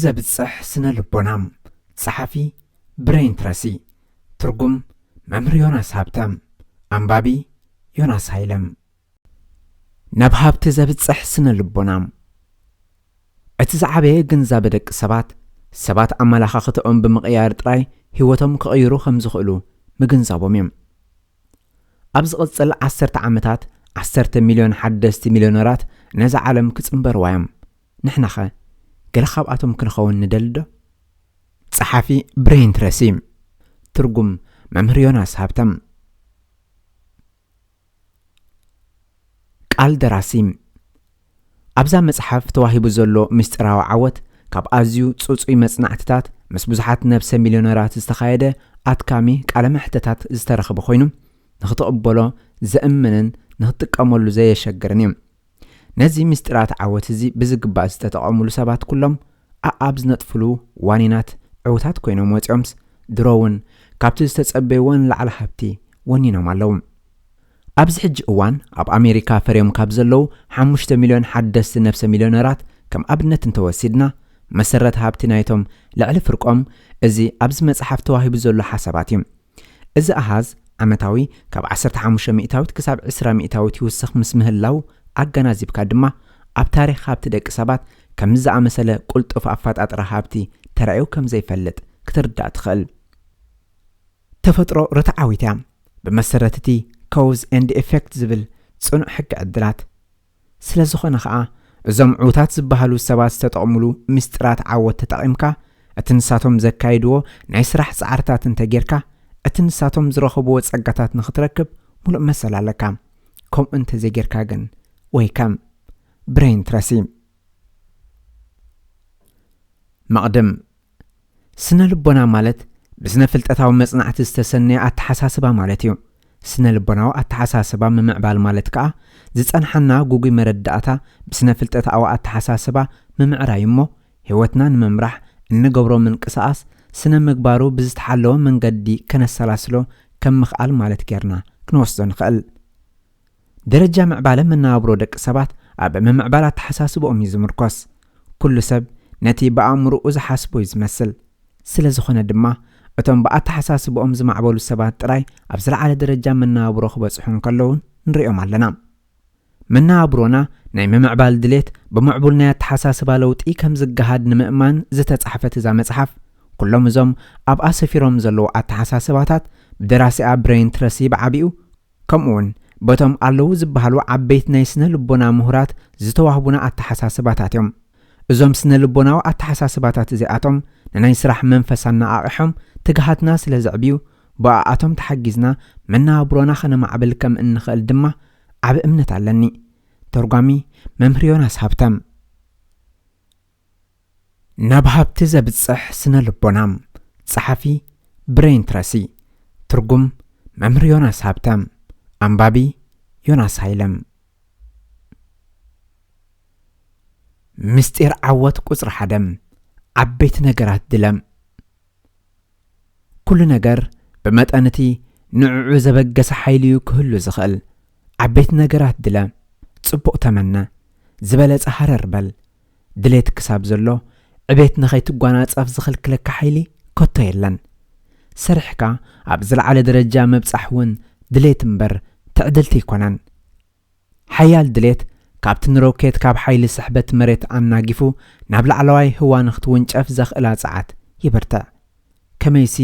ዘብጽሕ ስነ ልቦና። ጸሓፊ ብሬን ትረሲ። ትርጉም መምህር ዮናስ ሃብተ። ኣንባቢ ዮናስ ሃይለም። ናብ ሃብቲ ዘብጽሕ ስነ ልቦና። እቲ ዝዓበየ ግንዛበ ደቂ ሰባት፣ ሰባት ኣመለኻኽትኦም ብምቕያር ጥራይ ህይወቶም ክቕይሩ ከም ዝኽእሉ ምግንዛቦም እዮም። ኣብ ዝቕጽል ዓሰርተ ዓመታት፣ ዓሰርተ ሚልዮን ሓደስቲ ሚልዮነራት ነዛ ዓለም ክጽንበርዋ እዮም። ንሕናኸ ገለ ካብኣቶም ክንኸውን ንደሊ ዶ? ጸሓፊ ብሬን ትረሲ። ትርጉም መምህር ዮናስ ሃብተም። ቃል ደራሲ። ኣብዛ መጽሓፍ ተዋሂቡ ዘሎ ምስጢራዊ ዓወት፣ ካብ ኣዝዩ ጽጹይ መጽናዕትታት ምስ ብዙሓት ነብሰ ሚልዮነራት ዝተኻየደ ኣድካሚ ቃለ መሕተታት ዝተረኽበ ኮይኑ፣ ንኽትቕበሎ ዘእምንን ንኽትጥቀመሉ ዘየሸግርን እዩ። ነዚ ምስጢራት ዓወት እዚ ብዝግባእ ዝተጠቐሙሉ ሰባት ኩሎም ኣኣብ ዝነጥፍሉ ዋኒናት ዕዉታት ኮይኖም ወጺኦምስ፣ ድሮ እውን ካብቲ ዝተጸበይዎ ንላዕሊ ሃብቲ ወኒኖም ኣለዉ። ኣብዚ ሕጂ እዋን ኣብ ኣሜሪካ ፈርዮም ካብ ዘለዉ ሓሙሽተ ሚልዮን ሓደስቲ ነብሰ ሚልዮነራት ከም ኣብነት እንተወሲድና፣ መሰረት ሃብቲ ናይቶም ልዕሊ ፍርቆም እዚ ኣብዚ መጽሓፍ ተዋሂቡ ዘሎ ሓሳባት እዩ። እዚ ኣሃዝ ዓመታዊ ካብ ዓሰርተ ሓሙሽተ ሚእታዊት ክሳብ ዕስራ ሚእታዊት ይውስኽ ምስ ምህላው ኣገናዚብካ ድማ፣ ኣብ ታሪኽ ሃብቲ ደቂ ሰባት ከምዚ ዝኣመሰለ ቅልጡፍ ኣፈጣጥራ ሃብቲ ተራእዩ ከም ዘይፈልጥ ክትርዳእ ትኽእል። ተፈጥሮ ርትዓዊት እያ። ብመሰረት እቲ ኮዝ ኤንድ ኤፌክት ዝብል ጽኑዕ ሕጊ ዕድላት። ስለ ዝኾነ ኸኣ፣ እዞም ዕዉታት ዝበሃሉ ሰባት ዝተጠቕሙሉ ምስጢራት ዓወት ተጠቒምካ፣ እቲ ንሳቶም ዘካይድዎ ናይ ስራሕ ጻዕርታት እንተጌርካ፣ እቲ ንሳቶም ዝረኸብዎ ጸጋታት ንኽትረክብ ሙሉእ መሰል ኣለካ። ከምኡ እንተዘይጌርካ ግን፣ ወይከም ብሬን ትረሲ። መቕድም። ስነ ልቦና ማለት ብስነ ፍልጠታዊ መጽናዕቲ ዝተሰነየ ኣተሓሳስባ ማለት እዩ። ስነ ልቦናዊ ኣተሓሳስባ ምምዕባል ማለት ከኣ፣ ዝጸንሓና ጉጉይ መረዳእታ ብስነ ፍልጠታዊ ኣተሓሳስባ ምምዕራይ እሞ፣ ህይወትና ንምምራሕ እንገብሮ ምንቅስቓስ ስነ ምግባሩ ብዝተሓለወ መንገዲ ከነሰላስሎ ከም ምኽኣል ማለት ጌርና ክንወስዶ ንኽእል። ደረጃ ምዕባለ መነባብሮ ደቂ ሰባት ኣብ ምምዕባል ኣተሓሳስብኦም እዩ ዝምርኮስ። ኩሉ ሰብ ነቲ ብኣእምሮኡ ዝሓስቦ እዩ ዝመስል። ስለ ዝኾነ ድማ፣ እቶም ብኣተሓሳስብኦም ዝማዕበሉ ሰባት ጥራይ ኣብ ዝለዓለ ደረጃ መነባብሮ ክበጽሑ እንከለዉ ንሪኦም ኣለና። መነባብሮና ናይ ምምዕባል ድሌት ብምዕቡል ናይ ኣተሓሳስባ ለውጢ ከም ዝገሃድ ንምእማን ዝተጻሕፈት እዛ መጽሓፍ፣ ኩሎም እዞም ኣብኣ ሰፊሮም ዘለዉ ኣተሓሳስባታት ብደራሲኣ ብሬን ትረሲ ብዓቢኡ፣ ከምኡውን በቶም ኣለዉ ዝበሃሉ ዓበይቲ ናይ ስነ ልቦና ምሁራት ዝተዋህቡና ኣተሓሳስባታት እዮም። እዞም ስነ ልቦናዊ ኣተሓሳስባታት እዚኣቶም ንናይ ስራሕ መንፈስ ኣነቓቒሖም ትግሃትና ስለ ዘዕብዩ፣ ብኣኣቶም ተሓጊዝና መነባብሮና ኸነማዕብል ከም እንኽእል ድማ ዓቢ እምነት ኣለኒ። ተርጓሚ መምህር ዮናስ ሃብተም። ናብ ሃብቲ ዘብጽሕ ስነ ልቦና። ጸሓፊ ብሬን ትረሲ። ትርጉም መምህር ዮናስ ሃብተም። ኣንባቢ ዮናስ ሃይለም። ምስጢር ዓወት ቁጽሪ ሓደ። ዓበይቲ ነገራት ድለ። ኩሉ ነገር ብመጠን እቲ ንዕዑ ዘበገሰ ሓይሊ እዩ ክህሉ ዝኽእል። ዓበይቲ ነገራት ድለ። ጽቡቕ ተመነ። ዝበለጸ ሃረር በል። ድሌት ክሳብ ዘሎ፣ ዕቤት ንኸይትጓናጸፍ ዝኽልክለካ ሓይሊ ከቶ የለን። ሰሪሕካ ኣብ ዝለዓለ ደረጃ ምብጻሕ እውን ድሌት እምበር ትዕድልቲ ኣይኮነን። ሓያል ድሌት ካብቲ ንሮኬት ካብ ሓይሊ ስሕበት መሬት ኣናጊፉ ናብ ላዕለዋይ ህዋ ንኽትውንጨፍ ዘኽእላ ጸዓት ይብርትዕ። ከመይሲ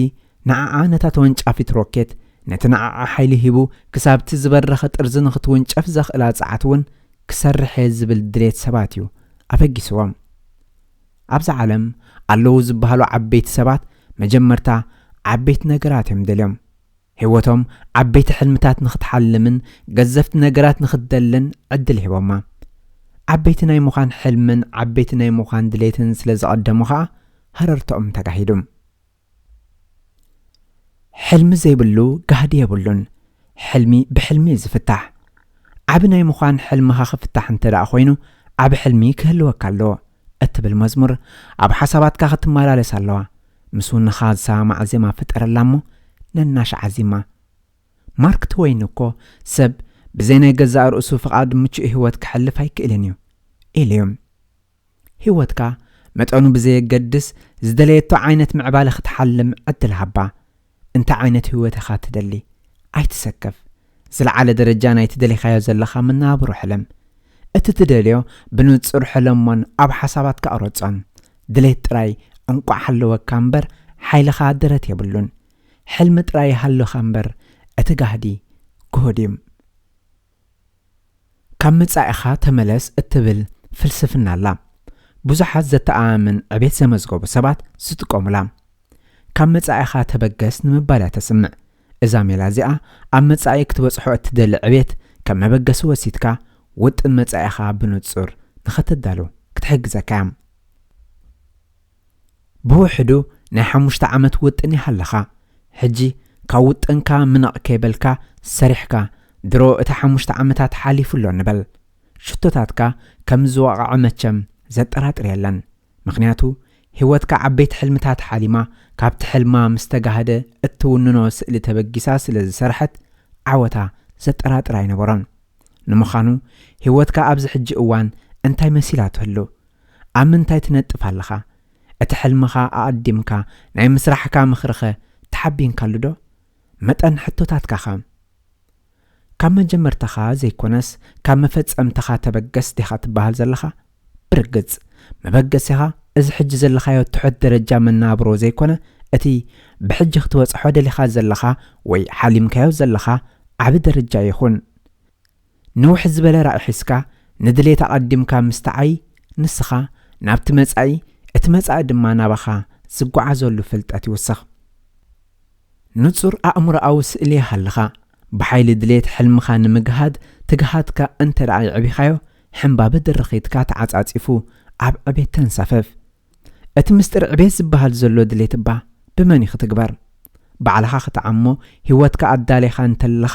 ንዓኣ ነታ ተወንጫፊት ሮኬት ነቲ ንዓኣ ሓይሊ ሂቡ ክሳብቲ ዝበረኸ ጥርዚ ንኽትውንጨፍ ዘኽእላ ጸዓት እውን ክሰርሕ እየ ዝብል ድሌት ሰባት እዩ ኣበጊስዎም። ኣብዛ ዓለም ኣለዉ ዝበሃሉ ዓበይቲ ሰባት መጀመርታ ዓበይቲ ነገራት እዮም ደልዮም። ህይወቶም ዓበይቲ ሕልምታት ንኽትሓልምን ገዘፍቲ ነገራት ንኽትደልን ዕድል ሂቦማ። ዓበይቲ ናይ ምዃን ሕልምን ዓበይቲ ናይ ምዃን ድሌትን ስለ ዝቐደሙ ኸኣ ሃረርቶኦም ተጋሂዱ። ሕልሚ ዘይብሉ ጋህዲ የብሉን። ሕልሚ ብሕልሚ እዩ ዝፍታሕ። ዓቢ ናይ ምዃን ሕልምኻ ክፍታሕ እንተ ደኣ ኮይኑ፣ ዓቢ ሕልሚ ክህልወካ ኣለዎ እትብል መዝሙር ኣብ ሓሳባትካ ክትመላለስ ኣለዋ። ምስ ውንኻ ዝሰማማዕ ዜማ ፍጠረላ እሞ ነናሽ ዓዚማ። ማርክ ትወይን እኮ፣ ሰብ ብዘይ ናይ ገዛእ ርእሱ ፍቓድ ምቹእ ህይወት ክሕልፍ ኣይክእልን እዩ ኢሉ እዩ። ህይወትካ መጠኑ ብዘየገድስ፣ ዝደለየቶ ዓይነት ምዕባለ ክትሓልም ዕድል ሃባ። እንታይ ዓይነት ህይወት ኢኻ ትደሊ? ኣይትሰከፍ። ዝለዓለ ደረጃ ናይ ትደሊኻዮ ዘለኻ መነባብሮ ሕለም። እቲ ትደልዮ ብንጹር ሕለሞን ኣብ ሓሳባትካ ኣቕረጾን። ድሌት ጥራይ እንቋዕ ሃለወካ እምበር፣ ሓይልኻ ደረት የብሉን። ሕልሚ ጥራይ ይሃልኻ እምበር፣ እቲ ጋህዲ ግሁድ እዩ። ካብ መጻኢኻ ተመለስ እትብል ፍልስፍና ኣላ። ብዙሓት ዘተኣማምን ዕቤት ዘመዝገቡ ሰባት ዝጥቀሙላ። ካብ መጻኢኻ ተበገስ ንምባል እያ ተስምዕ። እዛ ሜላ እዚኣ ኣብ መጻኢ ክትበጽሖ እትደሊ ዕቤት ከም መበገሲ ወሲድካ፣ ውጥን መጻኢኻ ብንጹር ንኸተዳሉ ክትሕግዘካ እያ። ብውሕዱ ናይ ሓሙሽተ ዓመት ውጥን ይሃለኻ። ሕጂ ካብ ውጥንካ ምነቕ ከይበልካ ሰሪሕካ፣ ድሮ እቲ ሓሙሽተ ዓመታት ሓሊፉ ኣሎ ንበል። ሽቶታትካ ከም ዝወቕዐ መቸም ዘጠራጥር የለን። ምኽንያቱ፣ ህይወትካ ዓበይቲ ሕልምታት ሓሊማ፣ ካብቲ ሕልማ ምስ ተጋህደ እትውንኖ ስእሊ ተበጊሳ ስለ ዝሰርሐት፣ ዓወታ ዘጠራጥር ኣይነበሮን። ንምዃኑ፣ ህይወትካ ኣብዚ ሕጂ እዋን እንታይ መሲላ ትህሉ? ኣብ ምንታይ ትነጥፍ ኣለኻ? እቲ ሕልምኻ ኣቐዲምካ ናይ ምስራሕካ ምኽርኸ ተሓቢንካሉ ዶ? መጠን ሕቶታትካኸ? ካብ መጀመርታኻ ዘይኮነስ፣ ካብ መፈጸምታኻ ተበገስ ዲኻ ትበሃል ዘለኻ? ብርግጽ፣ መበገሲኻ እዚ ሕጂ ዘለኻዮ ትሑት ደረጃ መነባብሮ ዘይኮነ፣ እቲ ብሕጂ ክትበጽሖ ደሊኻ ዘለኻ ወይ ሓሊምካዮ ዘለኻ ዓቢ ደረጃ ይኹን። ንውሕ ዝበለ ራእይ ሒዝካ፣ ንድሌት ኣቐዲምካ ምስትዓይ፣ ንስኻ ናብቲ መጻኢ፣ እቲ መጻኢ ድማ ናባኻ ዝጓዓዘሉ ፍልጠት ይውስኽ። ንጹር ኣእምሮኣዊ ስእሊ ይሃልኻ። ብሓይሊ ድሌት ሕልምኻ ንምግሃድ ትግሃትካ እንተ ደኣ የዕቢኻዮ፣ ሕምባበ ድርኺትካ ተዓጻጺፉ ኣብ ዕቤት ተንሳፈፍ። እቲ ምስጢር ዕቤት ዝበሃል ዘሎ ድሌት እባ ብመን እዩ ክትግበር? ባዕልኻ ክትዓሞ ህይወትካ ኣዳሊኻ እንተለኻ፣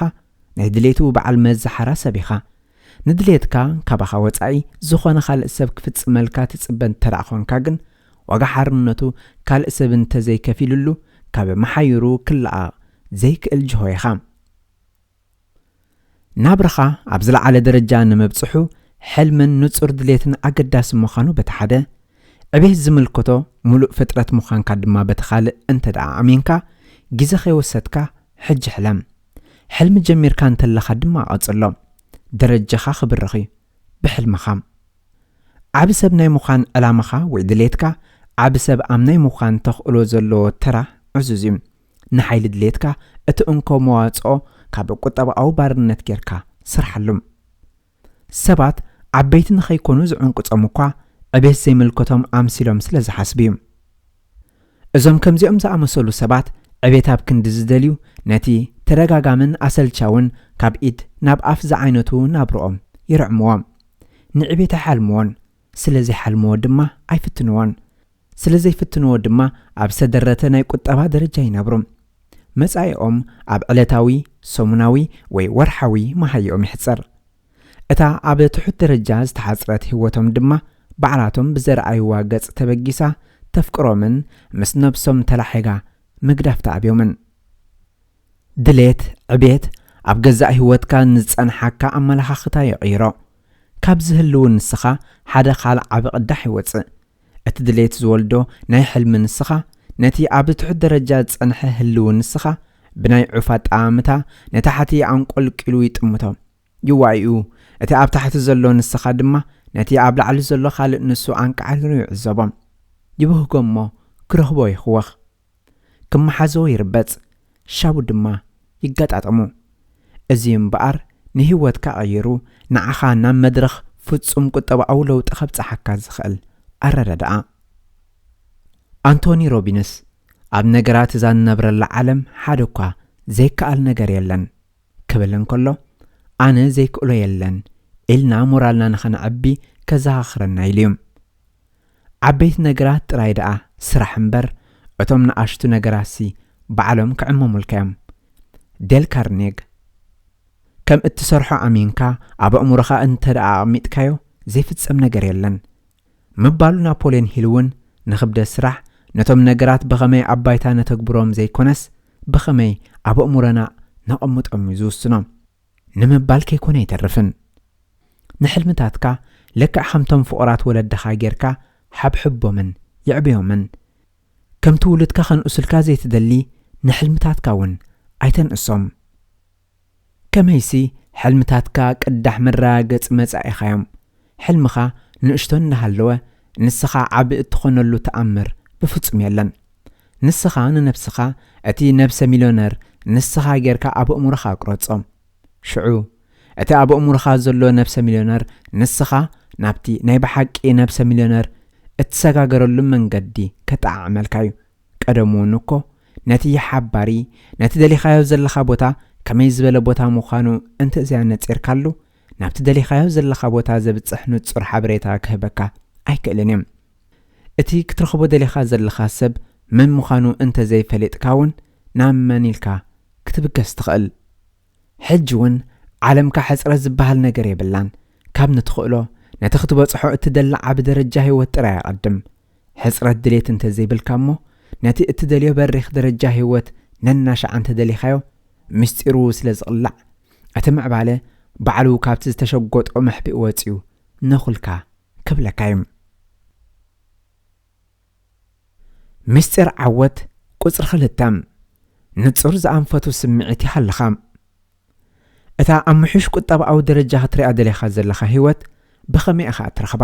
ናይ ድሌቱ በዓል መዚ ሓራ ሰብ ኢኻ። ንድሌትካ ካባኻ ወጻኢ ዝኾነ ካልእ ሰብ ክፍጽመልካ ትጽበ እንተ ደኣ ኾንካ ግን፣ ዋጋ ሓርነቱ ካልእ ሰብ እንተ ዘይከፊሉሉ፣ ካብ መሓይሩ ክለኣቕ ዘይክእል ጅሆ ኢኻ። ናብራኻ ኣብ ዝለዓለ ደረጃ ንምብጽሑ፣ ሕልምን ንጹር ድሌትን ኣገዳሲ ምዃኑ በቲ ሓደ፣ ዕቤት ዝምልከቶ ምሉእ ፍጥረት ምዃንካ ድማ በቲ ካልእ እንተ ደኣ ኣሚንካ፣ ግዜ ከይወሰድካ ሕጂ ሕለም። ሕልሚ ጀሚርካ እንተለኻ ድማ ቀጽሎ። ደረጃኻ ክብርኽ እዩ፣ ብሕልምኻ። ዓቢ ሰብ ናይ ምዃን ዕላማኻ ወይ ድሌትካ፣ ዓቢ ሰብ ኣብ ናይ ምዃን ተኽእሎ ዘለዎ ተራ ዕዙዝ እዩ። ንሓይሊ ድሌትካ እቲ እንኮ መዋጽኦ ካብ ቁጠባዊ ባርነት ጌርካ ስርሓሉ። ሰባት ዓበይቲ ንኸይኮኑ ዝዕንቅጾም እኳ፣ ዕቤት ዘይምልከቶም ኣምሲሎም ስለ ዝሓስቡ እዩ። እዞም ከምዚኦም ዝኣመሰሉ ሰባት፣ ዕቤት ኣብ ክንዲ ዝደልዩ፣ ነቲ ተደጋጋምን ኣሰልቻውን ካብ ኢድ ናብ ኣፍ ዝዓይነቱ ናብርኦም ይርዕምዎ። ንዕቤት ኣይሓልምዎን፣ ስለ ዘይሓልምዎ ድማ ኣይፍትንዎን። ስለ ዘይፍትንዎ ድማ ኣብ ዝተደረተ ናይ ቁጠባ ደረጃ ይነብሩ። መጻኢኦም ኣብ ዕለታዊ፣ ሰሙናዊ ወይ ወርሓዊ መሃይኦም ይሕጸር። እታ ኣብ ትሑት ደረጃ ዝተሓጽረት ህይወቶም ድማ ባዕላቶም ብዘርኣይዋ ገጽ ተበጊሳ ተፍቅሮምን ምስ ነብሶም ተላሒጋ ምግዳፍ ተኣብዮምን። ድሌት፣ ዕቤት፣ ኣብ ገዛእ ህይወትካ ንዝጸንሓካ ኣመለኻኽታ ይቕይሮ። ካብ ዝህልው ንስኻ ሓደ ካልእ ዓቢ ቅዳሕ ይወጽእ። እቲ ድሌት ዝወልዶ ናይ ሕልሚ ንስኻ፣ ነቲ ኣብ ትሑት ደረጃ ዝጸንሐ ህልው ንስኻ፣ ብናይ ዑፍ ኣጠማምታ ንታሕቲ ኣንቆልቂሉ ይጥምቶ፣ ይዋይኡ። እቲ ኣብ ታሕቲ ዘሎ ንስኻ ድማ፣ ነቲ ኣብ ላዕሊ ዘሎ ካልእ ንሱ ኣንቃዕሪሩ ይዕዘቦ። ይብህጎ እሞ ክረኽቦ ይኽወኽ። ክመሓዞ ይርበጽ፣ ሻቡ ድማ ይገጣጠሙ። እዚ እምበኣር ንህይወትካ ቀይሩ፣ ንዓኻ ናብ መድረኽ ፍጹም ቁጠባዊ ለውጢ ከብጽሓካ ዝኽእል ኣረዳድኣ። ኣንቶኒ ሮቢንስ፣ ኣብ ነገራት እዛ እንነብረላ ዓለም ሓደ እኳ ዘይከኣል ነገር የለን ክብል እንከሎ፣ ኣነ ዘይክእሎ የለን ኢልና ሞራልና ንኸነዕቢ ከዘኻኽረና ኢሉ እዩ። ዓበይቲ ነገራት ጥራይ ደኣ ስራሕ እምበር፣ እቶም ንኣሽቱ ነገራትሲ ባዕሎም ክዕመሙልካ እዮም። ዴል ካርኔግ። ከም እትሰርሖ ኣሚንካ ኣብ ኣእምሮኻ እንተ ደኣ ኣቕሚጥካዮ፣ ዘይፍጸም ነገር የለን ምባሉ ናፖልዮን ሂል እውን ንኽብደት ስራሕ፣ ነቶም ነገራት ብኸመይ ኣብ ባይታ ነተግብሮም ዘይኮነስ፣ ብኸመይ ኣብ ኣእምሮና ነቐምጦም እዩ ዝውስኖ ንምባል ከይኮነ ኣይተርፍን። ንሕልምታትካ ልክዕ ከምቶም ፍቑራት ወለድኻ ጌርካ ሓብሕቦምን የዕብዮምን። ከምቲ ውሉድካ ከንእሱልካ ዘይትደሊ፣ ንሕልምታትካ እውን ኣይተንእሶም። ከመይሲ ሕልምታትካ ቅዳሕ መረጋገጺ መጻኢኻ እዮም። ሕልምኻ ንእሽቶ እናሃለወ፣ ንስኻ ዓቢ እትኾነሉ ተኣምር ብፍጹም የለን። ንስኻ ንነብስኻ እቲ ነብሰ ሚልዮነር ንስኻ ጌርካ ኣብ ኣእምሮኻ ቅረጾ። ሽዑ እቲ ኣብ ኣእምሮኻ ዘሎ ነብሰ ሚልዮነር ንስኻ ናብቲ ናይ ብሓቂ ነብሰ ሚልዮነር እትሰጋገረሉ መንገዲ ከጠዓዕመልካ እዩ። ቀደም እውን እኮ ነቲ ሓባሪ፣ ነቲ ደሊኻዮ ዘለኻ ቦታ ከመይ ዝበለ ቦታ ምዃኑ እንተ ዘያነጺርካሉ፣ ናብቲ ደሊኻዮ ዘለኻ ቦታ ዘብጽሕ ንጹር ሓበሬታ ክህበካ ኣይክእልን እዩ። እቲ ክትረኽቦ ደሊኻ ዘለኻ ሰብ መን ምዃኑ እንተ ዘይፈሊጥካ እውን ናብ መን ኢልካ ክትብገስ ትኽእል? ሕጂ እውን ዓለምካ ሕጽረት ዝበሃል ነገር የብላን። ካብ ንትኽእሎ ነቲ ክትበጽሖ እትደሊ ዓቢ ደረጃ ህይወት ጥራይ ኣቐድም። ሕጽረት ድሌት እንተ ዘይብልካ እሞ፣ ነቲ እትደልዮ በሪኽ ደረጃ ህይወት ነናሻዕ እንተ ደሊኻዮ፣ ምስጢሩ ስለ ዝቕላዕ፣ እቲ ምዕባለ ባዕሉ ካብቲ ዝተሸጎጦ መሕቢእ ወጺኡ ነኹልካ ክብለካ እዩ። ምስጢር ዓወት ቁጽሪ ክልተ፣ ንጹር ዝኣንፈቱ ስምዒት ይሃልኻ። እታ ኣብ ምሕሽ ቁጠባዊ ደረጃ ክትሪኣ ደሊኻ ዘለኻ ህይወት ብኸመይ ኢኻ እትረኽባ?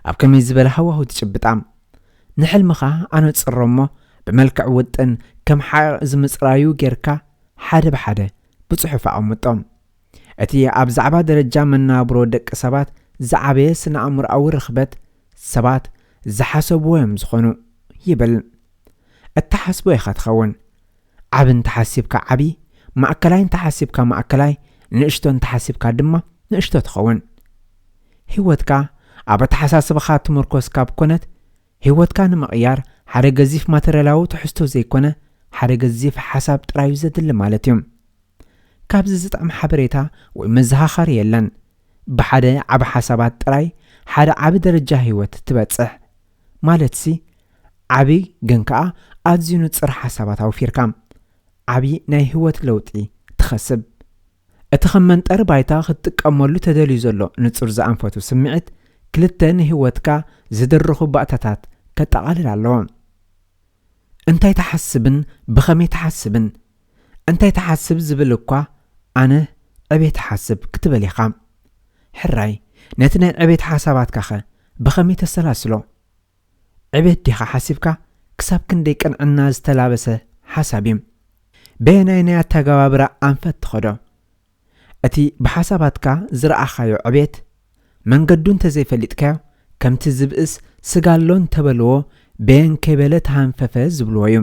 ኣብ ከመይ ዝበለ ሃዋሁ ትጭብጣ? ንሕልምኻ ኣነጽሮ እሞ፣ ብመልክዕ ውጥን ከም ሓቕ ዝምጽራዩ ጌርካ ሓደ ብሓደ ብጽሑፍ ኣቐምጦ። እቲ ኣብ ዛዕባ ደረጃ መናብሮ ደቂ ሰባት ዝዓበየ ስነ ኣእምሮኣዊ ርኽበት፣ ሰባት ዝሓሰብዎ እዮም ዝኾኑ ይብል። እትሓስቦ ኢኻ ትኸውን። ዓቢ እንተሓሲብካ ዓቢ፣ ማእከላይ እንተሓሲብካ ማእከላይ፣ ንእሽቶ እንተሓሲብካ ድማ ንእሽቶ ትኸውን። ህይወትካ ኣብ ኣተሓሳስባኻ ትምርኮስ ካብ ኮነት፣ ህይወትካ ንምቕያር ሓደ ገዚፍ ማተርያላዊ ትሕዝቶ ዘይኮነ፣ ሓደ ገዚፍ ሓሳብ ጥራዩ ዘድሊ ማለት እዩ። ካብዚ ዝጥዕም ሓበሬታ ወይ መዘኻኸሪ የለን። ብሓደ ዓቢ ሓሳባት ጥራይ ሓደ ዓቢ ደረጃ ህይወት ትበጽሕ። ማለትሲ፣ ዓቢ ግን ከኣ ኣዝዩ ንጹር ሓሳባት ኣውፊርካ፣ ዓቢ ናይ ህይወት ለውጢ ትኸስብ። እቲ ከም መንጠሪ ባይታ ክትጥቀመሉ ተደልዩ ዘሎ ንጹር ዝኣንፈቱ ስምዒት፣ ክልተ ንህይወትካ ዝድርኹ ባእታታት ከጠቓልል ኣለዎ። እንታይ ትሓስብን ብኸመይ ትሓስብን? እንታይ ትሓስብ ዝብል እኳ ኣነ ዕቤት እሓስብ ክትበል ኢኻ። ሕራይ፣ ነቲ ናይ ዕቤት ሓሳባትካኸ ብኸመይ ተሰላስሎ? ዕቤት ዲኻ ሓሲብካ? ክሳብ ክንደይ ቅንዕና ዝተላበሰ ሓሳብ እዩ? በየናይ ናይ ኣተገባብራ ኣንፈት ትኸዶ? እቲ ብሓሳባትካ ዝረኣኻዮ ዕቤት መንገዱ እንተዘይፈሊጥካዮ፣ ከምቲ ዝብእስ ስጋ ኣሎ እንተበልዎ፣ በየን ከይበለ ተሃንፈፈ ዝብልዎ እዩ።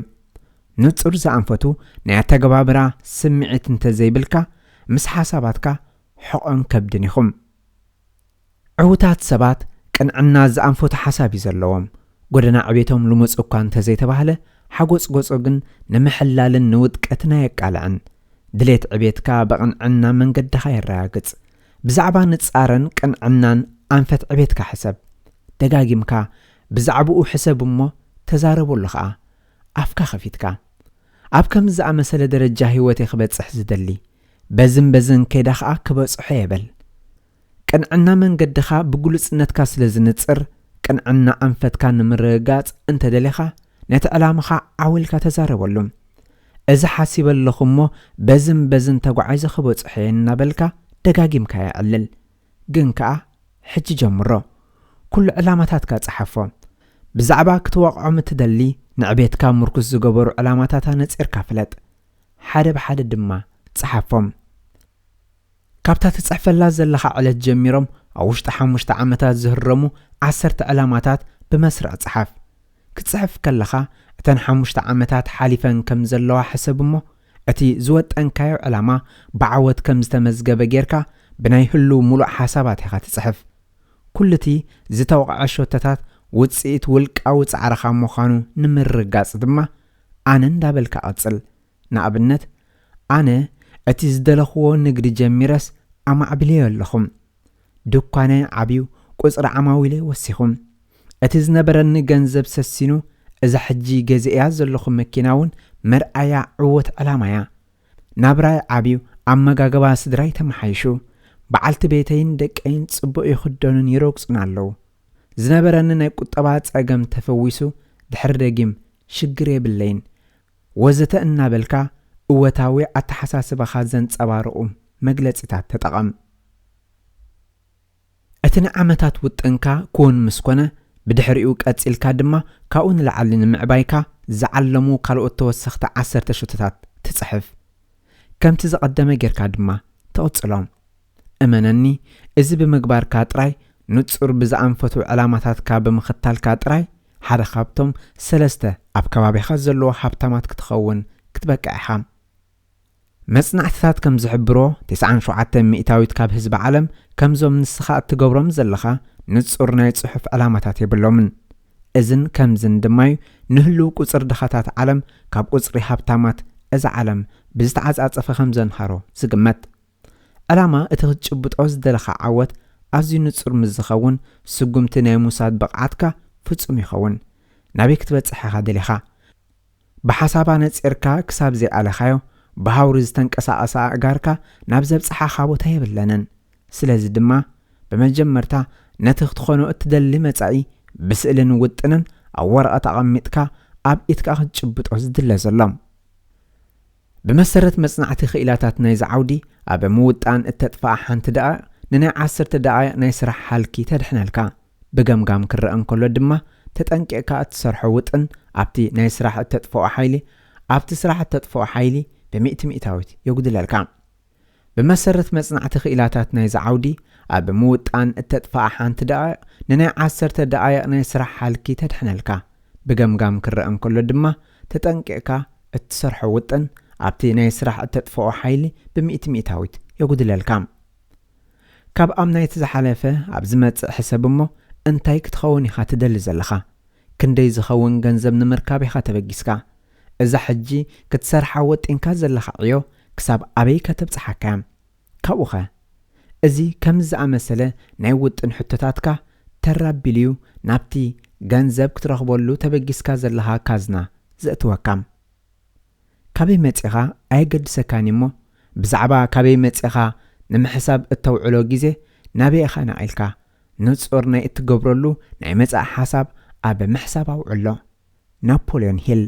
ንጹር ዝኣንፈቱ ናይ ኣተገባብራ ስምዒት እንተዘይብልካ፣ ምስ ሓሳባትካ ሕቖን ከብድን ኢኹም። ዕዉታት ሰባት ቅንዕና ዝኣንፈቱ ሓሳብ እዩ ዘለዎም። ጎደና ዕቤቶም ልሙጽ እኳ እንተዘይተባህለ፣ ሓጎጽጎጾ ግን ንምሕላልን ንውድቀትን ኣየቃልዕን። ድሌት ዕቤትካ ብቕንዕና መንገድኻ የረጋግጽ። ብዛዕባ ንጻረን ቅንዕናን ኣንፈት ዕቤትካ ሕሰብ። ደጋጊምካ ብዛዕባኡ ሕሰብ እሞ ተዛረበሉ ኸኣ፣ ኣፍካ ከፊትካ። ኣብ ከምዚ ዝኣመሰለ ደረጃ ህይወተይ ክበጽሕ ዝደሊ፣ በዝን በዝን ከይዳ ኸኣ ክበጽሖ እየ በል። ቅንዕና መንገድኻ ብግሉጽነትካ ስለ ዝንጽር፣ ቅንዕና ኣንፈትካ ንምርግጋጽ እንተ ደሊኻ፣ ነቲ ዕላማኻ ዓው ኢልካ ተዛረበሉ። እዚ ሓሲበ ኣለኹ እሞ በዝን በዝን ተጓዒዘ ክበጽሖ እየ እናበልካ ደጋጊምካ የዕልል። ግን ከኣ ሕጂ ጀምሮ። ኩሉ ዕላማታትካ ጸሓፎ። ብዛዕባ ክትወቕዖም እትደሊ ንዕቤትካ ምርኩስ ዝገበሩ ዕላማታት ኣነጺርካ ፍለጥ። ሓደ ብሓደ ድማ ጸሓፎም። ካብታ ትጽሕፈላ ዘለኻ ዕለት ጀሚሮም ኣብ ውሽጢ ሓሙሽተ ዓመታት ዝህረሙ ዓሰርተ ዕላማታት ብመስርዕ ጸሓፍ። ክትጽሕፍ ከለኻ እተን ሓሙሽተ ዓመታት ሓሊፈን ከም ዘለዋ ሕሰብ እሞ፣ እቲ ዝወጠንካዮ ዕላማ ብዓወት ከም ዝተመዝገበ ጌርካ ብናይ ህሉው ምሉእ ሓሳባት ኢኻ ትጽሕፍ። ኩሉ እቲ ዝተወቕዐ ሸቶታት ውጽኢት ውልቃዊ ጻዕርኻ ምዃኑ ንምርግጋጽ ድማ ኣነ እንዳበልካ ቀጽል። ንኣብነት፣ ኣነ እቲ ዝደለኽዎ ንግዲ ጀሚረስ ኣማዕቢለዮ ኣለኹ። ድኳነ ዓብዩ፣ ቁጽሪ ዓማዊለይ ወሲኹ። እቲ ዝነበረኒ ገንዘብ ሰሲኑ፣ እዛ ሕጂ ገዚኤያ ዘለኹ መኪና እውን መርኣያ ዕወት ዕላማያ። ናብራይ ዓብዩ፣ ኣመጋግባ ስድራይ ተመሓይሹ። በዓልቲ ቤተይን ደቀይን ጽቡቕ ይኽደኑን ይረግጹን ኣለዉ። ዝነበረኒ ናይ ቁጠባ ጸገም ተፈዊሱ፣ ድሕሪ ደጊም ሽግር የብለይን፣ ወዘተ እናበልካ እወታዊ ኣተሓሳስባኻ ዘንጸባርቑ መግለጺታት ተጠቐም። እቲ ንዓመታት ውጥንካ ክውን ምስ ኮነ፣ ብድሕሪኡ ቀጺልካ ድማ ካብኡ ንላዕሊ ንምዕባይካ ዝዓለሙ ካልኦት ተወሰኽቲ ዓሰርተ ሽቶታት ትጽሕፍ። ከምቲ ዝቐደመ ጌርካ ድማ ትቕጽሎ። እመነኒ፣ እዚ ብምግባርካ ጥራይ፣ ንጹር ብዝኣንፈቱ ዕላማታትካ ብምኽታልካ ጥራይ፣ ሓደ ካብቶም ሰለስተ ኣብ ከባቢኻ ዘለዉ ሃብታማት ክትኸውን ክትበቅዕ ኢኻ። መጽናዕትታት ከም ዝሕብሮ፣ ተስዓን ሸውዓተን ሚእታዊት ካብ ህዝቢ ዓለም ከምዞም ንስኻ እትገብሮም ዘለኻ ንጹር ናይ ጽሑፍ ዕላማታት የብሎምን። እዝን ከምዝን ድማዩ ንህልው ቁጽሪ ድኻታት ዓለም ካብ ቁጽሪ ሃብታማት እዛ ዓለም ብዝተዓጻጸፈ ከም ዘንሃሮ ዝግመት። ዕላማ እቲ ክትጭብጦ ዝደለኻ ዓወት ኣዝዩ ንጹር ምስ ዝኸውን፣ ስጉምቲ ናይ ምውሳድ ብቕዓትካ ፍጹም ይኸውን። ናበይ ክትበጽሕ ኢኻ ደሊኻ? ብሓሳብ ኣነጺርካ ክሳብ ዘይኣለኻዮ፣ ብሃውሪ ዝተንቀሳቐሳ ኣእጋርካ ናብ ዘብጽሓኻ ቦታ የብለንን። ስለዚ ድማ፣ ብመጀመርታ ነቲ ክትኾኖ እትደሊ መጻኢ ብስእልን ውጥንን ኣብ ወረቐት ኣቐሚጥካ ኣብ ኢድካ ክትጭብጦ ዝድለ ዘሎ። ብመሰረት መጽናዕቲ ክኢላታት ናይዚ ዓውዲ፣ ኣብ ምውጣን እተጥፍኣ ሓንቲ ደቓቕ ንናይ ዓሰርተ ደቓይቕ ናይ ስራሕ ሃልኪ ተድሕነልካ። ብገምጋም ክረአ እንከሎ ድማ፣ ተጠንቂቕካ እትሰርሖ ውጥን ኣብቲ ናይ ስራሕ እተጥፍኦ ሓይሊ፣ ኣብቲ ስራሕ እተጥፍኦ ሓይሊ ብሚእቲ ሚእታዊት የጉድለልካ። ብመሰረት መጽናዕቲ ክኢላታት ናይዚ ዓውዲ፣ ኣብ ምውጣን እተጥፍኣ ሓንቲ ደቓይቕ ንናይ ዓሰርተ ደቓይቕ ናይ ስራሕ ሃልኪ ተድሕነልካ። ብገምጋም ክረአ እንከሎ ድማ፣ ተጠንቂቕካ እትሰርሖ ውጥን ኣብቲ ናይ ስራሕ እተጥፍኦ ሓይሊ ብሚእቲ ሚእታዊት የጉድለልካ። ካብ ኣብ ናይቲ ዝሓለፈ ኣብ ዝመጽእ ሕሰብ እሞ፣ እንታይ ክትኸውን ኢኻ ትደሊ ዘለኻ? ክንደይ ዝኸውን ገንዘብ ንምርካብ ኢኻ ተበጊስካ? እዛ ሕጂ ክትሰርሓ ወጢንካ ዘለኻ ዕዮ ክሳብ ኣበይ ከተብጽሓካ እያ? ካብኡኸ? እዚ ከምዚ ዝኣመሰለ ናይ ውጥን ሕቶታትካ ተራ ኣቢሉ'ዩ ናብቲ ገንዘብ ክትረኽበሉ ተበጊስካ ዘለኻ ካዝና ዘእትወካ። ካበይ መጺኻ ኣየገድሰካን እሞ፣ ብዛዕባ ካበይ መጺኻ ንምሕሳብ እተውዕሎ ግዜ፣ ናበይ ኢኻ ነቒልካ? ንጹር ናይ እትገብረሉ ናይ መጻኢ ሓሳብ ኣብ ምሕሳብ ኣውዕሎ። ናፖልዮን ሂል።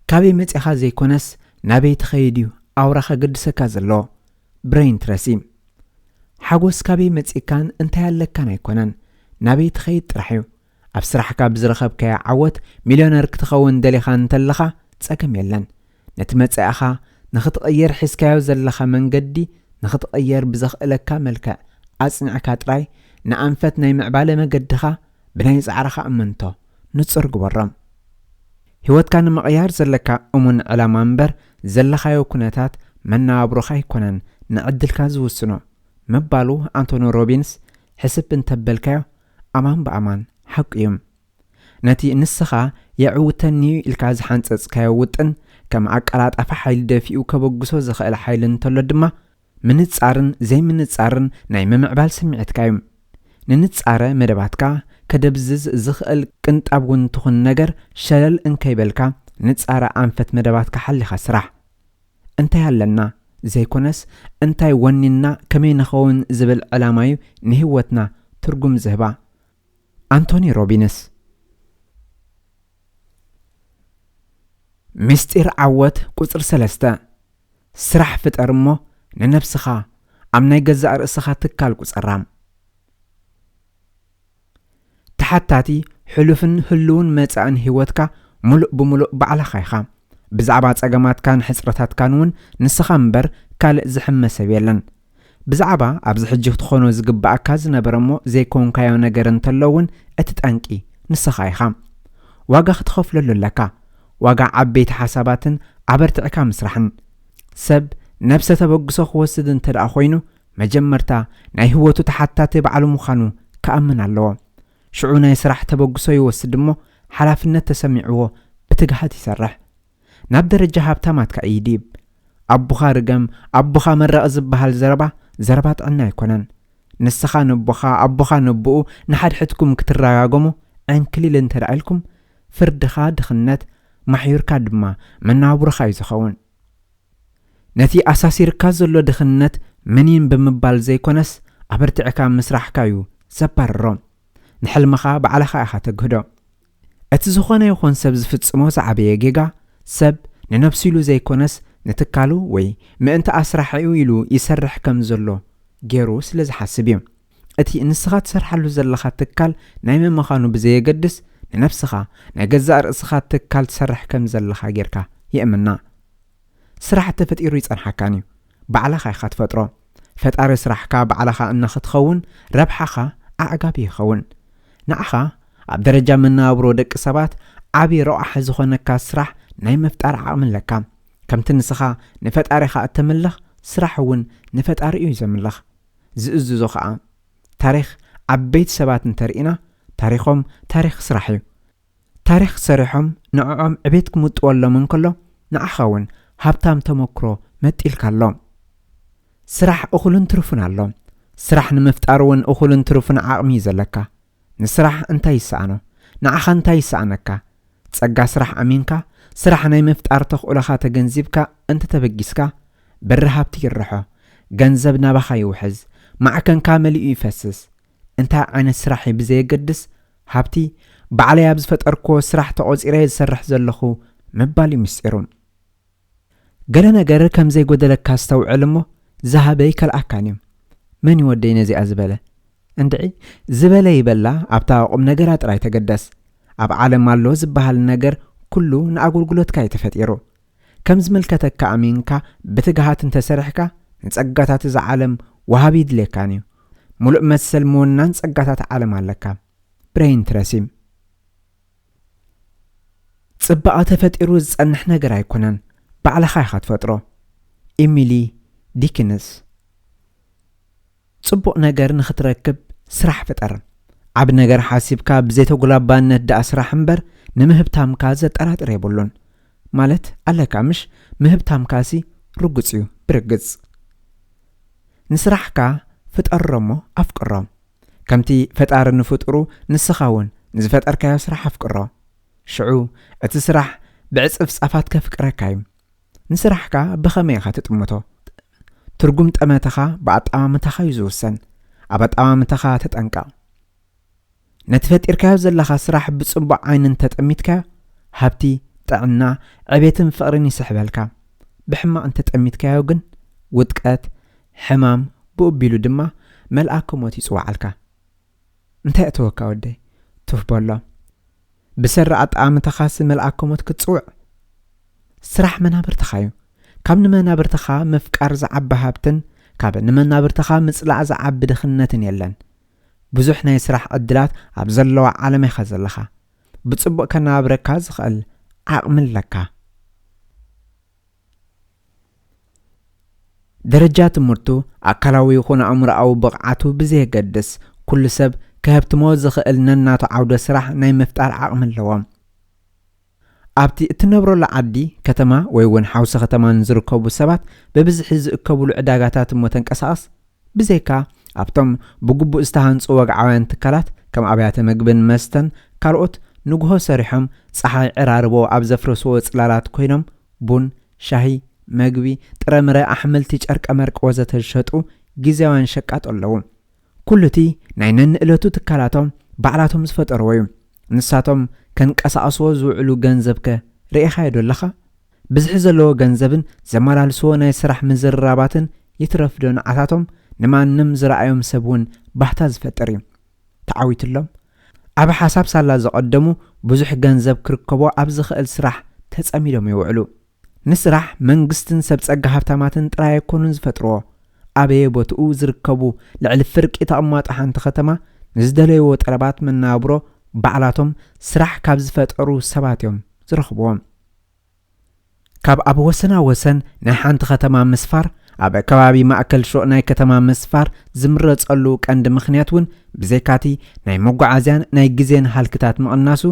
ካበይ መጺኻ ዘይኮነስ፣ ናበይ ትኸይድ እዩ ኣውራ ከገድሰካ ዘሎ። ብሬን ትረሲ። ሓጎስ ካበይ መጺእካን እንታይ ኣለካን ኣይኮነን፣ ናበይ ትኸይድ ጥራሕ እዩ። ኣብ ስራሕካ ብዝረኸብካዮ ዓወት ሚልዮነር ክትኸውን ደሊኻ እንተለኻ፣ ጸገም የለን። ነቲ መጻኢኻ ንኽትቕየር ሒዝካዮ ዘለኻ መንገዲ ንኽትቕየር ብዘኽእለካ መልክዕ ኣጽኒዕካ ጥራይ፣ ንኣንፈት ናይ ምዕባለ መገድኻ ብናይ ጻዕርኻ እመንቶ ንጹር ግበሮ። ህይወትካ ንምቕያር ዘለካ እሙን ዕላማ እምበር፣ ዘለኻዮ ኩነታት መነባብሮኻ ኣይኮነን ንዕድልካ ዝውስኖ ምባሉ ኣንቶኒ ሮቢንስ ሕስብ እንተበልካዮ፣ ኣማን ብኣማን ሓቁ እዩ። ነቲ ንስኻ የዕውተኒ እዩ ኢልካ ዝሓንጸጽካዮ ውጥን፣ ከም ኣቀላጣፊ ሓይሊ ደፊኡ ከበግሶ ዝኽእል ሓይሊ እንተሎ ድማ፣ ምንጻርን ዘይምንጻርን ናይ ምምዕባል ስምዒትካ እዩ። ንንጻረ መደባትካ ከደብዝዝ ዝኽእል ቅንጣብ እውን ትኹን ነገር ሸለል እንከይበልካ፣ ንጻረ ኣንፈት መደባትካ ሓሊኻ ስራሕ። እንታይ ኣለና ዘይኮነስ፣ እንታይ ወኒንና ከመይ ንኸውን ዝብል ዕላማ እዩ ንህይወትና ትርጉም ዝህባ። ኣንቶኒ ሮቢንስ። ምስጢር ዓወት ቁጽሪ ሰለስተ፣ ስራሕ ፍጠር እሞ ንነብስኻ ኣብ ናይ ገዛእ ርእስኻ ትካል ቁጸራ። ተሓታቲ ሕሉፍን ህሉውን መጻእን ህይወትካ ሙሉእ ብሙሉእ ባዕልኻ ኢኻ። ብዛዕባ ጸገማትካን ሕጽረታትካን እውን ንስኻ እምበር ካልእ ዝሕመ ሰብ የለን። ብዛዕባ ኣብዚ ሕጂ ክትኾኖ ዝግብኣካ ዝነበረ እሞ ዘይኮንካዮ ነገር እንተሎ እውን እቲ ጠንቂ ንስኻ ኢኻ። ዋጋ ክትኸፍለሉ ኣለካ። ዋጋ ዓበይቲ ሓሳባትን ኣበርቲዕካ ምስራሕን። ሰብ ነብሰ ተበግሶ ክወስድ እንተ ደኣ ኮይኑ፣ መጀመርታ ናይ ህይወቱ ተሓታቲ ባዕሉ ምዃኑ ክኣምን ኣለዎ። ሽዑ ናይ ስራሕ ተበግሶ ይወስድ እሞ፣ ሓላፍነት ተሰሚዕዎ ብትግሃት ይሰርሕ። ናብ ደረጃ ሃብታማት ከኣ ይድይብ። ኣቦኻ ርገም፣ ኣቦኻ መረቕ ዝበሃል ዘረባ፣ ዘረባ ጥዕና ኣይኮነን። ንስኻ ነቦኻ፣ ኣቦኻ ነቦኡ ንሓድሕድኩም ክትረጋገሙ ዕንክሊል እንተ ደኣ ኢልኩም፣ ፍርድኻ ድኽነት፣ ማሕዩርካ ድማ መናብሮኻ እዩ ዝኸውን። ነቲ ኣሳሲርካ ዘሎ ድኽነት ምኒን ብምባል ዘይኮነስ፣ ኣበርቲዕካ ምስራሕካ እዩ ዘባርሮ። ንሕልምኻ ባዕልኻ ኢኻ ተግህዶ። እቲ ዝኾነ ይኹን ሰብ ዝፍጽሞ ዝዓበየ ጌጋ፣ ሰብ ንነብሱ ኢሉ ዘይኮነስ ንትካሉ ወይ ምእንቲ ኣስራሒኡ ኢሉ ይሰርሕ ከም ዘሎ ገይሩ ስለ ዝሓስብ እዩ። እቲ ንስኻ ትሰርሓሉ ዘለኻ ትካል ናይ መን ምዃኑ ብዘየገድስ፣ ንነብስኻ ናይ ገዛእ ርእስኻ ትካል ትሰርሕ ከም ዘለኻ ጌርካ የእምና። ስራሕ ተፈጢሩ ይጸንሓካን እዩ። ባዕልኻ ኢኻ ትፈጥሮ። ፈጣሪ ስራሕካ ባዕልኻ እንክትኸውን ረብሓኻ ኣዕጋቢ ይኸውን። ንዓኻ ኣብ ደረጃ መነባብሮ ደቂ ሰባት ዓቢ ረቋሒ ዝኾነካ ስራሕ ናይ ምፍጣር ዓቕሚ ኣለካ። ከምቲ ንስኻ ንፈጣሪኻ እተምልኽ፣ ስራሕ እውን ንፈጣሪ እዩ ዘምልኽ። ዝእዝዞ ኸኣ። ታሪኽ ዓበይቲ ሰባት እንተርኢና፣ ታሪኾም ታሪኽ ስራሕ እዩ። ታሪኽ ሰሪሖም ንዕኦም ዕቤት ክምጥወሎም እንከሎ፣ ንዓኻ እውን ሃብታም ተመክሮ መጢልካ ኣሎ። ስራሕ እኹልን ትርፉን ኣሎ። ስራሕ ንምፍጣር እውን እኹልን ትርፉን ዓቕሚ እዩ ዘለካ። ንስራሕ እንታይ ይሰኣኖ? ንዓኻ እንታይ ይሰኣነካ? ጸጋ ስራሕ ኣሚንካ፣ ስራሕ ናይ ምፍጣር ተኽእሎኻ ተገንዚብካ እንተተበጊስካ፣ በሪ ሃብቲ ይርሖ፣ ገንዘብ ናባኻ ይውሕዝ፣ ማዕከንካ መሊኡ ይፈስስ። እንታይ ዓይነት ስራሕ እዩ ብዘየገድስ፣ ሃብቲ ባዕለይ ኣብ ዝፈጠርክዎ ስራሕ ተቖጺረ ዝሰርሕ ዘለኹ ምባል እዩ ምስጢሩ። ገለ ነገር ከም ዘይጎደለካ ኣስተውዕል እሞ፣ ዝሃበ ይከልኣካን እዩ። መን እዩ ወደይ ነዚኣ ዝበለ? እንድዒ፣ ዝበለ ይበላ ኣብታ ቁም ነገራ ጥራይ ተገደስ። ኣብ ዓለም ኣሎ ዝበሃል ነገር ኩሉ ንኣገልግሎትካ እዩ ተፈጢሩ። ከም ዝምልከተካ ኣሚንካ ብትግሃት እንተሰሪሕካ፣ ንጸጋታት እዛ ዓለም ወሃቢ ይድልየካን እዩ። ሙሉእ መሰል ምውናን ጸጋታት ዓለም ኣለካ። ብሬን ትረሲ። ጽባቐ ተፈጢሩ ዝጸንሕ ነገር ኣይኮነን፣ ባዕልኻ ኢኻ ትፈጥሮ። ኢሚሊ ዲክንስ። ጽቡቕ ነገር ንኽትረክብ ስራሕ ፍጠር። ዓቢ ነገር ሓሲብካ ብዘይተጉላባነት ደኣ ስራሕ እምበር፣ ንምህብታምካ ዘጠራጥር የብሉን። ማለት ኣለካ ምሽ? ምህብታምካሲ ርጉጽ እዩ፣ ብርግጽ። ንስራሕካ ፍጠሮ እሞ ኣፍቅሮ። ከምቲ ፈጣሪ ንፍጡሩ፣ ንስኻ እውን ንዝፈጠርካዮ ስራሕ ኣፍቅሮ። ሽዑ እቲ ስራሕ ብዕጽፍ ጻፋት ከፍቅረካ እዩ። ንስራሕካ ብኸመይ ኢኻ ትጥምቶ? ትርጉም ጠመተኻ ብኣጠማምታኻ እዩ ዝውሰን። ኣብ ኣጠማምታኻ ተጠንቀቕ። ነቲ ፈጢርካዮ ዘለኻ ስራሕ ብጽቡቕ ዓይኒ እንተጠሚትካዮ፣ ሃብቲ፣ ጥዕና፣ ዕቤትን ፍቕርን ይስሕበልካ። ብሕማቕ እንተጠሚትካዮ ግን፣ ውድቀት፣ ሕማም፣ ብኡ ኣቢሉ ድማ መልኣከ ሞት ይጽውዓልካ። እንታይ እተወካ ወደይ? ቱፍ በሎ። ብሰሪ ኣጠማምታኻሲ መልኣከ ሞት ክትጽውዕ? ስራሕ መናብርትኻ እዩ። ካብ ንመናብርትኻ ምፍቃር ዝዓቢ ሃብትን ካብ ንመናብርትኻ ምጽላእ ዝዓቢ ድኽነትን የለን። ብዙሕ ናይ ስራሕ ዕድላት ኣብ ዘለዋ ዓለም ኢኻ ዘለኻ። ብጽቡቕ ከነባብረካ ዝኽእል ዓቕሚ ኣለካ። ደረጃ ትምህርቱ፣ ኣካላዊ ይኹን ኣእምሮኣዊ ብቕዓቱ ብዘየገድስ፣ ኩሉ ሰብ ከሀብትሞ ዝኽእል ነናቱ ዓውደ ስራሕ ናይ ምፍጣር ዓቕሚ ኣለዎ። ኣብቲ እትነብረሉ ዓዲ፣ ከተማ ወይ እውን ሓውሲ ከተማ ንዝርከቡ ሰባት ብብዝሒ ዝእከብሉ ዕዳጋታት እሞ ተንቀሳቐስ። ብዘይካ ኣብቶም ብግቡእ ዝተሃንጹ ወግዓውያን ትካላት ከም ኣብያተ መግብን መስተን ካልኦት ንግሆ ሰሪሖም ጸሓይ ዕራርቦ ኣብ ዘፍረስዎ ጽላላት ኮይኖም ቡን፣ ሻሂ፣ መግቢ፣ ጥረምረ፣ ኣሕምልቲ፣ ጨርቀመርቂ ወዘተ ዝሸጡ ግዜያውያን ሸቃጦ ኣለዉ። ኩሉ እቲ ናይ ነንእለቱ ትካላቶም ባዕላቶም ዝፈጠርዎ እዩ። ንሳቶም ከንቀሳቕስዎ ዝውዕሉ ገንዘብከ ርኢኻዮ ዶ ኣለኻ? ብዝሒ ዘለዎ ገንዘብን ዘመላልስዎ ናይ ስራሕ ምዝርራባትን ይትረፍዶ ንዓታቶም ንማንም ዝረኣዮም ሰብ እውን ባህታ ዝፈጥር እዩ። ተዓዊትሎም። ዓቢ ሓሳብ ሳላ ዝቐደሙ ብዙሕ ገንዘብ ክርከቦ ኣብ ዝኽእል ስራሕ ተጸሚዶም ይውዕሉ። ንስራሕ መንግስትን ሰብ ጸጋ ሃብታማትን ጥራይ ኣይኮኑን ዝፈጥርዎ። ኣበየ ቦትኡ ዝርከቡ ልዕሊ ፍርቂ ተቐማጦ ሓንቲ ከተማ ንዝደለይዎ ጠለባት መነባብሮ ባዕላቶም ስራሕ ካብ ዝፈጠሩ ሰባት እዮም ዝረኽብዎም። ካብ ኣብ ወሰና ወሰን ናይ ሓንቲ ከተማ ምስፋር፣ ኣብ ከባቢ ማእከል ሹቕ ናይ ከተማ ምስፋር ዝምረጸሉ ቀንዲ ምኽንያት እውን ብዘይካቲ ናይ መጓዓዝያን ናይ ግዜን ሃልክታት ምቕናሱ፣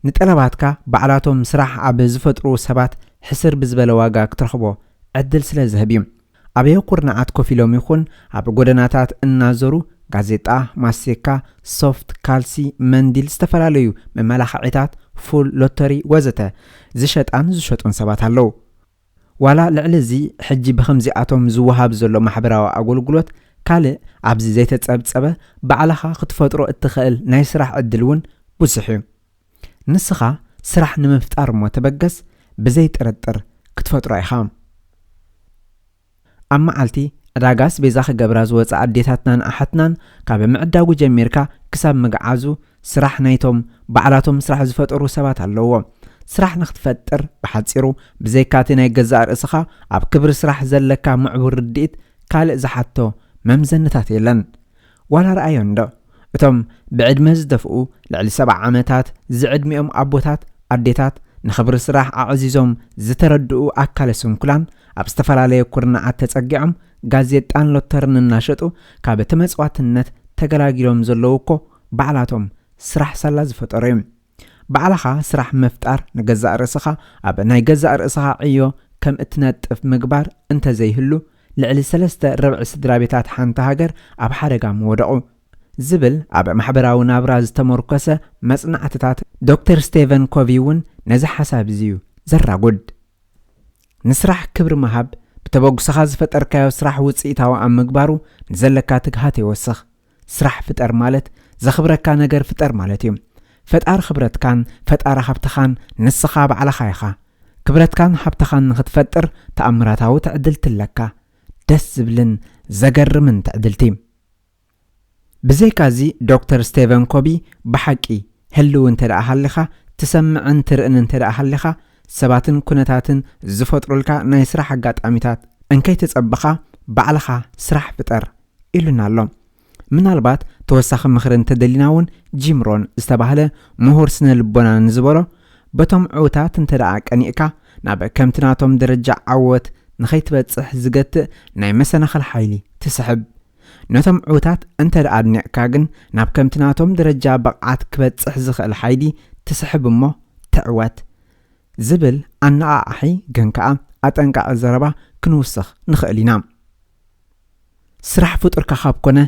ንጠለባትካ ባዕላቶም ስራሕ ኣብ ዝፈጥሩ ሰባት ሕስር ብዝበለ ዋጋ ክትረኽቦ ዕድል ስለ ዝህብ እዩ። ኣብ ኩርናዓት ኮፍ ኢሎም ይኹን ኣብ ጎደናታት እናዞሩ ጋዜጣ፣ ማስቲካ፣ ሶፍት፣ ካልሲ፣ መንዲል፣ ዝተፈላለዩ መመላኽዒታት፣ ፉል፣ ሎተሪ ወዘተ ዝሸጣን ዝሸጡን ሰባት ኣለዉ። ዋላ ልዕሊ እዚ ሕጂ ብኸምዚኣቶም ዝወሃብ ዘሎ ማሕበራዊ ኣገልግሎት ካልእ ኣብዚ ዘይተጸብጸበ ባዕልኻ ክትፈጥሮ እትኽእል ናይ ስራሕ ዕድል እውን ብዙሕ እዩ። ንስኻ ስራሕ ንምፍጣር እሞ ተበገስ፣ ብዘይ ጥርጥር ክትፈጥሮ ኢኻ። ኣብ መዓልቲ ዕዳጋ ኣስቤዛ ክገብራ ዝወጻ ኣዴታትናን ኣሓትናን፣ ካብ ምዕዳጉ ጀሚርካ ክሳብ ምግዓዙ ስራሕ ናይቶም ባዕላቶም ስራሕ ዝፈጠሩ ሰባት ኣለዎ። ስራሕ ንክትፈጥር፣ ብሓጺሩ፣ ብዘይካቲ ናይ ገዛእ ርእስኻ ኣብ ክብሪ ስራሕ ዘለካ ምዕቡል ርድኢት ካልእ ዝሓቶ መምዘንታት የለን። ዋላ ረኣዮ እንዶ፣ እቶም ብዕድመ ዝደፍኡ ልዕሊ ሰብዓ ዓመታት ዝዕድሚኦም ኣቦታት ኣዴታት ንኽብሪ ስራሕ ኣዕዚዞም ዝተረድኡ ኣካለ ስንኩላን ኣብ ዝተፈላለየ ኩርናዓት ተጸጊዖም ጋዜጣን ሎተርን እናሸጡ ካብ እቲ መጽዋትነት ተገላጊሎም ዘለዉ እኮ ባዕላቶም ስራሕ ሳላ ዝፈጠሩ እዮም። ባዕልኻ ስራሕ ምፍጣር ንገዛእ ርእስኻ ኣብ ናይ ገዛእ ርእስኻ ዕዮ ከም እትነጥፍ ምግባር እንተዘይህሉ፣ ልዕሊ ሰለስተ ርብዒ ስድራ ቤታት ሓንቲ ሃገር ኣብ ሓደጋ ምወደቑ ዝብል ኣብ ማሕበራዊ ናብራ ዝተመርኮሰ መጽናዕትታት ዶክተር ስቴቨን ኮቪ እውን ነዚ ሓሳብ እዚ እዩ ዘራጉድ። ንስራሕ ክብሪ ምሃብ፣ ብተበግሶኻ ዝፈጠርካዮ ስራሕ ውጽኢታዊ ኣብ ምግባሩ ንዘለካ ትግሃት ይወስኽ። ስራሕ ፍጠር ማለት ዘኽብረካ ነገር ፍጠር ማለት እዩ። ፈጣሪ ክብረትካን ፈጣሪ ሃብትኻን ንስኻ ባዕልኻ ኢኻ። ክብረትካን ሃብትኻን ንኽትፈጥር ተኣምራታዊ ትዕድልቲ ኣለካ። ደስ ዝብልን ዘገርምን ትዕድልቲ። ብዘይካዚ ዶክተር ስቴቨን ኮቢ ብሓቂ ህልው እንተ ደኣ ሃሊኻ፣ ትሰምዕን ትርእን እንተ ደኣ ሃሊኻ፣ ሰባትን ኩነታትን ዝፈጥሩልካ ናይ ስራሕ ኣጋጣሚታት እንከይተጸበኻ ባዕልኻ ስራሕ ፍጠር ኢሉና ኣሎ። ምናልባት ተወሳኺ ምኽሪ እንተደሊና እውን ጂም ሮን ዝተባህለ ምሁር ስነ ልቦና ንዝበሎ፣ በቶም ዕውታት እንተ ደኣ ቀኒእካ ናብ ከምቲ ናቶም ደረጃ ዓወት ንኸይትበጽሕ ዝገትእ ናይ መሰናኽል ሓይሊ ትስሕብ። ነቶም ዕውታት እንተ ደኣ ኣድኒቕካ ግን ናብ ከምቲ ናቶም ደረጃ ብቕዓት ክበጽሕ ዝኽእል ሓይሊ ትስሕብ እሞ ትዕወት ዝብል ኣነቓቓሒ ግን ከኣ ኣጠንቃቒ ዘረባ ክንውስኽ ንኽእል ኢና። ስራሕ ፍጡርካ ካብ ኮነ፣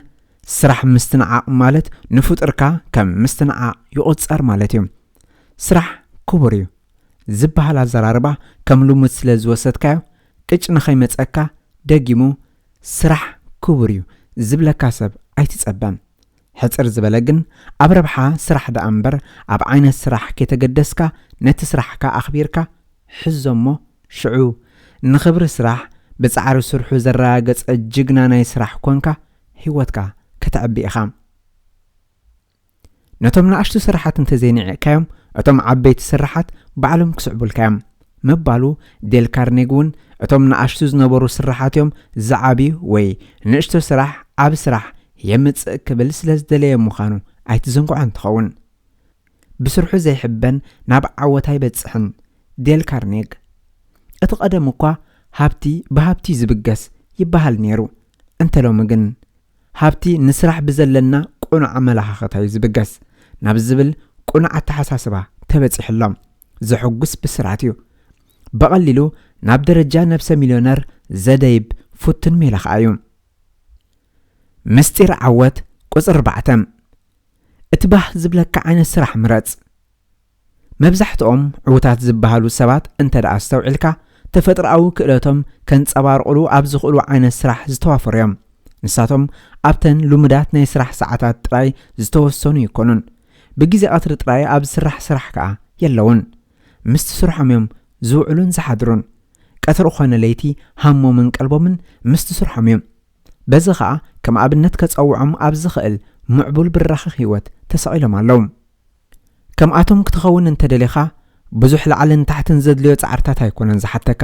ስራሕ ምስትንዓቕ ማለት ንፍጡርካ ከም ምስትንዓቕ ይቑጸር ማለት እዩ። ስራሕ ክቡር እዩ ዝበሃል ኣዘራርባ ከም ልሙድ ስለ ዝወሰድካዮ፣ ቅጭ ንኸይመጸካ ደጊሙ ስራሕ ክቡር እዩ ዝብለካ ሰብ ኣይትጸበ። ሕጽር ዝበለ ግን፣ ኣብ ረብሓ ስራሕ ደኣ እምበር ኣብ ዓይነት ስራሕ ከይተገደስካ፣ ነቲ ስራሕካ ኣኽቢርካ ሕዞ እሞ፣ ሽዑ ንኽብሪ ስራሕ ብጻዕሪ ስርሑ ዘረጋገጸ ጅግና ናይ ስራሕ ኮንካ ህይወትካ ከተዕቢ ኢኻ። ነቶም ንኣሽቱ ስራሓት እንተዘይንዒቕካዮም፣ እቶም ዓበይቲ ስራሓት ባዕሎም ክስዕቡልካ እዮም ምባሉ፣ ዴል ካርኔግ እውን እቶም ንኣሽቱ ዝነበሩ ስራሓት እዮም ዝዓብዩ ወይ ንእሽቶ ስራሕ ዓቢ ስራሕ የምጽእ ክብል ስለ ዝደለየ ምዃኑ ኣይትዘንግዖን ትኸውን። ብስርሑ ዘይሕበን ናብ ዓወት ኣይበጽሕን። ዴል ካርኔግ። እቲ ቀደም እኳ ሃብቲ ብሃብቲ ዝብገስ ይበሃል ነይሩ። እንተ ሎሚ ግን ሃብቲ ንስራሕ ብዘለና ቅኑዕ ኣመለኻኽታ እዩ ዝብገስ ናብ ዝብል ቅኑዕ ኣተሓሳስባ ተበጺሑ ኣሎ። ዘሐጉስ ብስራት እዩ። ብቐሊሉ ናብ ደረጃ ነብሰ ሚልዮነር ዘደይብ ፍቱን ሜላ ኸኣ እዩ። ምስጢር ዓወት ቁጽሪ ኣርባዕተ። እቲ ባህ ዝብለካ ዓይነት ስራሕ ምረጽ። መብዛሕትኦም ዕዉታት ዝበሃሉ ሰባት እንተ ደኣ ኣስተውዒልካ፣ ተፈጥሮኣዊ ክእለቶም ከንጸባርቑሉ ኣብ ዝኽእሉ ዓይነት ስራሕ ዝተዋፈሩ እዮም። ንሳቶም ኣብተን ልሙዳት ናይ ስራሕ ሰዓታት ጥራይ ዝተወሰኑ ኣይኮኑን። ብግዜ ቀትሪ ጥራይ ኣብ ዝስራሕ ስራሕ ከኣ የለውን። ምስቲ ስርሖም እዮም ዝውዕሉን ዝሓድሩን። ቀትሪ ኾነ ለይቲ ሃሞምን ቀልቦምን ምስቲ ስርሖም እዩ። በዚ ኸኣ ከም ኣብነት ከጸውዖም ኣብ ዝኽእል ምዕቡል ብራኸ ህይወት ተሰቒሎም ኣለዉ። ከምኣቶም ክትኸውን እንተደሊኻ፣ ብዙሕ ላዕልን ታሕትን ዘድልዮ ጻዕርታት ኣይኮነን ዝሓተካ።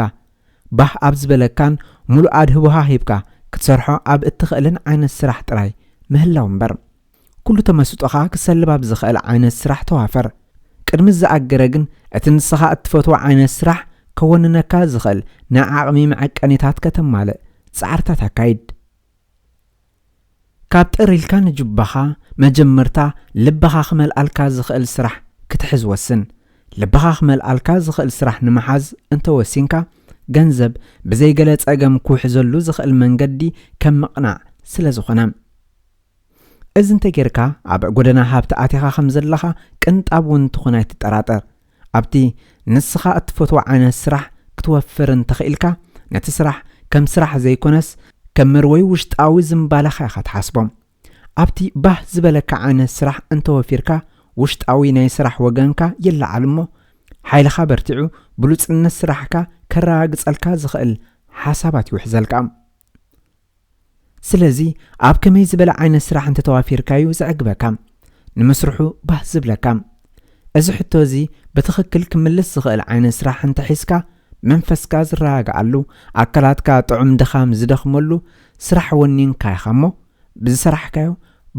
ባህ ኣብ ዝበለካን ምሉእ ኣድህቦኻ ሂብካ ክትሰርሖ ኣብ እትኽእልን ዓይነት ስራሕ ጥራይ ምህላው እምበር። ኩሉ ተመስጦኻ ክሰልብ ኣብ ዝኽእል ዓይነት ስራሕ ተዋፈር። ቅድሚ ዝኣገረ ግን፣ እቲ ንስኻ እትፈትዎ ዓይነት ስራሕ ከወንነካ ዝኽእል ናይ ዓቕሚ መዐቀኒታት ከተማልእ ጻዕርታት ኣካይድ። ካብ ጥር ኢልካ ንጁባኻ መጀመርታ ልብኻ ክመልኣልካ ዝኽእል ስራሕ ክትሕዝ ወስን። ልብኻ ክመልኣልካ ዝኽእል ስራሕ ንምሓዝ እንተወሲንካ፣ ገንዘብ ብዘይ ገለ ጸገም ክውሕዘሉ ዝኽእል መንገዲ ከም ምቕናዕ ስለ ዝኾነ። እዚ እንተጌርካ፣ ኣብ ጎደና ሃብቲ ኣቲኻ ከም ዘለኻ ቅንጣብ እውን ትኹን ኣይትጠራጠር። ኣብቲ ንስኻ እትፈትዎ ዓይነት ስራሕ ክትወፍር እንተኽኢልካ፣ ነቲ ስራሕ ከም ስራሕ ዘይኮነስ፣ ከም መርወይ ውሽጣዊ ዝምባለኻ ኢኻ ትሓስቦ። ኣብቲ ባህ ዝበለካ ዓይነት ስራሕ እንተወፊርካ፣ ውሽጣዊ ናይ ስራሕ ወገንካ ይለዓል እሞ፣ ሓይልኻ በርቲዑ፣ ብሉጽነት ስራሕካ ከረጋግጸልካ ዝኽእል ሓሳባት ይውሕዘልካ። ስለዚ፣ ኣብ ከመይ ዝበለ ዓይነት ስራሕ እንተተዋፊርካዩ ዘዕግበካ፣ ንምስርሑ ባህ ዝብለካ? እዚ ሕቶ እዚ ብትኽክል ክምልስ ዝኽእል ዓይነት ስራሕ እንተሒዝካ፣ መንፈስካ ዝረጋግኣሉ፣ ኣካላትካ ጥዑም ድኻም ዝደኽመሉ ስራሕ ወኒንካ ኢኻ እሞ፣ ብዝሰራሕካዮ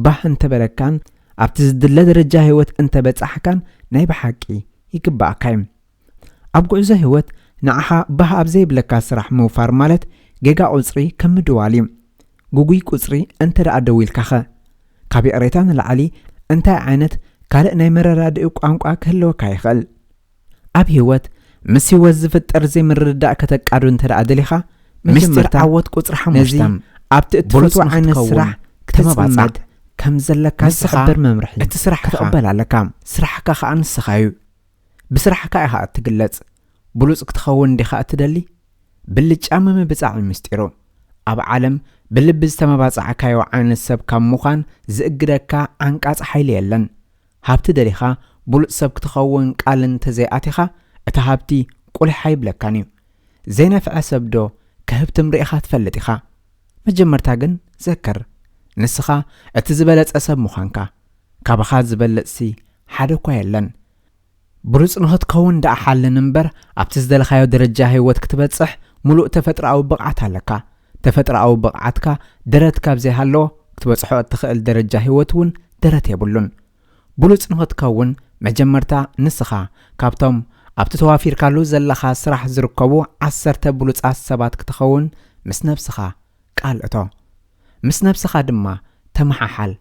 ባህ እንተበለካን ኣብቲ ዝድለ ደረጃ ህይወት እንተበጻሕካን ናይ ብሓቂ ይግባኣካ እዩ። ኣብ ጉዕዞ ህይወት ንዓኻ ባህ ኣብ ዘይብለካ ስራሕ ምውፋር ማለት ጌጋ ቁጽሪ ከም ምድዋል እዩ። ግጉይ ቁጽሪ እንተ ደኣ ደዊልካኸ? ካብ ይቕሬታ ንላዕሊ እንታይ ዓይነት ካልእ ናይ መረዳድኢ ቋንቋ ክህልወካ ይኽእል? ኣብ ህይወት ምስ ህይወት ዝፍጠር ዘይምርድዳእ ከተቃዱ እንተ ደኣ ደሊኻ፣ ምስጢር መጀመርታ ዓወት ቁጽሪ ነዚ ሓሙሽተ ኣብቲ ብሉጽ እትፈትዎ ዓይነት ንኽትኸውን ስራሕ ተመባጻዕ። ክትጽመድ ከም ዘለካ ንስኻ ዝሕብር መምርሒ እቲ ስራሕ ክትቕበል ኣለካ። ስራሕካ ኸኣ ንስኻ እዩ። ብስራሕካ ኢኻ እትግለጽ። ብሉጽ ክትኸውን ዲኻ እትደሊ? ብልጫ ምምብጻዕ እዩ ምስጢሩ። ኣብ ዓለም ብልቢ ዝተመባጻዕካዮ ዓይነት ሰብ ካብ ምዃን ዝእግደካ ዓንቃጽ ሓይሊ የለን። ሃብቲ ደሊኻ ብሉጽ ሰብ ክትኸውን ቃል እንተዘይኣቲኻ፣ እቲ ሃብቲ ቁሊሕ ኣይብለካን እዩ። ዘይነፍዐ ሰብ ዶ ከህብትም ርኢኻ ትፈልጥ ኢኻ? መጀመርታ ግን ዘክር፣ ንስኻ እቲ ዝበለጸ ሰብ ምዃንካ። ካባኻ ዝበልጽሲ ሓደ እኳ የለን። ብሉጽ ንኽትከውን ደኣ ሓልን እምበር፣ ኣብቲ ዝደለኻዮ ደረጃ ህይወት ክትበጽሕ ምሉእ ተፈጥሮኣዊ ብቕዓት ኣለካ። ተፈጥሮኣዊ ብቕዓትካ ደረት ካብ ዘይሃለዎ፣ ክትበጽሖ እትኽእል ደረጃ ህይወት እውን ደረት የብሉን። ብሉጽ ንኽትከውን፣ መጀመርታ ንስኻ ካብቶም ኣብቲ ተዋፊርካሉ ዘለኻ ስራሕ ዝርከቡ ዓሰርተ ብሉጻት ሰባት ክትኸውን ምስ ነብስኻ ቃል እቶ። ምስ ነብስኻ ድማ ተመሓሓል።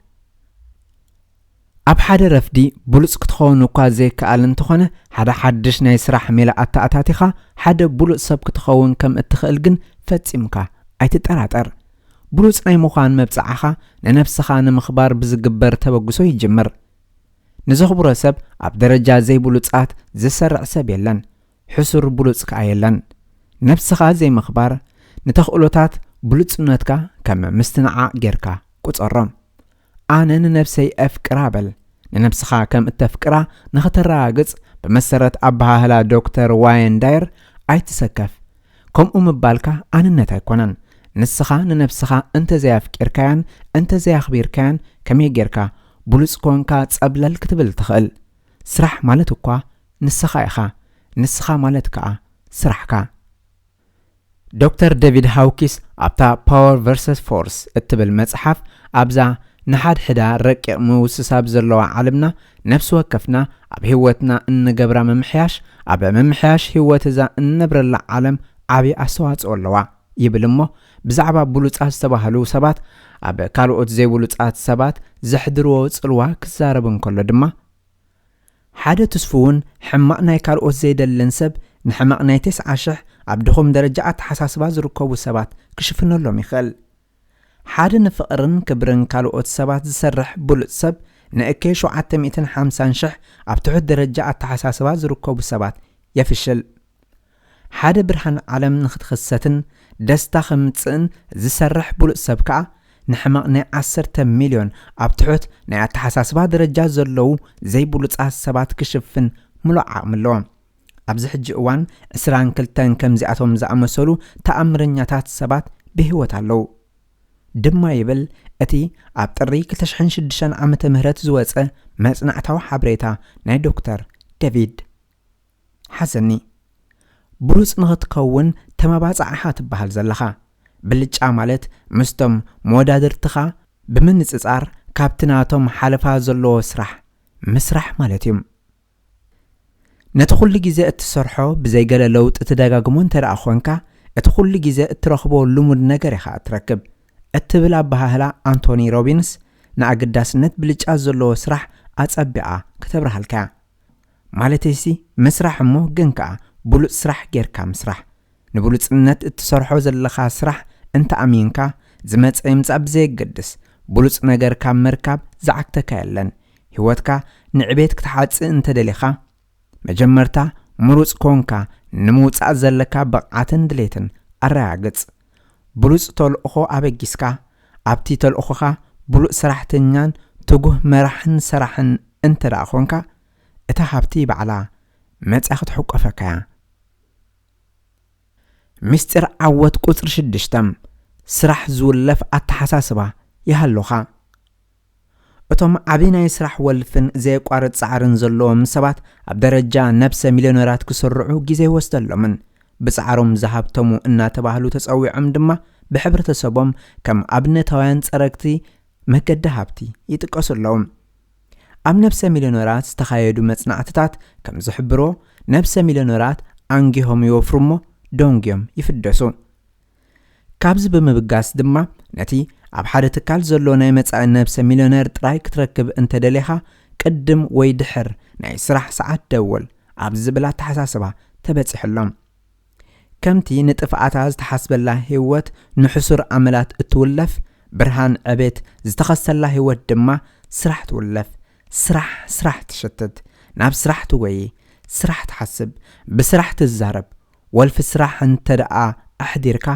ኣብ ሓደ ረፍዲ ብሉጽ ክትኸውን እኳ ዘይከኣል እንተኾነ፣ ሓደ ሓድሽ ናይ ስራሕ ሜላ ኣተኣታቲኻ ሓደ ብሉጽ ሰብ ክትኸውን ከም እትኽእል ግን ፈጺምካ ኣይትጠራጠር። ብሉጽ ናይ ምዃን መብጽዓኻ ንነብስኻ ንምኽባር ብዝግበር ተበግሶ ይጅምር። ንዘኽብሮ ሰብ ኣብ ደረጃ ዘይብሉጻት ዝሰርዕ ሰብ የለን። ሕሱር ብሉጽ ከኣ የለን። ነብስኻ ዘይምኽባር ንተኽእሎታት ብሉጽነትካ ከም ምስትንዓቕ ጌርካ ቁጸሮ። ኣነ ንነብሰይ ኣፍቅራ በል። ንነብስኻ ከም እተፍቅራ ንኽተረጋግጽ፣ ብመሰረት ኣበሃህላ ዶክተር ዋየን ዳየር፣ ኣይትሰከፍ። ከምኡ ምባልካ ኣንነት ኣይኮነን። ንስኻ ንነብስኻ እንተዘይኣፍቂርካያን እንተዘይኣኽቢርካያን ከመይ ጌርካ ብሉጽ ኮንካ ጸብለል ክትብል ትኽእል? ስራሕ ማለት እኳ ንስኻ ኢኻ። ንስኻ ማለት ከኣ ስራሕካ። ዶክተር ዴቪድ ሃውኪስ ኣብታ ፓወር ቨርሰስ ፎርስ እትብል መጽሓፍ፣ ኣብዛ ንሓድሕዳ ረቂቕ ምውስሳብ ዘለዋ ዓለምና፣ ነፍሲ ወከፍና ኣብ ህይወትና እንገብራ ምምሕያሽ፣ ኣብ ምምሕያሽ ህይወት እዛ እንነብረላ ዓለም ዓቢ ኣስተዋጽኦ ኣለዋ ይብል እሞ፣ ብዛዕባ ብሉጻት ዝተባህሉ ሰባት ኣብ ካልኦት ዘይብሉጻት ሰባት ዘሕድርዎ ጽልዋ ክዛረብ እንከሎ ድማ፣ ሓደ ትስፉውን ሕማቕ ናይ ካልኦት ዘይደልን ሰብ ንሕማቕ ናይ ተስዓ ሽሕ ኣብ ድኹም ደረጃ ኣተሓሳስባ ዝርከቡ ሰባት ክሽፍነሎም ይኽእል። ሓደ ንፍቕርን ክብርን ካልኦት ሰባት ዝሰርሕ ብሉጽ ሰብ ንእከይ ሸውዓተ ሚእትን ሓምሳን ሽሕ ኣብ ትሑት ደረጃ ኣተሓሳስባ ዝርከቡ ሰባት የፍሽል። ሓደ ብርሃን ዓለም ንኽትኽሰትን ደስታ ከምጽእን ዝሰርሕ ብሉጽ ሰብ ከኣ ንሕማቕ ናይ ዓሰርተ ሚልዮን ኣብ ትሑት ናይ ኣተሓሳስባ ደረጃ ዘለዉ ዘይብሉጻት ሰባት ክሽፍን ምሉእ ዓቕሚ ኣለዎ። ኣብዚ ሕጂ እዋን ዕስራን ክልተን ከምዚኣቶም ዝኣመሰሉ ተኣምረኛታት ሰባት ብህይወት ኣለዉ ድማ ይብል እቲ ኣብ ጥሪ ክልተ ሽሕን ሽዱሽተን ዓመተ ምህረት ዝወጸ መጽናዕታዊ ሓበሬታ ናይ ዶክተር ዴቪድ። ሓዘኒ። ብሉጽ ንኽትከውን ተመባጻዕኻ ትበሃል ዘለኻ። ብልጫ ማለት ምስቶም መወዳድርትኻ ብምንጽጻር ካብቲ ናቶም ሓለፋ ዘለዎ ስራሕ ምስራሕ ማለት እዩ። ነቲ ኩሉ ግዜ እትሰርሖ ብዘይገለ ለውጢ ትደጋግሞ እንተ ደኣ ኾንካ፣ እቲ ኩሉ ግዜ እትረኽቦ ልሙድ ነገር ኢኻ እትረክብ እትብል ኣበሃህላ ኣንቶኒ ሮቢንስ ንኣገዳስነት ብልጫ ዘለዎ ስራሕ ኣጸቢቓ ከተብርሃልካ እያ። ማለተይሲ ምስራሕ እሞ ግን ከኣ ብሉጽ ስራሕ ጌርካ ምስራሕ። ንብሉጽነት እትሰርሖ ዘለኻ ስራሕ እንተ ኣሚንካ፣ ዝመጸ ይምጻእ ብዘየገድስ፣ ብሉጽ ነገር ካብ ምርካብ ዝዓግተካ የለን። ህይወትካ ንዕቤት ክትሓጽእ እንተ ደሊኻ፣ መጀመርታ ምሩጽ ኮንካ ንምውጻእ ዘለካ ብቕዓትን ድሌትን ኣረጋግጽ። ብሉጽ ተልእኾ ኣበጊስካ፣ ኣብቲ ተልእኾኻ ብሉጽ ሰራሕተኛን ትጉህ መራሕን ሰራሕን እንተ ደኣ ኾንካ፣ እታ ሃብቲ ባዕላ መጽያ ክትሕቆፈካ እያ። ምስጢር ዓወት ቁጽሪ ሽዱሽተ፣ ስራሕ ዝውለፍ ኣተሓሳስባ ይሃሉኻ። እቶም ዓቢ ናይ ስራሕ ወልፍን ዘየቋርጥ ጻዕርን ዘለዎም ሰባት ኣብ ደረጃ ነብሰ ሚልዮነራት ክስርዑ ግዜ ይወስደሎምን፣ ብጻዕሮም ዝሃብተሙ እናተባህሉ ተጸዊዖም ድማ ብሕብረተሰቦም ከም ኣብነታውያን ጸረግቲ መገዲ ሃብቲ ይጥቀሱ ኣለዉ። ኣብ ነብሰ ሚልዮነራት ዝተኻየዱ መጽናዕትታት ከም ዝሕብሮ፣ ነብሰ ሚልዮነራት ኣንጊሆም ይወፍሩ እሞ ደንጊዮም ይፍደሱ። ካብዚ ብምብጋስ ድማ ነቲ ኣብ ሓደ ትካል ዘሎ ናይ መጻኢ ነብሰ ሚልዮነር ጥራይ ክትረክብ እንተደሊኻ ቅድም ወይ ድሕር ናይ ስራሕ ሰዓት ደውል ኣብ ዝብል ኣተሓሳስባ ተበጺሑ ኣሎ። ከምቲ ንጥፍኣታ ዝተሓስበላ ህይወት ንሕሱር ኣመላት እትውለፍ፣ ብርሃን ዕቤት ዝተኸሰላ ህይወት ድማ ስራሕ ትውለፍ። ስራሕ ስራሕ ትሸትት፣ ናብ ስራሕ ትጎዪ፣ ስራሕ ትሓስብ፣ ብስራሕ ትዛረብ። ወልፊ ስራሕ እንተ ደኣ ኣሕዲርካ፣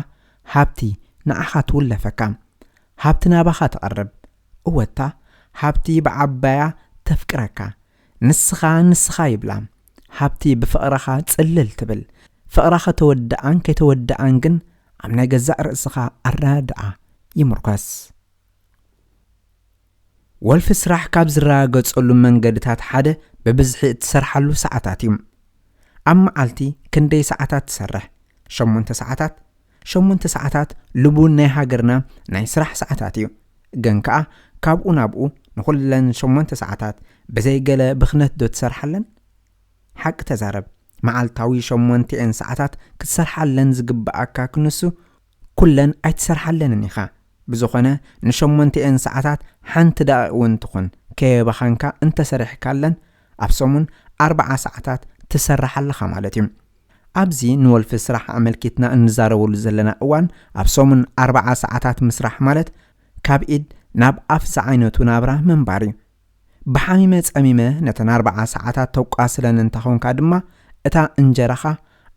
ሃብቲ ንዓኻ ትውለፈካ። ሃብቲ ናባኻ ትቐርብ። እወታ፣ ሃብቲ ብዓባያ ተፍቅረካ። ንስኻ ንስኻ ይብላ። ሃብቲ ብፍቕርኻ ጽልል ትብል። ፍቕራ ከተወድኣን ከይተወድኣን ግን ኣብ ናይ ገዛእ ርእስኻ ኣረዳድኣ ይምርኮስ። ወልፊ ስራሕ ካብ ዝረጋገጸሉ መንገድታት ሓደ ብብዝሒ እትሰርሓሉ ሰዓታት እዩ። ኣብ መዓልቲ ክንደይ ሰዓታት ትሰርሕ? ሸሞንተ ሰዓታት። ሸሞንተ ሰዓታት ልቡን ናይ ሃገርና ናይ ስራሕ ሰዓታት እዩ። ግን ከኣ ካብኡ ናብኡ ንኹለን ሸሞንተ ሰዓታት ብዘይ ገለ ብኽነት ዶ ትሰርሓለን? ሓቂ ተዛረብ። መዓልታዊ ሸሞንተኤን ሰዓታት ክትሰርሓለን ዝግብኣካ ክንሱ ኩለን ኣይትሰርሓለንን ኢኻ። ብዝኾነ ንሸሞንተኤን ሰዓታት ሓንቲ ደቂቕ እውን ትኹን ከየባኸንካ እንተሰሪሕካለን ኣብ ሰሙን ኣርብዓ ሰዓታት ትሰርሕ ኣለኻ ማለት እዩ። ኣብዚ ንወልፊ ስራሕ ኣመልኪትና እንዛረበሉ ዘለና እዋን ኣብ ሰሙን ኣርብዓ ሰዓታት ምስራሕ ማለት ካብ ኢድ ናብ ኣፍ ዝዓይነቱ ናብራ ምንባር እዩ። ብሓሚመ ጸሚመ ነተን ኣርብዓ ሰዓታት ተቋስለን እንተኾንካ ድማ እታ እንጀራኻ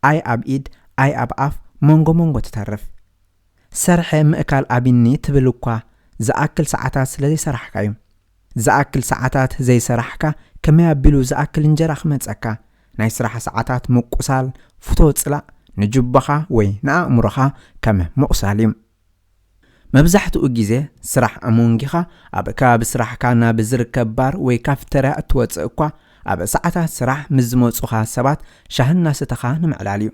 ኣይ ኣብ ኢድ ኣይ ኣብ ኣፍ መንጎ መንጎ ትተርፍ። ሰርሐ ምእካል ኣቢኒ ትብል እኳ ዝኣክል ሰዓታት ስለ ዘይሰራሕካ እዩ። ዝኣክል ሰዓታት ዘይሰራሕካ ከመይ ኣቢሉ ዝኣክል እንጀራ ክመጸካ? ናይ ስራሕ ሰዓታት ምቁሳል ፍቶ ጽላእ ንጅቦኻ ወይ ንኣእምሮኻ ከም ምቑሳል እዩ። መብዛሕትኡ ግዜ ስራሕ ኣሞንጊኻ ኣብ ከባቢ ስራሕካ ናብ ዝርከብ ባር ወይ ካፍተርያ እትወጽእ እኳ ኣብ ሰዓታት ስራሕ ምስ ዝመጹኻ ሰባት ሻሂ እናሰተኻ ንምዕላል እዩ።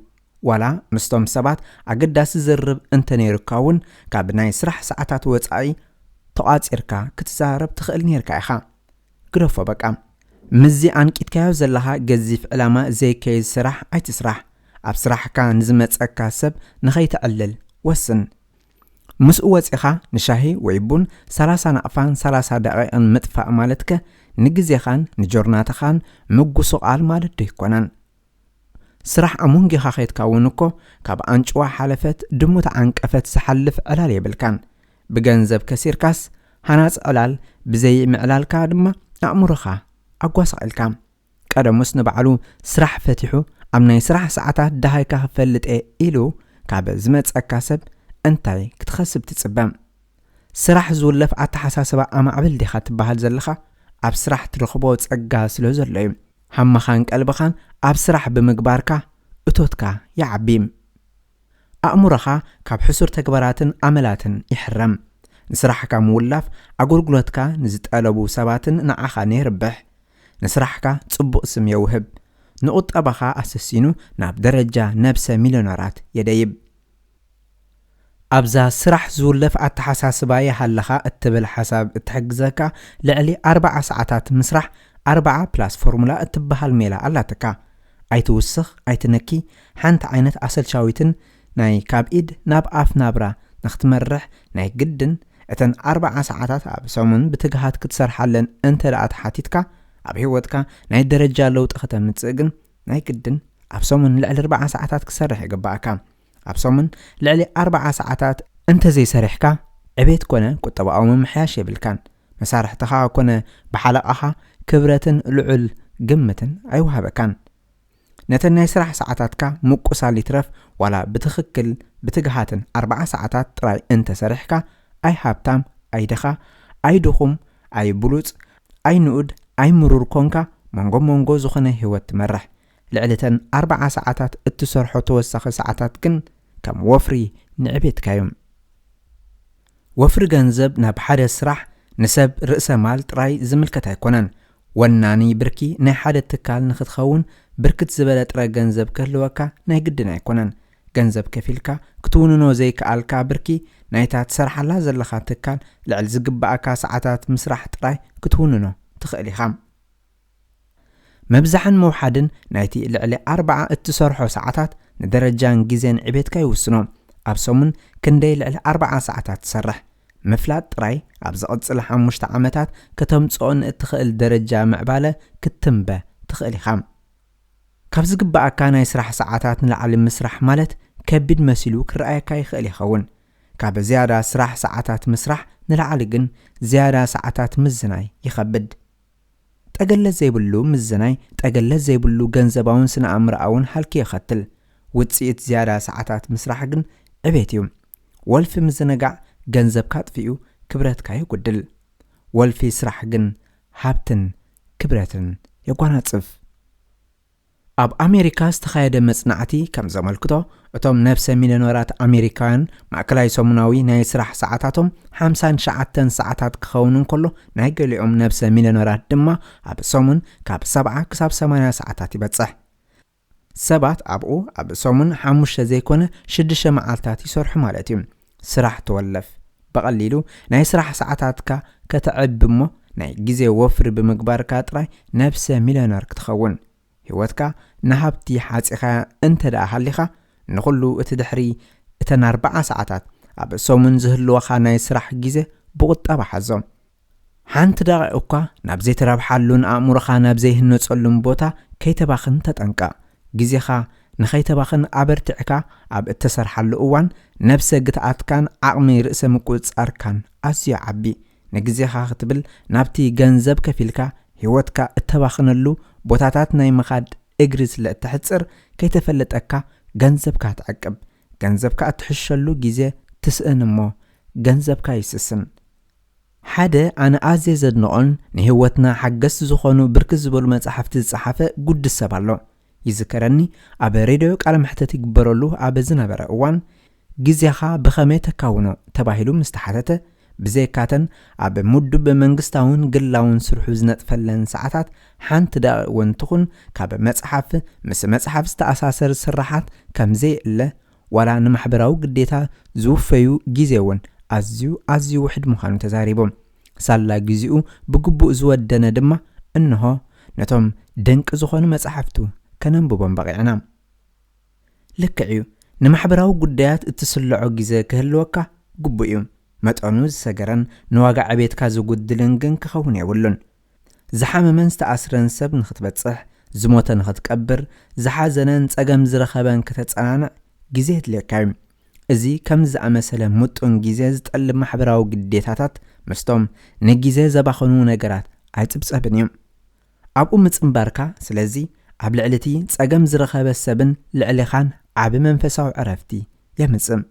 ዋላ ምስቶም ሰባት ኣገዳሲ ዝርርብ እንተነይሩካ እውን ካብ ናይ ስራሕ ሰዓታት ወጻኢ ተቋጺርካ ክትዛረብ ትኽእል ነይርካ ኢኻ። ግደፎ በቃ። ምስዚ ኣንቂድካዮ ዘለኻ ገዚፍ ዕላማ ዘይከይድ ስራሕ ኣይትስራሕ። ኣብ ስራሕካ ንዝመጸካ ሰብ ንኸይተዕልል ወስን። ምስኡ ወጺኻ ንሻሂ ወይ ቡን ሰላሳ ናቕፋን ሰላሳ ደቂቕን ምጥፋእ ማለትከ ንግዜኻን ንጆርናታኻን ምጉስቓል ማለት ዶ ኣይኮነን? ስራሕ ኣሞንጊኻ ኸይድካ እውን እኮ ካብ ኣንጭዋ ሓለፈት ድሙ ተዓንቀፈት ዝሓልፍ ዕላል የብልካን። ብገንዘብ ከሲርካስ ሃናጺ ዕላል ብዘይ ምዕላልካ ድማ ኣእምሮኻ ኣጓስቒልካ። ቀደሙስ ንባዕሉ ስራሕ ፈቲሑ ኣብ ናይ ስራሕ ሰዓታት ደሃይካ ክፈልጥ እየ ኢሉ ካብ ዝመጸካ ሰብ እንታይ ክትኸስብ ትጽበ? ስራሕ ዝውለፍ ኣተሓሳስባ ኣማዕብል ዲኻ ትበሃል ዘለኻ? ኣብ ስራሕ ትረኽቦ ጸጋ ስለ ዘሎ እዩ። ሃመኻን ቀልብኻን ኣብ ስራሕ ብምግባርካ እቶትካ ይዓቢ። ኣእምሮኻ ካብ ሕሱር ተግባራትን ኣመላትን ይሕረም። ንስራሕካ ምውላፍ ኣገልግሎትካ ንዝጠለቡ ሰባትን ንዓኻን የርብሕ። ንስራሕካ ጽቡቕ ስም የውህብ። ንቁጠባኻ ኣሰሲኑ ናብ ደረጃ ነብሰ ሚልዮነራት የደይብ። ኣብዛ ስራሕ ዝውለፍ ኣተሓሳስባ ይሃልኻ እትብል ሓሳብ እትሕግዘካ ልዕሊ ኣርብዓ ሰዓታት ምስራሕ ኣርብዓ ፕላስ ፎርሙላ እትበሃል ሜላ ኣላትካ። ኣይትውስኽ፣ ኣይትነኪ፣ ሓንቲ ዓይነት ኣሰልቻዊትን ናይ ካብ ኢድ ናብ ኣፍ ናብራ ንኽትመርሕ ናይ ግድን እተን ኣርብዓ ሰዓታት ኣብ ሰሙን ብትግሃት ክትሰርሓለን እንተ ደኣ ተሓቲትካ፣ ኣብ ህይወትካ ናይ ደረጃ ለውጢ ከተምጽእ ግን ናይ ግድን ኣብ ሰሙን ልዕሊ ኣርብዓ ሰዓታት ክትሰርሕ ይግብኣካ። ኣብ ሰሙን ልዕሊ ኣርብዓ ሰዓታት እንተ ዘይሰሪሕካ ዕቤት ኮነ ቁጠባዊ ምምሕያሽ የብልካን። መሳርሕትኻ ኮነ ብሓለቓኻ ክብረትን ልዑል ግምትን ኣይወሃበካን። ነተን ናይ ስራሕ ሰዓታትካ ምቁሳል ይትረፍ ዋላ ብትኽክል ብትግሃትን ኣርባዓ ሰዓታት ጥራይ እንተሰሪሕካ፣ ኣይ ሃብታም፣ ኣይ ድኻ፣ ኣይ ድኹም፣ ኣይ ብሉጽ፣ ኣይ ንኡድ፣ ኣይ ምሩር ኮንካ መንጎ መንጎ ዝኾነ ህይወት ትመርሕ። ልዕሊ እተን ኣርባዓ ሰዓታት እትሰርሖ ተወሳኺ ሰዓታት ግን ከም ወፍሪ ንዕቤትካ እዮም። ወፍሪ ገንዘብ ናብ ሓደ ስራሕ ንሰብ ርእሰ ማል ጥራይ ዝምልከት ኣይኮነን። ወናኒ ብርኪ ናይ ሓደ ትካል ንኽትኸውን ብርክት ዝበለ ጥረ ገንዘብ ክህልወካ ናይ ግድን ኣይኮነን። ገንዘብ ከፊልካ ክትውንኖ ዘይከኣልካ ብርኪ ናይታ ትሰርሓላ ዘለኻ ትካል ልዕሊ ዝግባኣካ ሰዓታት ምስራሕ ጥራይ ክትውንኖ ትኽእል ኢኻ። መብዛሕን መውሓድን ናይቲ ልዕሊ ኣርባዓ እትሰርሖ ሰዓታት ንደረጃን ግዜን ዕቤትካ ይውስኖ። ኣብ ሰሙን ክንደይ ልዕሊ ኣርባዓ ሰዓታት ትሰርሕ ምፍላጥ ጥራይ ኣብ ዝቕጽል ሓሙሽተ ዓመታት ከተምጽኦ ንእትኽእል ደረጃ ምዕባለ ክትትንበ ትኽእል ኢኻ። ካብ ዝግባኣካ ናይ ስራሕ ሰዓታት ንላዕሊ ምስራሕ ማለት ከቢድ መሲሉ ክረኣየካ ይኽእል ይኸውን። ካብ ዝያዳ ስራሕ ሰዓታት ምስራሕ ንላዕሊ ግን ዝያዳ ሰዓታት ምዝናይ ይኸብድ። ጠገለት ዘይብሉ ምዝናይ ጠገለት ዘይብሉ ገንዘባውን ስነ ኣእምሮኣውን ሃልኪ የኸትል። ውጽኢት ዝያዳ ሰዓታት ምስራሕ ግን ዕቤት እዩ። ወልፊ ምዝንጋዕ ገንዘብካ ኣጥፊኡ ክብረትካ የጉድል። ወልፊ ስራሕ ግን ሃብትን ክብረትን የጓናጽፍ። ኣብ ኣሜሪካ ዝተኻየደ መጽናዕቲ ከም ዘመልክቶ፣ እቶም ነብሰ ሚልዮነራት ኣሜሪካውያን ማእከላይ ሰሙናዊ ናይ ስራሕ ሰዓታቶም ሓምሳን ትሽዓተን ሰዓታት ክኸውን እንከሎ፣ ናይ ገሊኦም ነብሰ ሚልዮነራት ድማ ኣብ ሰሙን ካብ ሰብዓ ክሳብ ሰማንያ ሰዓታት ይበጽሕ። ሰባት ኣብኡ ኣብ ሰሙን ሓሙሽተ ዘይኮነ ሽዱሽተ መዓልታት ይሰርሑ ማለት እዩ። ስራሕ ተወለፍ። ብቐሊሉ ናይ ስራሕ ሰዓታትካ ከተዕቢ እሞ ናይ ግዜ ወፍሪ ብምግባርካ ጥራይ ነብሰ ሚልዮነር ክትኸውን። ህይወትካ ንሃብቲ ሓጺኻ እንተ ደኣ ሃሊኻ፣ ንኹሉ እቲ ድሕሪ እተን ኣርባዓ ሰዓታት ኣብ ሰሙን ዝህልወኻ ናይ ስራሕ ግዜ ብቑጠባ ሓዞ። ሓንቲ ደቒቕ እኳ ናብ ዘይተረብሓሉን ኣእምሮኻ ናብ ዘይህነጸሉን ቦታ ከይተባኽን ተጠንቀቕ። ግዜኻ ንኸይተባኽን ኣበርቲዕካ ኣብ እተሰርሓሉ እዋን፣ ነብሰ ግትኣትካን ዓቕሚ ርእሰ ምቁጽጻርካን ኣዝዩ ዓቢ። ንግዜኻ ክትብል ናብቲ ገንዘብ ከፊልካ ህይወትካ እተባኽነሉ ቦታታት ናይ ምኻድ እግሪ ስለ እተሕጽር፣ ከይተፈለጠካ ገንዘብካ ትዕቅብ። ገንዘብካ እትሕሸሉ ግዜ ትስእን እሞ ገንዘብካ ይስስን። ሓደ ኣነ ኣዝየ ዘድንቖን ንህይወትና ሓገዝቲ ዝኾኑ ብርክት ዝበሉ መጻሕፍቲ ዝጸሓፈ ጉዱስ ሰብ ኣሎ። ይዝከረኒ፣ ኣብ ሬድዮ ቃለ መሕትት ይግበረሉ ኣብ ዝነበረ እዋን፣ "ግዜኻ ብኸመይ ተካውኖ?" ተባሂሉ ምስ ተሓተተ፣ ብዘይካተን ኣብ ምዱብ መንግስታውን ግላውን ስርሑ ዝነጥፈለን ሰዓታት ሓንቲ ደቒቕ እውን ትኹን ካብ መጽሓፍ ምስ መጽሓፍ ዝተኣሳሰር ስራሓት ከም ዘይእለ፣ ዋላ ንማሕበራዊ ግዴታ ዝውፈዩ ግዜ እውን ኣዝዩ ኣዝዩ ውሕድ ምዃኑ ተዛሪቦም። ሳላ ግዜኡ ብግቡእ ዝወደነ ድማ እንሆ ነቶም ድንቂ ዝኾኑ መጻሕፍቱ ከነንብቦም በቒዕና። ልክዕ እዩ፣ ንማሕበራዊ ጉዳያት እትስልዖ ግዜ ክህልወካ ግቡእ እዩ። መጠኑ ዝሰገረን ንዋጋ ዕቤትካ ዝጉድልን ግን ክኸውን የብሉን። ዝሓመመን ዝተኣስረን ሰብ ንኽትበጽሕ፣ ዝሞተ ንኽትቀብር፣ ዝሓዘነን ጸገም ዝረኸበን ከተጸናንዕ ግዜ የድልየካ እዩ። እዚ ከምዚ ዝኣመሰለ ምጡን ግዜ ዝጠልብ ማሕበራዊ ግዴታታት ምስቶም ንግዜ ዘባኽኑ ነገራት ኣይጽብጸብን እዩ። ኣብኡ ምጽንባርካ፣ ስለዚ ኣብ ልዕሊ እቲ ጸገም ዝረኸበ ሰብን ልዕሌኻን ዓቢ መንፈሳዊ ዕረፍቲ የምጽእ።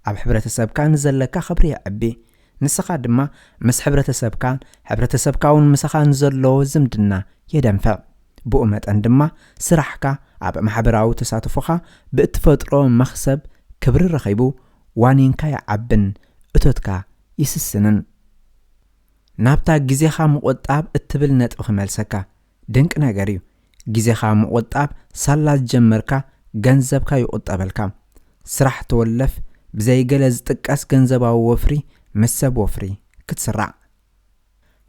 ኣብ ሕብረተሰብካ ንዘለካ ክብሪ የዕቢ። ንስኻ ድማ ምስ ሕብረተሰብካን ሕብረተሰብካ እውን ምሳኻ ንዘለዎ ዝምድና የደንፍዕ። ብኡ መጠን ድማ ስራሕካ ኣብ ማሕበራዊ ተሳትፎኻ ብእትፈጥሮ መኽሰብ ክብሪ ረኺቡ ዋኒንካ ይዓብን እቶትካ ይስስንን። ናብታ ግዜኻ ምቑጣብ እትብል ነጥቢ ክመልሰካ። ድንቂ ነገር እዩ። ግዜኻ ምቑጣብ ሳላ ዝጀመርካ ገንዘብካ ይቑጠበልካ። ስራሕ ተወለፍ፣ ብዘይገለ ዝጥቀስ ገንዘባዊ ወፍሪ ምስ ሰብ ወፍሪ ክትስራዕ።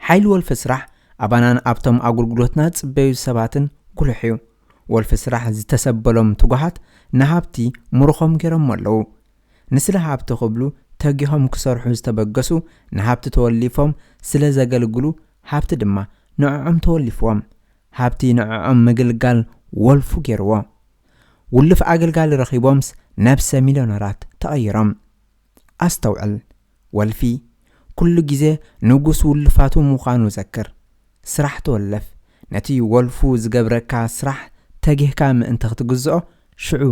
ሓይሊ ወልፊ ስራሕ ኣባናን ኣብቶም ኣገልግሎትና ዝጽበዩ ሰባትን ጉሉሕ እዩ። ወልፊ ስራሕ ዝተሰበሎም ትጉሃት ንሃብቲ ምሩኾም ገይሮሞ ኣለዉ። ንስለ ሃብቲ ክብሉ ተጊሆም ክሰርሑ ዝተበገሱ ንሃብቲ ተወሊፎም ስለ ዘገልግሉ ሃብቲ ድማ ንዕዖም ተወሊፍዎም። ሃብቲ ንዕዖም ምግልጋል ወልፉ ገይርዎ። ውልፍ ኣገልጋሊ ረኺቦምስ ነብሰ ሚልዮነራት ተቐይሮም። ኣስተውዕል፣ ወልፊ ኩሉ ግዜ ንጉስ ውልፋቱ ምዃኑ ዘክር። ስራሕ ተወለፍ፣ ነቲ ወልፉ ዝገብረካ ስራሕ ተጊህካ ምእንቲ ክትግዝኦ፣ ሽዑ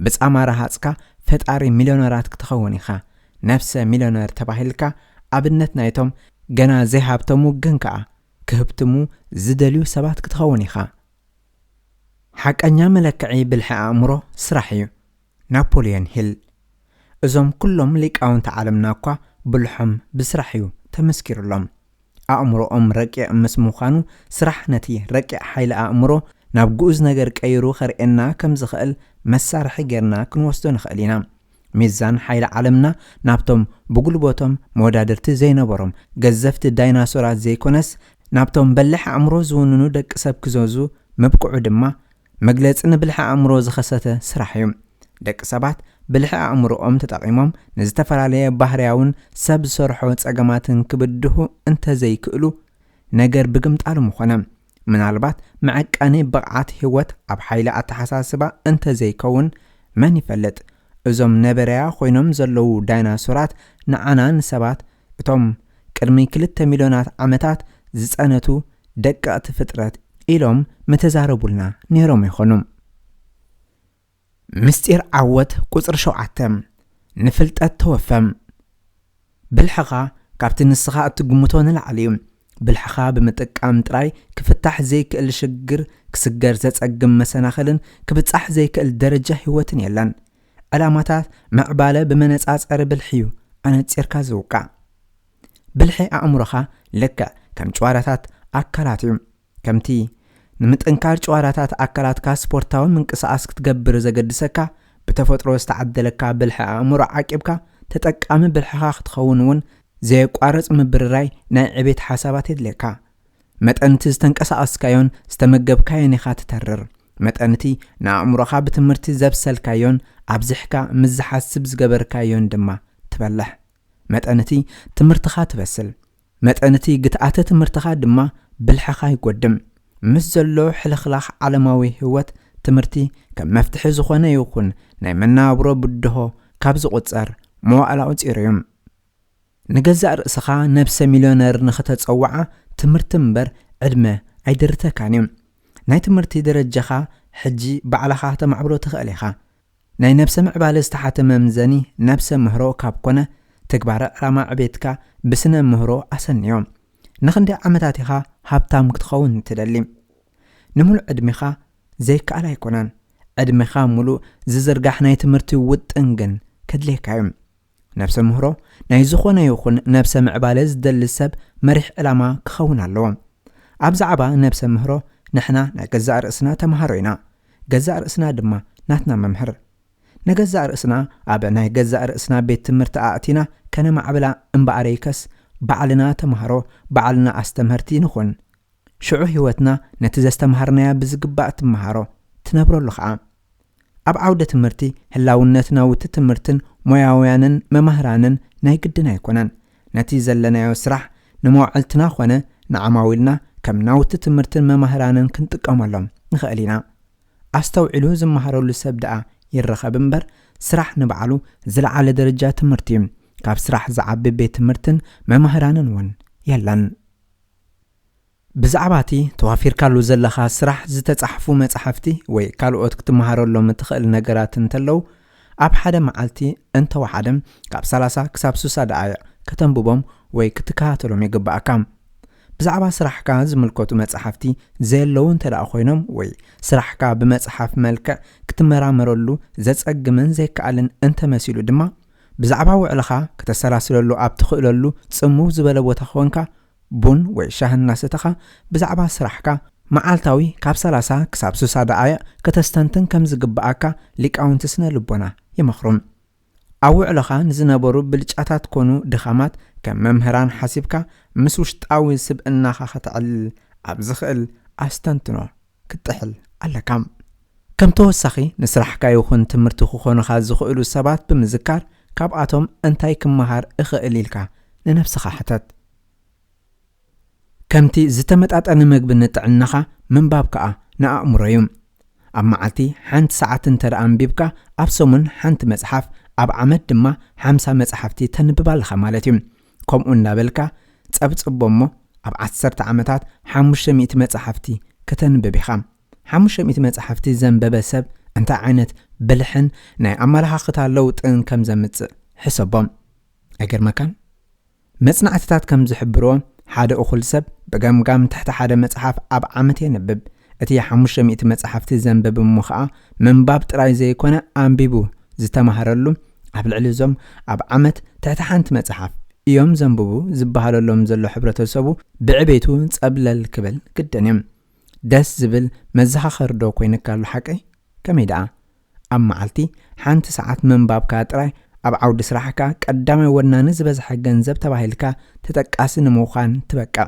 ብጻማ ረሃጽካ ፈጣሪ ሚልዮነራት ክትኸውን ኢኻ። ነፍሰ ሚልዮነር ተባሂልካ ኣብነት ናይቶም ገና ዘይሃብተሙ ግን ከኣ ክህብትሙ ዝደልዩ ሰባት ክትኸውን ኢኻ። ሓቀኛ መለክዒ ብልሒ ኣእምሮ ስራሕ እዩ። ናፖሊዮን ሂል። እዞም ኩሎም ሊቃውንቲ ዓለምና እኳ ብልሖም ብስራሕ እዩ ተመስኪሩሎም። ኣእምሮኦም ረቂቕ ምስ ምዃኑ፣ ስራሕ ነቲ ረቂቕ ሓይሊ ኣእምሮ ናብ ግኡዝ ነገር ቀይሩ ከርእየና ከም ዝኽእል መሳርሒ ጌርና ክንወስዶ ንኽእል ኢና። ሚዛን ሓይሊ ዓለምና ናብቶም ብጉልበቶም መወዳድርቲ ዘይነበሮም ገዘፍቲ ዳይናሶራት ዘይኮነስ፣ ናብቶም በሊሕ ኣእምሮ ዝውንኑ ደቂ ሰብ ክዘዙ ምብቅዑ ድማ መግለጺ ንብልሒ ኣእምሮ ዝኸሰተ ስራሕ እዩ። ደቂ ሰባት ብልሒ ኣእምሮኦም ተጠቒሞም ንዝተፈላለየ ባህርያውን ሰብ ዝሰርሖ ጸገማትን ክብድሁ እንተዘይክእሉ፣ ነገር ብግምጣሉ ምኾነ። ምናልባት መዐቀኒ ብቕዓት ህይወት ኣብ ሓይሊ ኣተሓሳስባ እንተዘይከውን መን ይፈልጥ? እዞም ነበረያ ኮይኖም ዘለዉ ዳይናሶራት ንዓና ንሰባት፣ እቶም ቅድሚ ክልተ ሚልዮናት ዓመታት ዝጸነቱ ደቀቕቲ ፍጥረት ኢሎም ምተዛረቡልና ነይሮም ይኾኑ። ምስጢር ዓወት ቁጽሪ ሸውዓተ፣ ንፍልጠት ተወፈ። ብልሕኻ ካብቲ ንስኻ እትግምቶ ንላዕሊ እዩ። ብልሕኻ ብምጥቃም ጥራይ ክፍታሕ ዘይክእል ሽግር፣ ክስገር ዘጸግም መሰናኽልን ክብጻሕ ዘይክእል ደረጃ ህይወትን የለን። ዕላማታት ምዕባለ ብመነጻጸሪ ብልሒ እዩ ኣነጺርካ ዝውቃዕ። ብልሒ ኣእምሮኻ ልክዕ ከም ጭዋዳታት ኣካላት እዩ። ከምቲ ንምጥንካር ጭዋዳታት ኣካላትካ ስፖርታዊ ምንቅስቓስ ክትገብር ዘገድሰካ፣ ብተፈጥሮ ዝተዓደለካ ብልሒ ኣእምሮ ዓቂብካ፣ ተጠቃሚ ብልሕኻ ክትኸውን እውን ዘየቋርጽ ምብርራይ ናይ ዕቤት ሓሳባት የድልየካ። መጠን እቲ ዝተንቀሳቐስካዮን ዝተመገብካዮን ኢኻ ትተርር። መጠን እቲ ንኣእምሮኻ ብትምህርቲ ዘብሰልካዮን ኣብዚሕካ ምስ ዝሓስብ ዝገበርካዮን ድማ ትበልሕ። መጠን እቲ ትምህርትኻ ትበስል። መጠን እቲ ግትኣተ ትምህርትኻ ድማ ብልሕኻ ይጎድም። ምስ ዘሎ ሕልኽላኽ ዓለማዊ ህይወት፣ ትምህርቲ ከም መፍትሒ ዝኾነ ይኹን ናይ መነባብሮ ብድሆ ካብ ዝቑጸር መዋእል ኣቑጺሩ እዩ። ንገዛእ ርእስኻ ነብሰ ሚልዮነር ንኽተጸውዓ ትምህርቲ እምበር ዕድመ ኣይድርተካን እዩ። ናይ ትምህርቲ ደረጃኻ ሕጂ ባዕልኻ ከተማዕብሎ ትኽእል ኢኻ። ናይ ነብሰ ምዕባለ ዝተሓተ መምዘኒ ነብሰ ምህሮ ካብ ኮነ፣ ትግባረ ዕላማ ዕቤትካ ብስነ ምህሮ ኣሰንዮ። ንኽንደይ ዓመታት ኢኻ ሃብታም ክትኸውን ትደሊ? ንምሉእ ዕድሜኻ ዘይከኣል ኣይኮነን። ዕድሜኻ ምሉእ ዝዝርጋሕ ናይ ትምህርቲ ውጥን ግን ከድልየካ እዩ። ነብሰ ምህሮ ናይ ዝኾነ ይኹን ነብሰ ምዕባለ ዝደሊ ሰብ መሪሕ ዕላማ ክኸውን ኣለዎ። ኣብ ዛዕባ ነብሰ ምህሮ፣ ንሕና ናይ ገዛእ ርእስና ተምሃሮ ኢና። ገዛእ ርእስና ድማ ናትና መምህር። ንገዛእ ርእስና ኣብ ናይ ገዛእ ርእስና ቤት ትምህርቲ ኣእቲና ከነማዕብላ እምበኣረይከስ፣ ባዕልና ተምሃሮ፣ ባዕልና ኣስተምህርቲ ንኹን። ሽዑ ህይወትና ነቲ ዘስተምሃርናያ ብዝግባእ ትምሃሮ፣ ትነብረሉ ኸኣ። ኣብ ዓውደ ትምህርቲ፣ ህላውነት ናውቲ ትምህርትን ሞያውያንን መማህራንን ናይ ግድን ኣይኮነን። ነቲ ዘለናዮ ስራሕ ንመዋዕልትና ኾነ ንዓማዊልና ከም ናውቲ ትምህርትን መማህራንን ክንጥቀመሎም ንኽእል ኢና። ኣስተውዒሉ ዝመሃረሉ ሰብ ደኣ ይረኸብ እምበር፣ ስራሕ ንባዕሉ ዝለዓለ ደረጃ ትምህርቲ እዩ። ካብ ስራሕ ዝዓቢ ቤት ትምህርትን መማህራንን እውን የለን። ብዛዕባ እቲ ተዋፊርካሉ ዘለኻ ስራሕ ዝተጻሕፉ መጻሕፍቲ ወይ ካልኦት ክትመሃረሎም እትኽእል ነገራት እንተለዉ፣ ኣብ ሓደ መዓልቲ እንተወሓደ ካብ ሰላሳ ክሳብ ስሳ ደቓይቕ ከተንብቦም ወይ ክትከታተሎም ይግባኣካ። ብዛዕባ ስራሕካ ዝምልከቱ መጻሕፍቲ ዘየለዉ እንተ ደኣ ኮይኖም ወይ ስራሕካ ብመጽሓፍ መልክዕ ክትመራመረሉ ዘጸግምን ዘይከኣልን እንተመሲሉ ድማ፣ ብዛዕባ ውዕልኻ ከተሰላስለሉ ኣብ ትኽእለሉ ጽምው ዝበለ ቦታ ኮንካ፣ ቡን ወይ ሻሂ እናሰተኻ ብዛዕባ ስራሕካ መዓልታዊ ካብ ሰላሳ ክሳብ ስሳ ደቓይቕ ከተስተንትን ከም ዝግብኣካ ሊቃውንቲ ስነ ልቦና ይመኽሩ። ኣብ ውዕሎኻ ንዝነበሩ ብልጫታት ኮኑ ድኻማት ከም መምህራን ሓሲብካ፣ ምስ ውሽጣዊ ስብእናኻ ከተዕልል ኣብ ዝኽእል ኣስተንትኖ ክትጥሕል ኣለካ። ከም ተወሳኺ፣ ንስራሕካ ይኹን ትምህርቲ ክኾኑኻ ዝኽእሉ ሰባት ብምዝካር፣ ካብኣቶም እንታይ ክመሃር እኽእል ኢልካ ንነብስኻ ሕተት። ከምቲ ዝተመጣጠነ መግቢ ንጥዕናኻ፣ ምንባብ ከኣ ንኣእምሮ እዩ። ኣብ መዓልቲ ሓንቲ ሰዓት እንተ ደኣ ኣንቢብካ፣ ኣብ ሰሙን ሓንቲ መጽሓፍ፣ ኣብ ዓመት ድማ ሓምሳ መጽሓፍቲ ተንብብ ኣለኻ ማለት እዩ። ከምኡ እንዳበልካ ጸብጽቦ እሞ፣ ኣብ ዓሰርተ ዓመታት ሓሙሽተ ሚእቲ መጽሓፍቲ ከተንብብ ኢኻ። ሓሙሽተ ሚእቲ መጻሕፍቲ ዘንበበ ሰብ እንታይ ዓይነት ብልሕን ናይ ኣመለኻኽታ ለውጥን ከም ዘምጽእ ሕሰቦም። ኣይገርመካን? መጽናዕትታት ከም ዝሕብርዎ፣ ሓደ እኹል ሰብ ብገምጋም ትሕቲ ሓደ መጽሓፍ ኣብ ዓመት የንብብ። እቲ ሓሙሽተ ሚእቲ መጻሕፍቲ ዘንበብ እሞ ኸኣ ምንባብ ጥራይ ዘይኮነ ኣንቢቡ ዝተማህረሉ፣ ኣብ ልዕሊ እዞም ኣብ ዓመት ትሕቲ ሓንቲ መጽሓፍ እዮም ዘንብቡ ዝበሃለሎም ዘሎ ሕብረተሰቡ ብዕቤቱ ጸብለል ክብል ግድን እዩ። ደስ ዝብል መዘኻኸሪ ዶ ኮይንካ ኣሎ ሓቀይ? ከመይ ደኣ? ኣብ መዓልቲ ሓንቲ ሰዓት ምንባብካ ጥራይ ኣብ ዓውዲ ስራሕካ ቀዳማይ ወናኒ ዝበዝሐ ገንዘብ ተባሂልካ ተጠቃሲ ንምዃን ትበቅዕ።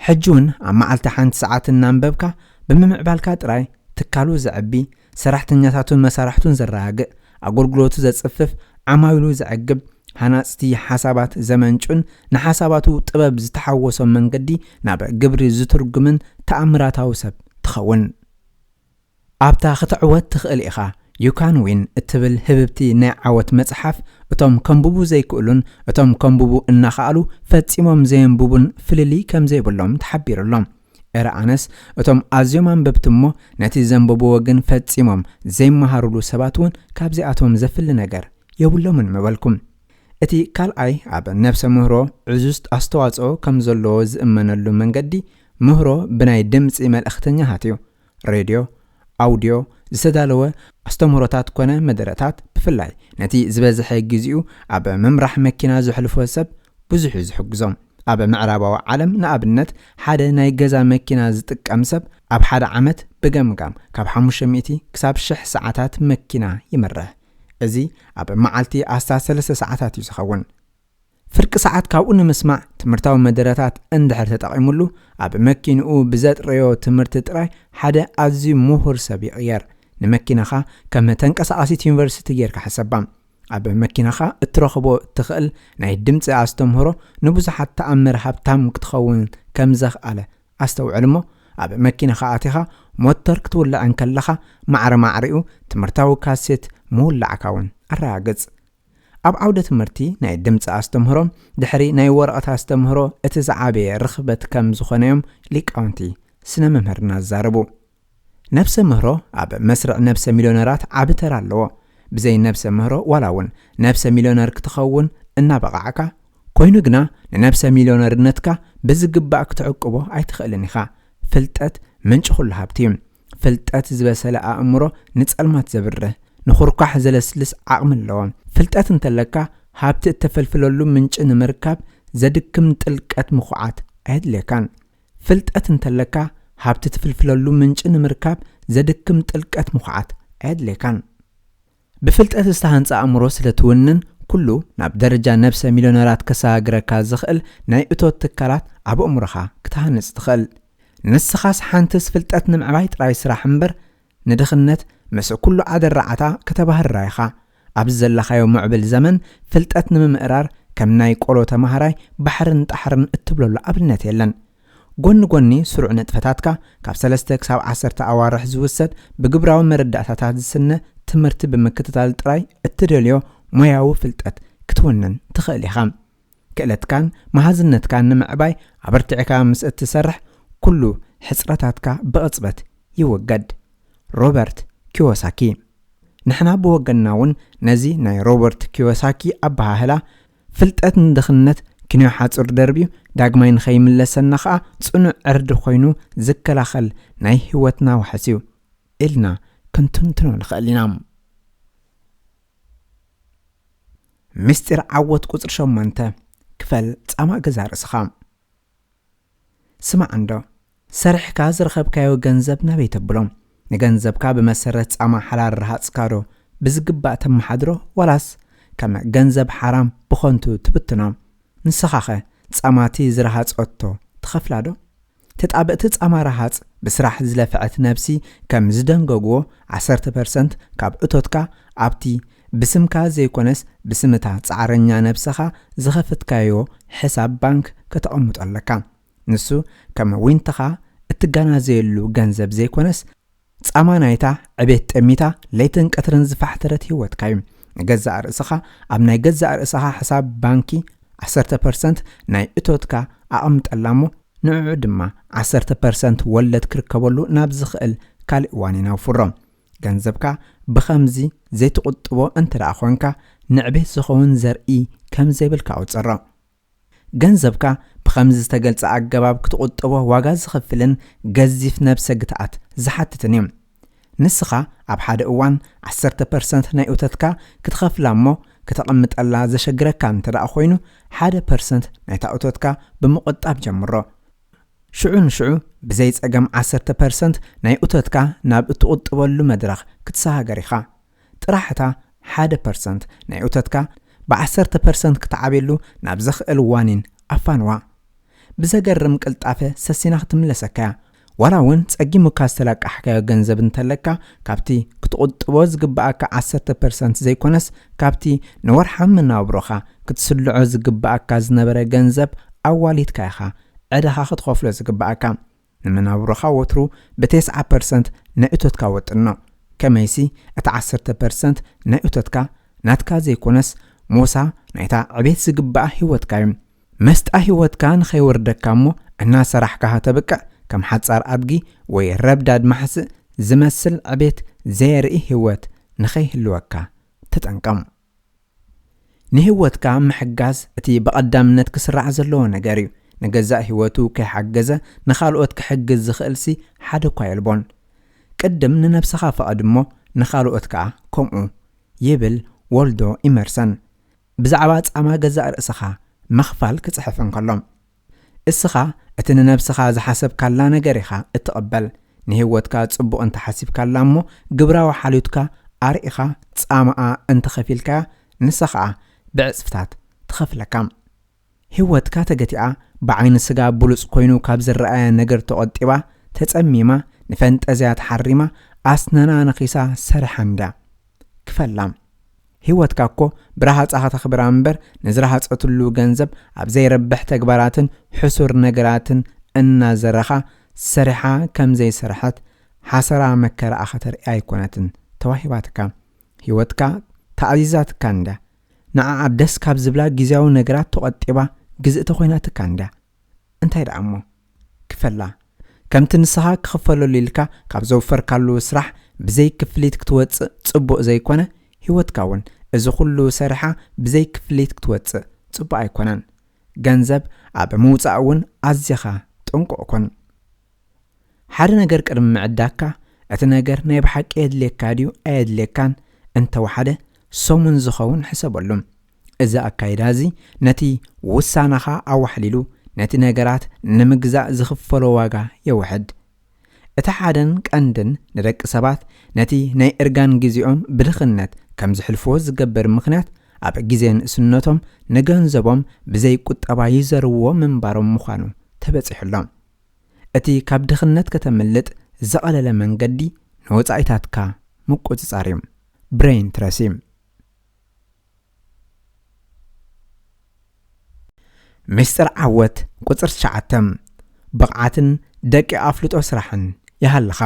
ሕጂ እውን ኣብ መዓልቲ ሓንቲ ሰዓት እናንበብካ ብምምዕባልካ ጥራይ ትካሉ ዘዕቢ፣ ሰራሕተኛታቱን መሳርሕቱን ዘረጋግእ፣ ኣገልግሎቱ ዘጽፍፍ፣ ዓማዊሉ ዘዕግብ፣ ሃናጽቲ ሓሳባት ዘመንጩን ንሓሳባቱ ጥበብ ዝተሓወሶ መንገዲ ናብ ግብሪ ዝትርጉምን ተኣምራታዊ ሰብ ትኸውን። ኣብታ ክትዕወት ትኽእል ኢኻ፣ You Can Win እትብል ህብብቲ ናይ ዓወት መጽሓፍ፣ እቶም ከንብቡ ዘይክእሉን እቶም ከንብቡ እናኸኣሉ ፈጺሞም ዘየንብቡን ፍልልይ ከም ዘይብሎም ተሓቢሩ ኣሎ። እረ ኣነስ እቶም ኣዝዮም ኣንበብቲ እሞ ነቲ ዘንበብዎ ግን ፈጺሞም ዘይመሃሩሉ ሰባት እውን ካብዚኣቶም ዘፍሊ ነገር የብሎምን ምበልኩም። እቲ ካልኣይ ኣብ ነብሰ ምህሮ ዕዙዝ ኣስተዋጽኦ ከም ዘለዎ ዝእመነሉ መንገዲ ምህሮ ብናይ ድምጺ መልእኽተኛታት እዩ። ሬድዮ፣ ኣውድዮ፣ ዝተዳለወ ኣስተምህሮታት ኮነ መደረታት ብፍላይ ነቲ ዝበዝሐ ግዜኡ ኣብ ምምራሕ መኪና ዘሕልፎ ሰብ ብዙሕ እዩ ዝሕግዞ። ኣብ ምዕራባዊ ዓለም ንኣብነት ሓደ ናይ ገዛ መኪና ዝጥቀም ሰብ ኣብ ሓደ ዓመት ብገምጋም ካብ ሓሙሽተ ሚእቲ ክሳብ ሽሕ ሰዓታት መኪና ይምርሕ። እዚ ኣብ መዓልቲ ኣስታት ሰለስተ ሰዓታት እዩ ዝኸውን። ፍርቂ ሰዓት ካብኡ ንምስማዕ ትምህርታዊ መደረታት እንድሕር ተጠቒሙሉ፣ ኣብ መኪንኡ ብዘጥረዮ ትምህርቲ ጥራይ ሓደ ኣዝዩ ምሁር ሰብ ይቕየር። ንመኪናኻ ከም ተንቀሳቓሲት ዩኒቨርሲቲ ጌርካ ሕሰባ። ኣብ መኪናኻ እትረኽቦ እትኽእል ናይ ድምጺ ኣስተምህሮ ንብዙሓት ተኣምር ሃብታም ክትኸውን ከም ዘኽኣለ ኣስተውዕል እሞ፣ ኣብ መኪናኻ ኣቲኻ ሞተር ክትውልዕ እንከለኻ ማዕረ ማዕሪኡ ትምህርታዊ ካሴት ምውላዕካ እውን ኣረጋግጽ። ኣብ ዓውደ ትምህርቲ ናይ ድምጺ ኣስተምህሮ ድሕሪ ናይ ወረቐት ኣስተምህሮ እቲ ዝዓበየ ርኽበት ከም ዝኾነ እዮም ሊቃውንቲ ስነ መምህርና ዝዛረቡ። ነብሰ ምህሮ ኣብ መስርዕ ነብሰ ሚልዮነራት ዓቢ ተራ ኣለዎ። ብዘይ ነብሰ ምህሮ ዋላ እውን ነብሰ ሚልዮነር ክትኸውን እናበቓዕካ፣ ኮይኑ ግና ንነብሰ ሚልዮነርነትካ ብዝግባእ ክትዕቅቦ ኣይትኽእልን ኢኻ። ፍልጠት ምንጪ ኩሉ ሃብቲ እዩ። ፍልጠት ዝበሰለ ኣእምሮ ንጸልማት ዘብርህ፣ ንኹርኳሕ ዘለስልስ ዓቕሚ ኣለዎ። ፍልጠት እንተለካ፣ ሃብቲ እተፈልፍለሉ ምንጪ ንምርካብ ዘድክም ጥልቀት ምኹዓት ኣየድልየካን። ፍልጠት እንተለካ፣ ሃብቲ ትፍልፍለሉ ምንጪ ንምርካብ ዘድክም ጥልቀት ምኹዓት ኣየድልየካን። ብፍልጠት ዝተሃንጸ ኣእምሮ ስለ ትውንን፣ ኩሉ ናብ ደረጃ ነብሰ ሚልዮነራት ከሰጋግረካ ዝኽእል ናይ እቶት ትካላት ኣብ ኣእምሮኻ ክትሃንጽ ትኽእል። ንስኻስ ሓንትስ ፍልጠት ንምዕባይ ጥራይ ስራሕ እምበር፣ ንድኽነት ምስ ኩሉ ኣደራዓታ ከተባህርራ ኢኻ። ኣብዚ ዘለኻዮ ምዕብል ዘመን፣ ፍልጠት ንምምእራር ከም ናይ ቆሎ ተማሃራይ ባሕርን ጣሕርን እትብለሉ ኣብነት የለን። ጎኒ ጎኒ ስሩዕ ንጥፈታትካ፣ ካብ ሰለስተ ክሳብ ዓሰርተ ኣዋርሕ ዝውሰድ ብግብራዊ መረዳእታታት ዝስነ ትምህርቲ ብምክትታል ጥራይ እትደልዮ ሞያዊ ፍልጠት ክትውንን ትኽእል ኢኻ። ክእለትካን መሃዝነትካን ንምዕባይ ኣበርቲዕካ ምስ እትሰርሕ፣ ኩሉ ሕጽረታትካ ብቕጽበት ይውገድ። ሮበርት ኪዮሳኪ። ንሕና ብወገንና እውን ነዚ ናይ ሮበርት ኪዮሳኪ ኣበሃህላ፣ ፍልጠት ንድኽነት ክንዮ ሓጹር ደርብዩ ዳግማይ ንኸይምለሰና ኸኣ ጽኑዕ ዕርዲ ኮይኑ ዝከላኸል ናይ ህይወትና ዋሕስ እዩ ኢልና ክንትንትኖ ንኽእል ኢና። ምስጢር ዓወት ቁጽሪ ሸሞንተ፣ ክፈል ጻማ ገዛ ርእስኻ። ስማዕ እንዶ፣ ሰሪሕካ ዝረኸብካዮ ገንዘብ ናበይ ተብሎ? ንገንዘብካ ብመሰረት ጻማ ሓላል ረሃጽካ ዶ ብዝግባእ ተመሓድሮ፣ ዋላስ ከም ገንዘብ ሓራም ብኸንቱ ትብትኖ? ንስኻኸ ጻማቲ ዝረሃጸቶ ትኸፍላ ዶ? ተጣበእቲ ጻማ ረሃጽ ብስራሕ ዝለፍዐት ነብሲ ከም ዝደንገግዎ፣ ዓሰርተ ፐርሰንት ካብ እቶትካ ኣብቲ ብስምካ ዘይኮነስ ብስምታ ጻዕረኛ ነብስኻ ዝኸፈትካዮ ሕሳብ ባንክ ከተቐምጦ ኣለካ። ንሱ ከም ዊንትኻ እትጋናዘየሉ ገንዘብ ዘይኮነስ፣ ጻማ ናይታ ዕቤት ጠሚታ ለይትን ቀትርን ዝፋሕተረት ህይወትካ እዩ። ንገዛእ ርእስኻ ኣብ ናይ ገዛእ ርእስኻ ሕሳብ ባንኪ ዓሰርተ ፐርሰንት ናይ እቶትካ ኣቐምጠላ እሞ፣ ንዕዑ ድማ ዓሰርተ ፐርሰንት ወለድ ክርከበሉ ናብ ዝኽእል ካልእ እዋን ኢና ኣውፍሮ። ገንዘብካ ብኸምዚ ዘይትቑጥቦ እንተ ደኣ ኾንካ፣ ንዕቤት ዝኸውን ዘርኢ ከም ዘይብልካ ኣውጽሮ። ገንዘብካ ብኸምዚ ዝተገልጸ ኣገባብ ክትቑጥቦ ዋጋ ዝኸፍልን ገዚፍ ነብሰ ግትኣት ዝሓትትን እዩ። ንስኻ ኣብ ሓደ እዋን ዓሰርተ ፐርሰንት ናይ እቶትካ ክትኸፍላ እሞ፣ ክተቐምጠላ ዘሸግረካ እንተ ደኣ ኾይኑ፣ ሓደ ፐርሰንት ናይታ እቶትካ ብምቑጣብ ጀምሮ። ሽዑ ንሽዑ ብዘይ ጸገም ዓሰርተ ፐርሰንት ናይ እቶትካ ናብ እትቑጥበሉ መድረኽ ክትሰሃገር ኢኻ። ጥራሕ እታ ሓደ ፐርሰንት ናይ እቶትካ ብ ዓሰርተ ፐርሰንት ክትዓብየሉ ናብ ዘኽእል ዋኒን ኣፋንዋ። ብዘገርም ቅልጣፈ ሰሲና ክትምለሰካ እያ። ዋላ እውን ጸጊሙካ ዝተላቃሕካዮ ገንዘብ እንተለካ፣ ካብቲ ክትቑጥቦ ዝግብኣካ ዓሰርተ ፐርሰንት ዘይኮነስ፣ ካብቲ ንወርሓዊ መናብሮኻ ክትስልዖ ዝግብኣካ ዝነበረ ገንዘብ ኣዋሊድካ ኢኻ ዕዳኻ ክትኸፍሎ ዝግብኣካ። ንመናብሮኻ ወትሩ ብተስዓ ፐርሰንት ናይ እቶትካ ወጥኖ። ከመይሲ፣ እቲ ዓሰርተ ፐርሰንት ናይ እቶትካ ናትካ ዘይኮነስ፣ ሞሳ ናይታ ዕቤት ዝግብኣ ህይወትካ እዩ። መስጣ ህይወትካ ንኸይወርደካ እሞ፣ እናሰራሕካ ተብቅዕ፣ ከም ሓጻር ኣድጊ ወይ ረብዳድ ማሕስእ ዝመስል ዕቤት ዘየርኢ ህይወት ንኸይህልወካ ተጠንቀም። ንህይወትካ ምሕጋዝ እቲ ብቐዳምነት ክስራዕ ዘለዎ ነገር እዩ። ንገዛእ ህይወቱ ከይሓገዘ ንኻልኦት ክሕግዝ ዝኽእልሲ ሓደ እኳ የልቦን። ቅድም ንነብስኻ ፍቐድ እሞ ንኻልኦት ከኣ ከምኡ፣ ይብል ወልዶ ኢመርሰን ብዛዕባ ጻማ ገዛእ ርእስኻ ምኽፋል ክጽሕፍ እንከሎ። እስኻ እቲ ንነብስኻ ዝሓሰብካላ ነገር ኢኻ እትቕበል። ንህይወትካ ጽቡቕ እንተሓሲብካላ እሞ ግብራዊ ሓልዮትካ ኣርኢኻ ጻማኣ እንተኸፊልካያ፣ ንሳ ኸኣ ብዕጽፍታት ትኸፍለካ። ህይወትካ ተገቲኣ፣ ብዓይኒ ስጋ ብሉጽ ኮይኑ ካብ ዝረኣያ ነገር ተቖጢባ፣ ተጸሚማ፣ ንፈንጠዝያ ተሓሪማ፣ ኣስነና ነኺሳ ሰሪሓ እንድያ። ክፈላ። ህይወትካ እኮ ብረሃጻ ከተኽብራ እምበር፣ ንዝረሃጸትሉ ገንዘብ ኣብ ዘይረብሕ ተግባራትን ሕሱር ነገራትን እናዘረኻ ሰሪሓ ከም ዘይሰርሐት ሓሰራ መከራኣ ከተርኢ ኣይኮነትን ተዋሂባትካ። ህይወትካ ተኣዚዛትካ እንድያ። ንዓኣ ደስ ካብ ዝብላ ግዝያዊ ነገራት ተቖጢባ ግዝእቲ ኮይናትካ እንድያ። እንታይ ደኣ እሞ? ክፈላ። ከምቲ ንስኻ ክኽፈለሉ ኢልካ ካብ ዘውፈርካሉ ስራሕ ብዘይ ክፍሊት ክትወጽእ ጽቡቕ ዘይኮነ፣ ህይወትካ እውን እዚ ኩሉ ሰሪሓ ብዘይ ክፍሊት ክትወጽእ ጽቡቕ ኣይኮነን። ገንዘብ ኣብ ምውጻእ እውን ኣዚኻ ጥንቁቕ ኩን። ሓደ ነገር ቅድሚ ምዕዳካ፣ እቲ ነገር ናይ ብሓቂ የድልየካ ድዩ ኣየድልየካን፣ እንተወሓደ ሰሙን ዝኸውን ሕሰበሉ። እዚ ኣካይዳ እዚ ነቲ ውሳናኻ ኣዋሕሊሉ፣ ነቲ ነገራት ንምግዛእ ዝኽፈሎ ዋጋ የውሕድ። እቲ ሓደን ቀንድን ንደቂ ሰባት ነቲ ናይ እርጋን ግዜኦም ብድኽነት ከም ዝሕልፍዎ ዝገብር ምኽንያት፣ ኣብ ግዜ ንእስነቶም ንገንዘቦም ብዘይ ቁጠባ ይዘርውዎ ምንባሮም ምዃኑ ተበጺሑሎም። እቲ ካብ ድኽነት ከተምልጥ ዝቐለለ መንገዲ ንወጻኢታትካ ምቁጽጻር እዩ። ብሬን ትረሲ። ምስጢር ዓወት ቁጽሪ ትሽዓተ፣ ብቕዓትን ደቂ ኣፍልጦ ስራሕን ይሃልኻ።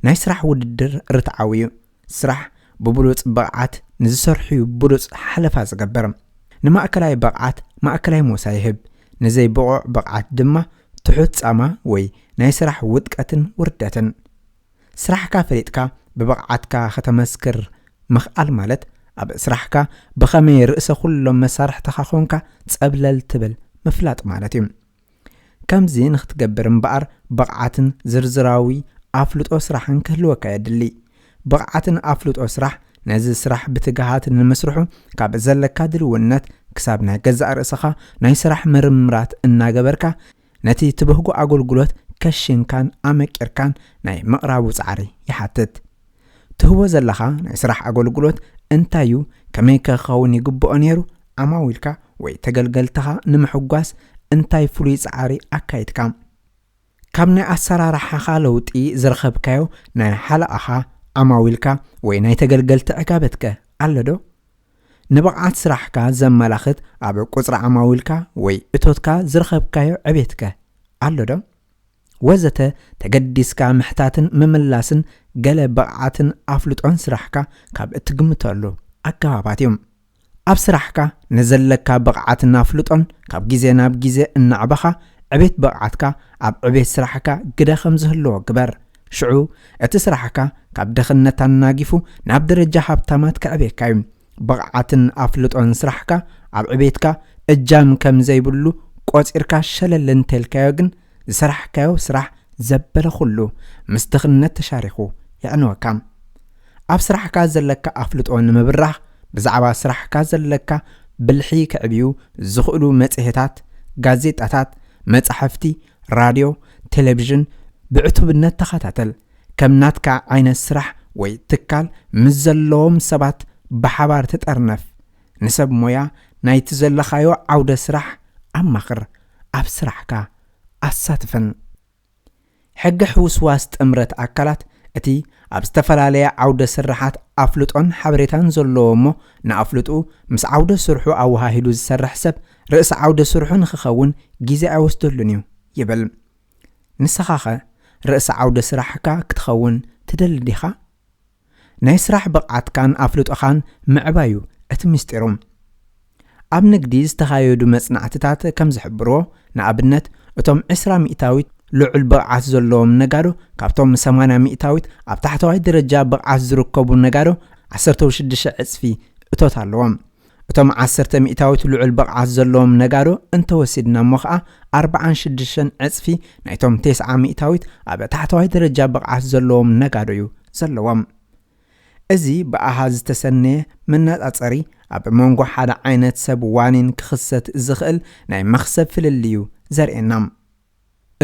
ናይ ስራሕ ውድድር ርትዓዊ እዩ። ስራሕ ብብሉጽ ብቕዓት ንዝሰርሑ እዩ ብሉጽ ሓለፋ ዝገብር። ንማእከላይ ብቕዓት ማእከላይ ሞሳ ይህብ። ንዘይብቑዕ ብቕዓት ድማ ትሑት ጻማ ወይ ናይ ስራሕ ውድቀትን ውርደትን። ስራሕካ ፈሊጥካ ብብቕዓትካ ከተመስክር ምኽኣል ማለት፣ ኣብ ስራሕካ ብኸመይ ርእሰ ኩሎም መሳርሕትኻ ኾንካ ጸብለል ትብል ምፍላጥ ማለት እዩ። ከምዚ ንኽትገብር እምበኣር፣ ብቕዓትን ዝርዝራዊ ኣፍልጦ ስራሕን ክህልወካ የድሊ። ብቕዓትን ኣፍልጦ ስራሕ ነዚ ስራሕ ብትግሃት ንምስርሑ፣ ካብ ዘለካ ድልውነት ክሳብ ናይ ገዛእ ርእስኻ ናይ ስራሕ ምርምራት እናገበርካ፣ ነቲ ትበህጎ ኣገልግሎት ከሽንካን ኣመቂርካን ናይ ምቕራቡ ጻዕሪ ይሓትት። ትህቦ ዘለኻ ናይ ስራሕ ኣገልግሎት እንታይ እዩ? ከመይ ከ ክኸውን ይግብኦ ነይሩ? ዓማዊልካ ወይ ተገልገልትኻ ንምሕጓስ እንታይ ፍሉይ ጻዕሪ ኣካይድካ? ካብ ናይ ኣሰራርሓኻ ለውጢ ዝረኸብካዮ ናይ ሓለቓኻ፣ ዓማዊልካ ወይ ናይ ተገልገልቲ ዕጋበትከ ኣሎ ዶ? ንብቕዓት ስራሕካ ዘመላኽት ኣብ ቁጽሪ ዓማዊልካ ወይ እቶትካ ዝረኸብካዮ ዕቤትከ ኣሎ ዶ? ወዘተ ተገዲስካ ምሕታትን ምምላስን ገለ ብቕዓትን ኣፍልጦን ስራሕካ ካብ እትግምተሉ ኣገባባት እዮም። ኣብ ስራሕካ ንዘለካ ብቕዓትን ኣፍልጦን ካብ ግዜ ናብ ግዜ እናዕበኻ፣ ዕቤት ብቕዓትካ ኣብ ዕቤት ስራሕካ ግደ ከም ዝህልዎ ግበር። ሽዑ እቲ ስራሕካ ካብ ድኽነት ኣናጊፉ ናብ ደረጃ ሃብታማት ከዕብየካ እዩ። ብቕዓትን ኣፍልጦን ስራሕካ ኣብ ዕቤትካ እጃም ከም ዘይብሉ ቆጺርካ ሸለል እንተልካዮ ግን ዝሰራሕካዮ ስራሕ ዘበለ ኩሉ ምስ ድኽነት ተሻሪኹ የዕንወካ። ኣብ ስራሕካ ዘለካ ኣፍልጦ ንምብራኽ ብዛዕባ ስራሕካ ዘለካ ብልሒ ከዕብዩ ዝኽእሉ መጽሔታት፣ ጋዜጣታት፣ መጻሕፍቲ፣ ራድዮ፣ ቴሌቪዥን ብዕቱብነት ተኸታተል። ከም ናትካ ዓይነት ስራሕ ወይ ትካል ምስ ዘለዎም ሰባት ብሓባር ተጠርነፍ። ንሰብ ሞያ ናይቲ ዘለኻዮ ዓውደ ስራሕ ኣማኽር፣ ኣብ ስራሕካ ኣሳትፈን። ሕጊ ሕውስዋስ ጥምረት ኣካላት እቲ ኣብ ዝተፈላለየ ዓውደ ስራሓት ኣፍልጦን ሓበሬታን ዘለዎ እሞ ንኣፍልጡ ምስ ዓውደ ስርሑ ኣወሃሂዱ ዝሰርሕ ሰብ ርእሲ ዓውደ ስርሑ ንክኸውን ግዜ ኣይወስደሉን እዩ ይብል። ንስኻኸ ርእሲ ዓውደ ስራሕካ ክትኸውን ትደሊ ዲኻ? ናይ ስራሕ ብቕዓትካን ኣፍልጦኻን ምዕባዩ እቲ ምስጢሩ። ኣብ ንግዲ ዝተኻየዱ መጽናዕትታት ከም ዝሕብርዎ፣ ንኣብነት እቶም ዕስራ ሚእታዊት ልዑል ብቕዓት ዘለዎም ነጋዶ ካብቶም ሰማንያ ሚእታዊት ኣብ ታሕተዋይ ደረጃ ብቕዓት ዝርከቡ ነጋዶ ዓሰርተ ሽዱሽተ ዕጽፊ እቶት ኣለዎም። እቶም ዓሰርተ ሚእታዊት ልዑል ብቕዓት ዘለዎም ነጋዶ እንተወሲድና እሞ ኸኣ ኣርብዓን ሽዱሽተን ዕጽፊ ናይቶም ተስዓ ሚእታዊት ኣብ ታሕተዋይ ደረጃ ብቕዓት ዘለዎም ነጋዶ እዩ ዘለዎም። እዚ ብኣሃዝ ዝተሰነየ መነጻጸሪ ኣብ መንጎ ሓደ ዓይነት ሰብ ዋኒን ክኽሰት ዝኽእል ናይ መኽሰብ ፍልልይ እዩ ዘርእየና።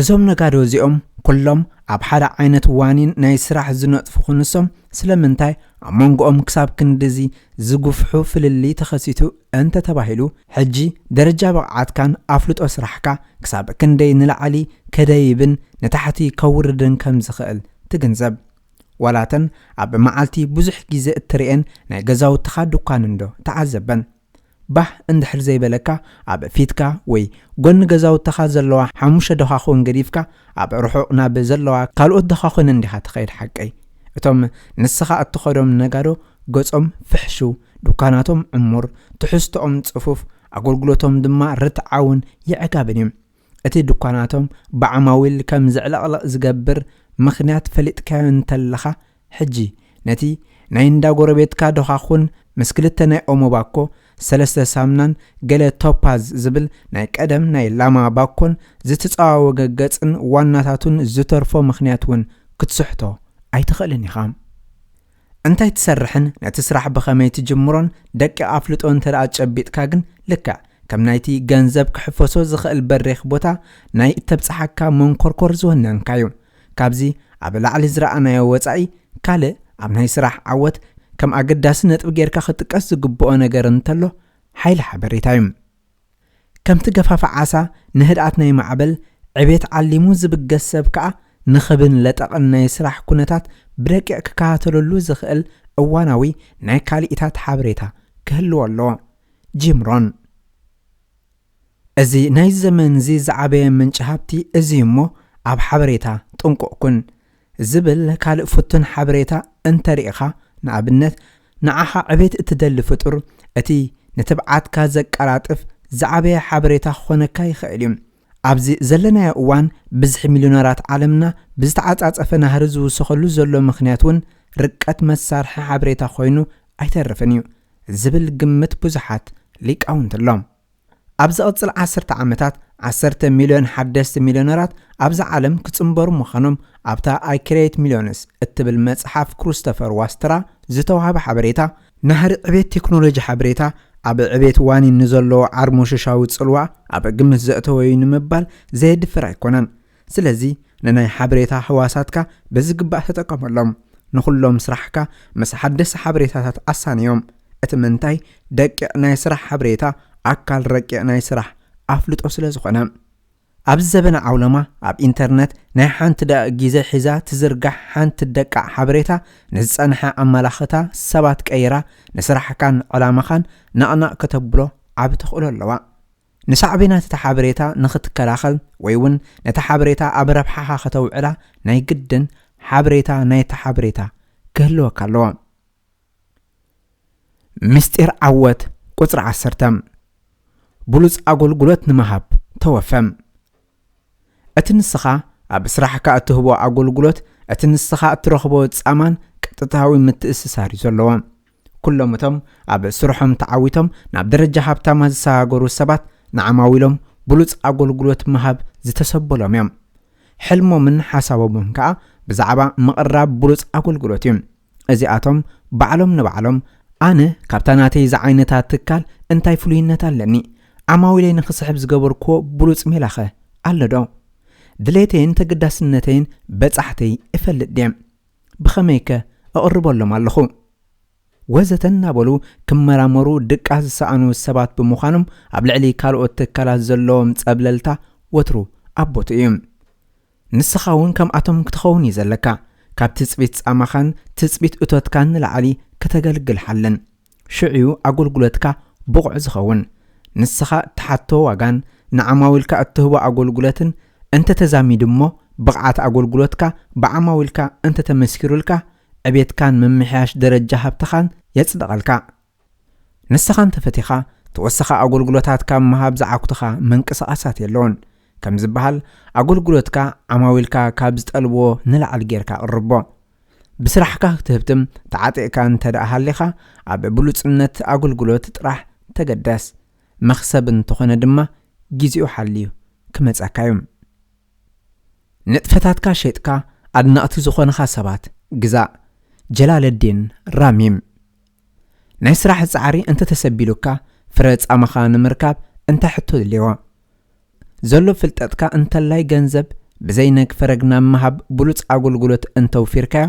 እዞም ነጋዶ እዚኦም ኩሎም ኣብ ሓደ ዓይነት ዋኒን ናይ ስራሕ ዝነጥፉ ክንሶም ስለምንታይ ኣብ መንጎኦም ክሳብ ክንድዚ ዝጉፍሑ ፍልልይ ተኸሲቱ እንተተባሂሉ፣ ሕጂ ደረጃ ብቕዓትካን ኣፍልጦ ስራሕካ ክሳብ ክንደይ ንላዕሊ ከደይብን ንታሕቲ ከውርድን ከም ዝኽእል ትግንዘብ። ዋላተን ኣብ መዓልቲ ብዙሕ ግዜ እትርእየን ናይ ገዛውትኻ ድኳን እንዶ ተዓዘበን። ባህ እንድሕር ዘይበለካ ኣብ ፊትካ ወይ ጎኒ ገዛውትኻ ዘለዋ ሓሙሽተ ደኻኹን ገዲፍካ ኣብ ርሑቕ ናብ ዘለዋ ካልኦት ደኻኹን እንዲኻ ትኸይድ ሓቀይ። እቶም ንስኻ እትኸዶም ነጋዶ ገጾም ፍሕሹው፣ ድኳናቶም ዕሙር፣ ትሕዝቶኦም ጽፉፍ፣ ኣገልግሎቶም ድማ ርትዓውን የዕጋብን እዩ። እቲ ድኳናቶም ብዓማዊል ከም ዝዕለቕለቕ ዝገብር ምኽንያት ፈሊጥካዮ እንተለኻ፣ ሕጂ ነቲ ናይ እንዳ ጎረቤትካ ዶኻኹን ምስ ክልተ ናይ ኦሞ ባኮ፣ ሰለስተ ሳምናን ገለ ቶፓዝ ዝብል ናይ ቀደም ናይ ላማ ባኮን ዝተጸዋወገ ገጽን ዋናታቱን ዝተርፎ ምኽንያት እውን ክትስሕቶ ኣይትኽእልን ኢኻ። እንታይ ትሰርሕን ነቲ ስራሕ ብኸመይ ትጅምሮን ደቂ ኣፍልጦ እንተ ደኣ ጨቢጥካ ግን ልክዕ ከም ናይቲ ገንዘብ ክሕፈሶ ዝኽእል በሪኽ ቦታ ናይ እተብጽሓካ መንኮርኮር ዝወነንካ እዩ። ካብዚ ኣብ ላዕሊ ዝረኣናዮ ወጻኢ ካልእ ኣብ ናይ ስራሕ ዓወት ከም ኣገዳሲ ነጥቢ ጌርካ ክጥቀስ ዝግብኦ ነገር እንተሎ ሓይሊ ሓበሬታ እዩ። ከምቲ ገፋፍ ዓሳ ንህድኣት ናይ ማዕበል ዕቤት ዓሊሙ ዝብገስ ሰብ ከኣ ንኽብን ለጠቕን ናይ ስራሕ ኩነታት ብደቂቕ ክከታተለሉ ዝኽእል እዋናዊ ናይ ካሊኢታት ሓበሬታ ክህልዎ ኣለዎ። ጂም ሮን። እዚ ናይ ዘመን እዚ ዝዓበየ ምንጪ ሃብቲ እዚ እሞ ኣብ ሓበሬታ ጥንቁቕ ኩን ዝብል ካልእ ፍቱን ሓበሬታ እንተሪኢኻ፣ ንኣብነት ንዓኻ ዕቤት እትደሊ ፍጡር እቲ ንትብዓትካ ዘቀላጥፍ ዝዓበየ ሓበሬታ ክኾነካ ይኽእል እዩ። ኣብዚ ዘለናዮ እዋን ብዝሒ ሚልዮነራት ዓለምና ብዝተዓጻጸፈ ናህሪ ዝውስኸሉ ዘሎ ምኽንያት እውን ርቀት መሳርሒ ሓበሬታ ኮይኑ ኣይተርፍን እዩ ዝብል ግምት ብዙሓት ሊቃውንቲ ኣሎ። ኣብ ዝቕጽል ዓሰርተ ዓመታት ዓሰርተ ሚልዮን ሓደስቲ ሚልዮነራት ኣብዛ ዓለም ክጽንበሩ ምዃኖም ኣብታ I Create Millions እትብል መጽሓፍ ክሪስቶፈር ዋስትራ ዝተዋህበ ሓበሬታ፣ ናህሪ ዕቤት ቴክኖሎጂ ሓበሬታ ኣብ ዕቤት ዋኒን ንዘለዎ ዓርሞሽሻዊ ጽልዋ ኣብ ግምት ዘእተወ እዩ ንምባል ዘየድፍር ኣይኮነን። ስለዚ ንናይ ሓበሬታ ህዋሳትካ ብዝግባእ ተጠቀመሎም። ንኹሎም ስራሕካ ምስ ሓደስቲ ሓበሬታታት ኣሳንዮም። እቲ ምንታይ ደቂቕ ናይ ስራሕ ሓበሬታ ኣካል ረቂቕ ናይ ስራሕ ኣፍልጦ ስለ ዝኾነ። ኣብዚ ዘበነ ዓውለማ ኣብ ኢንተርነት ናይ ሓንቲ ደቂቕ ግዜ ሒዛ ትዝርጋሕ ሓንቲ ደቃቕ ሓበሬታ ንዝጸንሐ ኣመላኽታ ሰባት ቀይራ ንስራሕካን ዕላማኻን ነቕነቕ ከተብሎ ዓቢ ተኽእሎ ኣለዋ። ንሳዕቤናት እቲ ሓበሬታ ንኽትከላኸል ወይ እውን ነቲ ሓበሬታ ኣብ ረብሓኻ ከተውዕላ ናይ ግድን ሓበሬታ ናይቲ ሓበሬታ ክህልወካ ኣለዎ። ምስጢር ዓወት ቁጽሪ ዓሰርተ። ብሉጽ ኣገልግሎት ንምሃብ ተወፈ። እቲ ንስኻ ኣብ ስራሕካ እትህቦ ኣገልግሎት እቲ ንስኻ እትረኽቦ ጻማን ቀጥታዊ ምትእስሳር እዩ ዘለዎ። ኩሎም እቶም ኣብ ስርሖም ተዓዊቶም ናብ ደረጃ ሃብታማት ዝሰጋገሩ ሰባት ንዓማዊሎም ብሉጽ ኣገልግሎት ምሃብ ዝተሰበሎም እዮም። ሕልሞምን ሓሳቦምን ከኣ ብዛዕባ ምቕራብ ብሉጽ ኣገልግሎት እዩ። እዚኣቶም ባዕሎም ንባዕሎም፣ ኣነ ካብታ ናተይ ዝዓይነታ ትካል እንታይ ፍሉይነት ኣለኒ? ዓማዊለይ ንኽስሕብ ዝገበርክዎ ብሉጽ ሜላኸ ኣሎ ዶ? ድሌተይን ተገዳስነተይን በጻሕተይ እፈልጥ ድየ? ብኸመይከ እቕርበሎም ኣለኹ? ወዘተ እናበሉ ክመራመሩ ድቃስ ዝሰኣኑ ሰባት ብምዃኖም፣ ኣብ ልዕሊ ካልኦት ትካላት ዘለዎም ጸብለልታ ወትሩ ኣብ ቦትኡ እዩ። ንስኻ እውን ከምኣቶም ክትኸውን እዩ ዘለካ። ካብ ትጽቢት ጻማኻን ትጽቢት እቶትካን ንላዕሊ ከተገልግል ሓልን። ሽዑ ኣገልግሎትካ ብቑዕ ዝኸውን። ንስኻ እትሓቶ ዋጋን ንዓማዊልካ እትህቦ ኣገልግሎትን እንተተዛሚዱ እሞ፣ ብቕዓት ኣገልግሎትካ ብዓማዊልካ እንተተመስኪሩልካ፣ ዕቤትካን ምምሕያሽ ደረጃ ሃብትኻን የጽድቐልካ። ንስኻ እንተፈቲኻ፣ ተወሳኺ ኣገልግሎታት ካብ ምሃብ ዝዓግቱኻ ምንቅስቓሳት የለውን። ከም ዝበሃል፣ ኣገልግሎትካ ዓማዊልካ ካብ ዝጠልብዎ ንላዕሊ ጌርካ ኣቕርቦ። ብስራሕካ ክትህብትም ተዓጢቕካ እንተ ደኣ ሃሊኻ፣ ኣብ ብሉጽነት ኣገልግሎት ጥራሕ ተገደስ። መኽሰብ እንተኾነ ድማ፣ ግዜኡ ሓልዩ ክመጸካ እዩ። ንጥፈታትካ ሸጥካ ኣድነቕቲ ዝኾንኻ ሰባት ግዛእ። ጀላለዲን ራሚ። ናይ ስራሕ ጻዕሪ እንተተሰቢሉካ፣ ፍረ ጻማኻ ንምርካብ እንታይ ሕቶ ድልዎ? ዘሎ ፍልጠትካ እንተላይ ገንዘብ ብዘይ ነግ ፈረግ ናብ ምሃብ ብሉጽ ኣገልግሎት እንተውፊርካዮ፣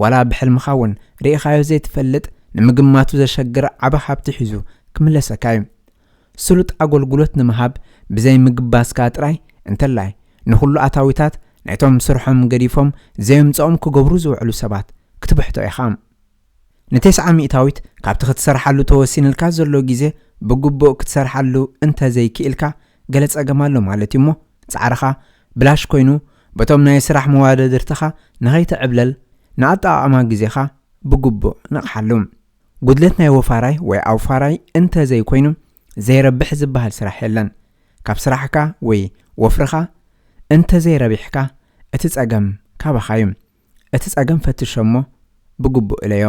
ዋላ ብሕልምኻ እውን ርኢኻዮ ዘይትፈልጥ ንምግማቱ ዘሸግር ዓቢ ሃብቲ ሒዙ ክምለሰካ እዩ። ስሉጥ ኣገልግሎት ንምሃብ ብዘይ ምግባስካ ጥራይ እንተላይ ንኹሉ ኣታዊታት ናይቶም ስርሖም ገዲፎም ዘየምጽኦም ክገብሩ ዝውዕሉ ሰባት ክትብሕቶ ኢኻ። ንተስዓ ሚእታዊት ካብቲ ክትሰርሓሉ ተወሲንልካ ዘሎ ግዜ ብግቡእ ክትሰርሓሉ እንተ ዘይክኢልካ ገለ ጸገም ኣሎ ማለት እዩ እሞ ጻዕርኻ ብላሽ ኮይኑ በቶም ናይ ስራሕ መዋደድርትኻ ንኸይትዕብለል ንኣጠቓቕማ ግዜኻ ብግቡእ ንቕሓሉ። ጉድለት ናይ ወፋራይ ወይ ኣውፋራይ እንተ ዘይኮይኑ ዘይረብሕ ዝበሃል ስራሕ የለን። ካብ ስራሕካ ወይ ወፍርኻ እንተ ዘይረቢሕካ እቲ ጸገም ካባኻ እዩ። እቲ ጸገም ፈትሾ እሞ ብግቡእ እለዮ።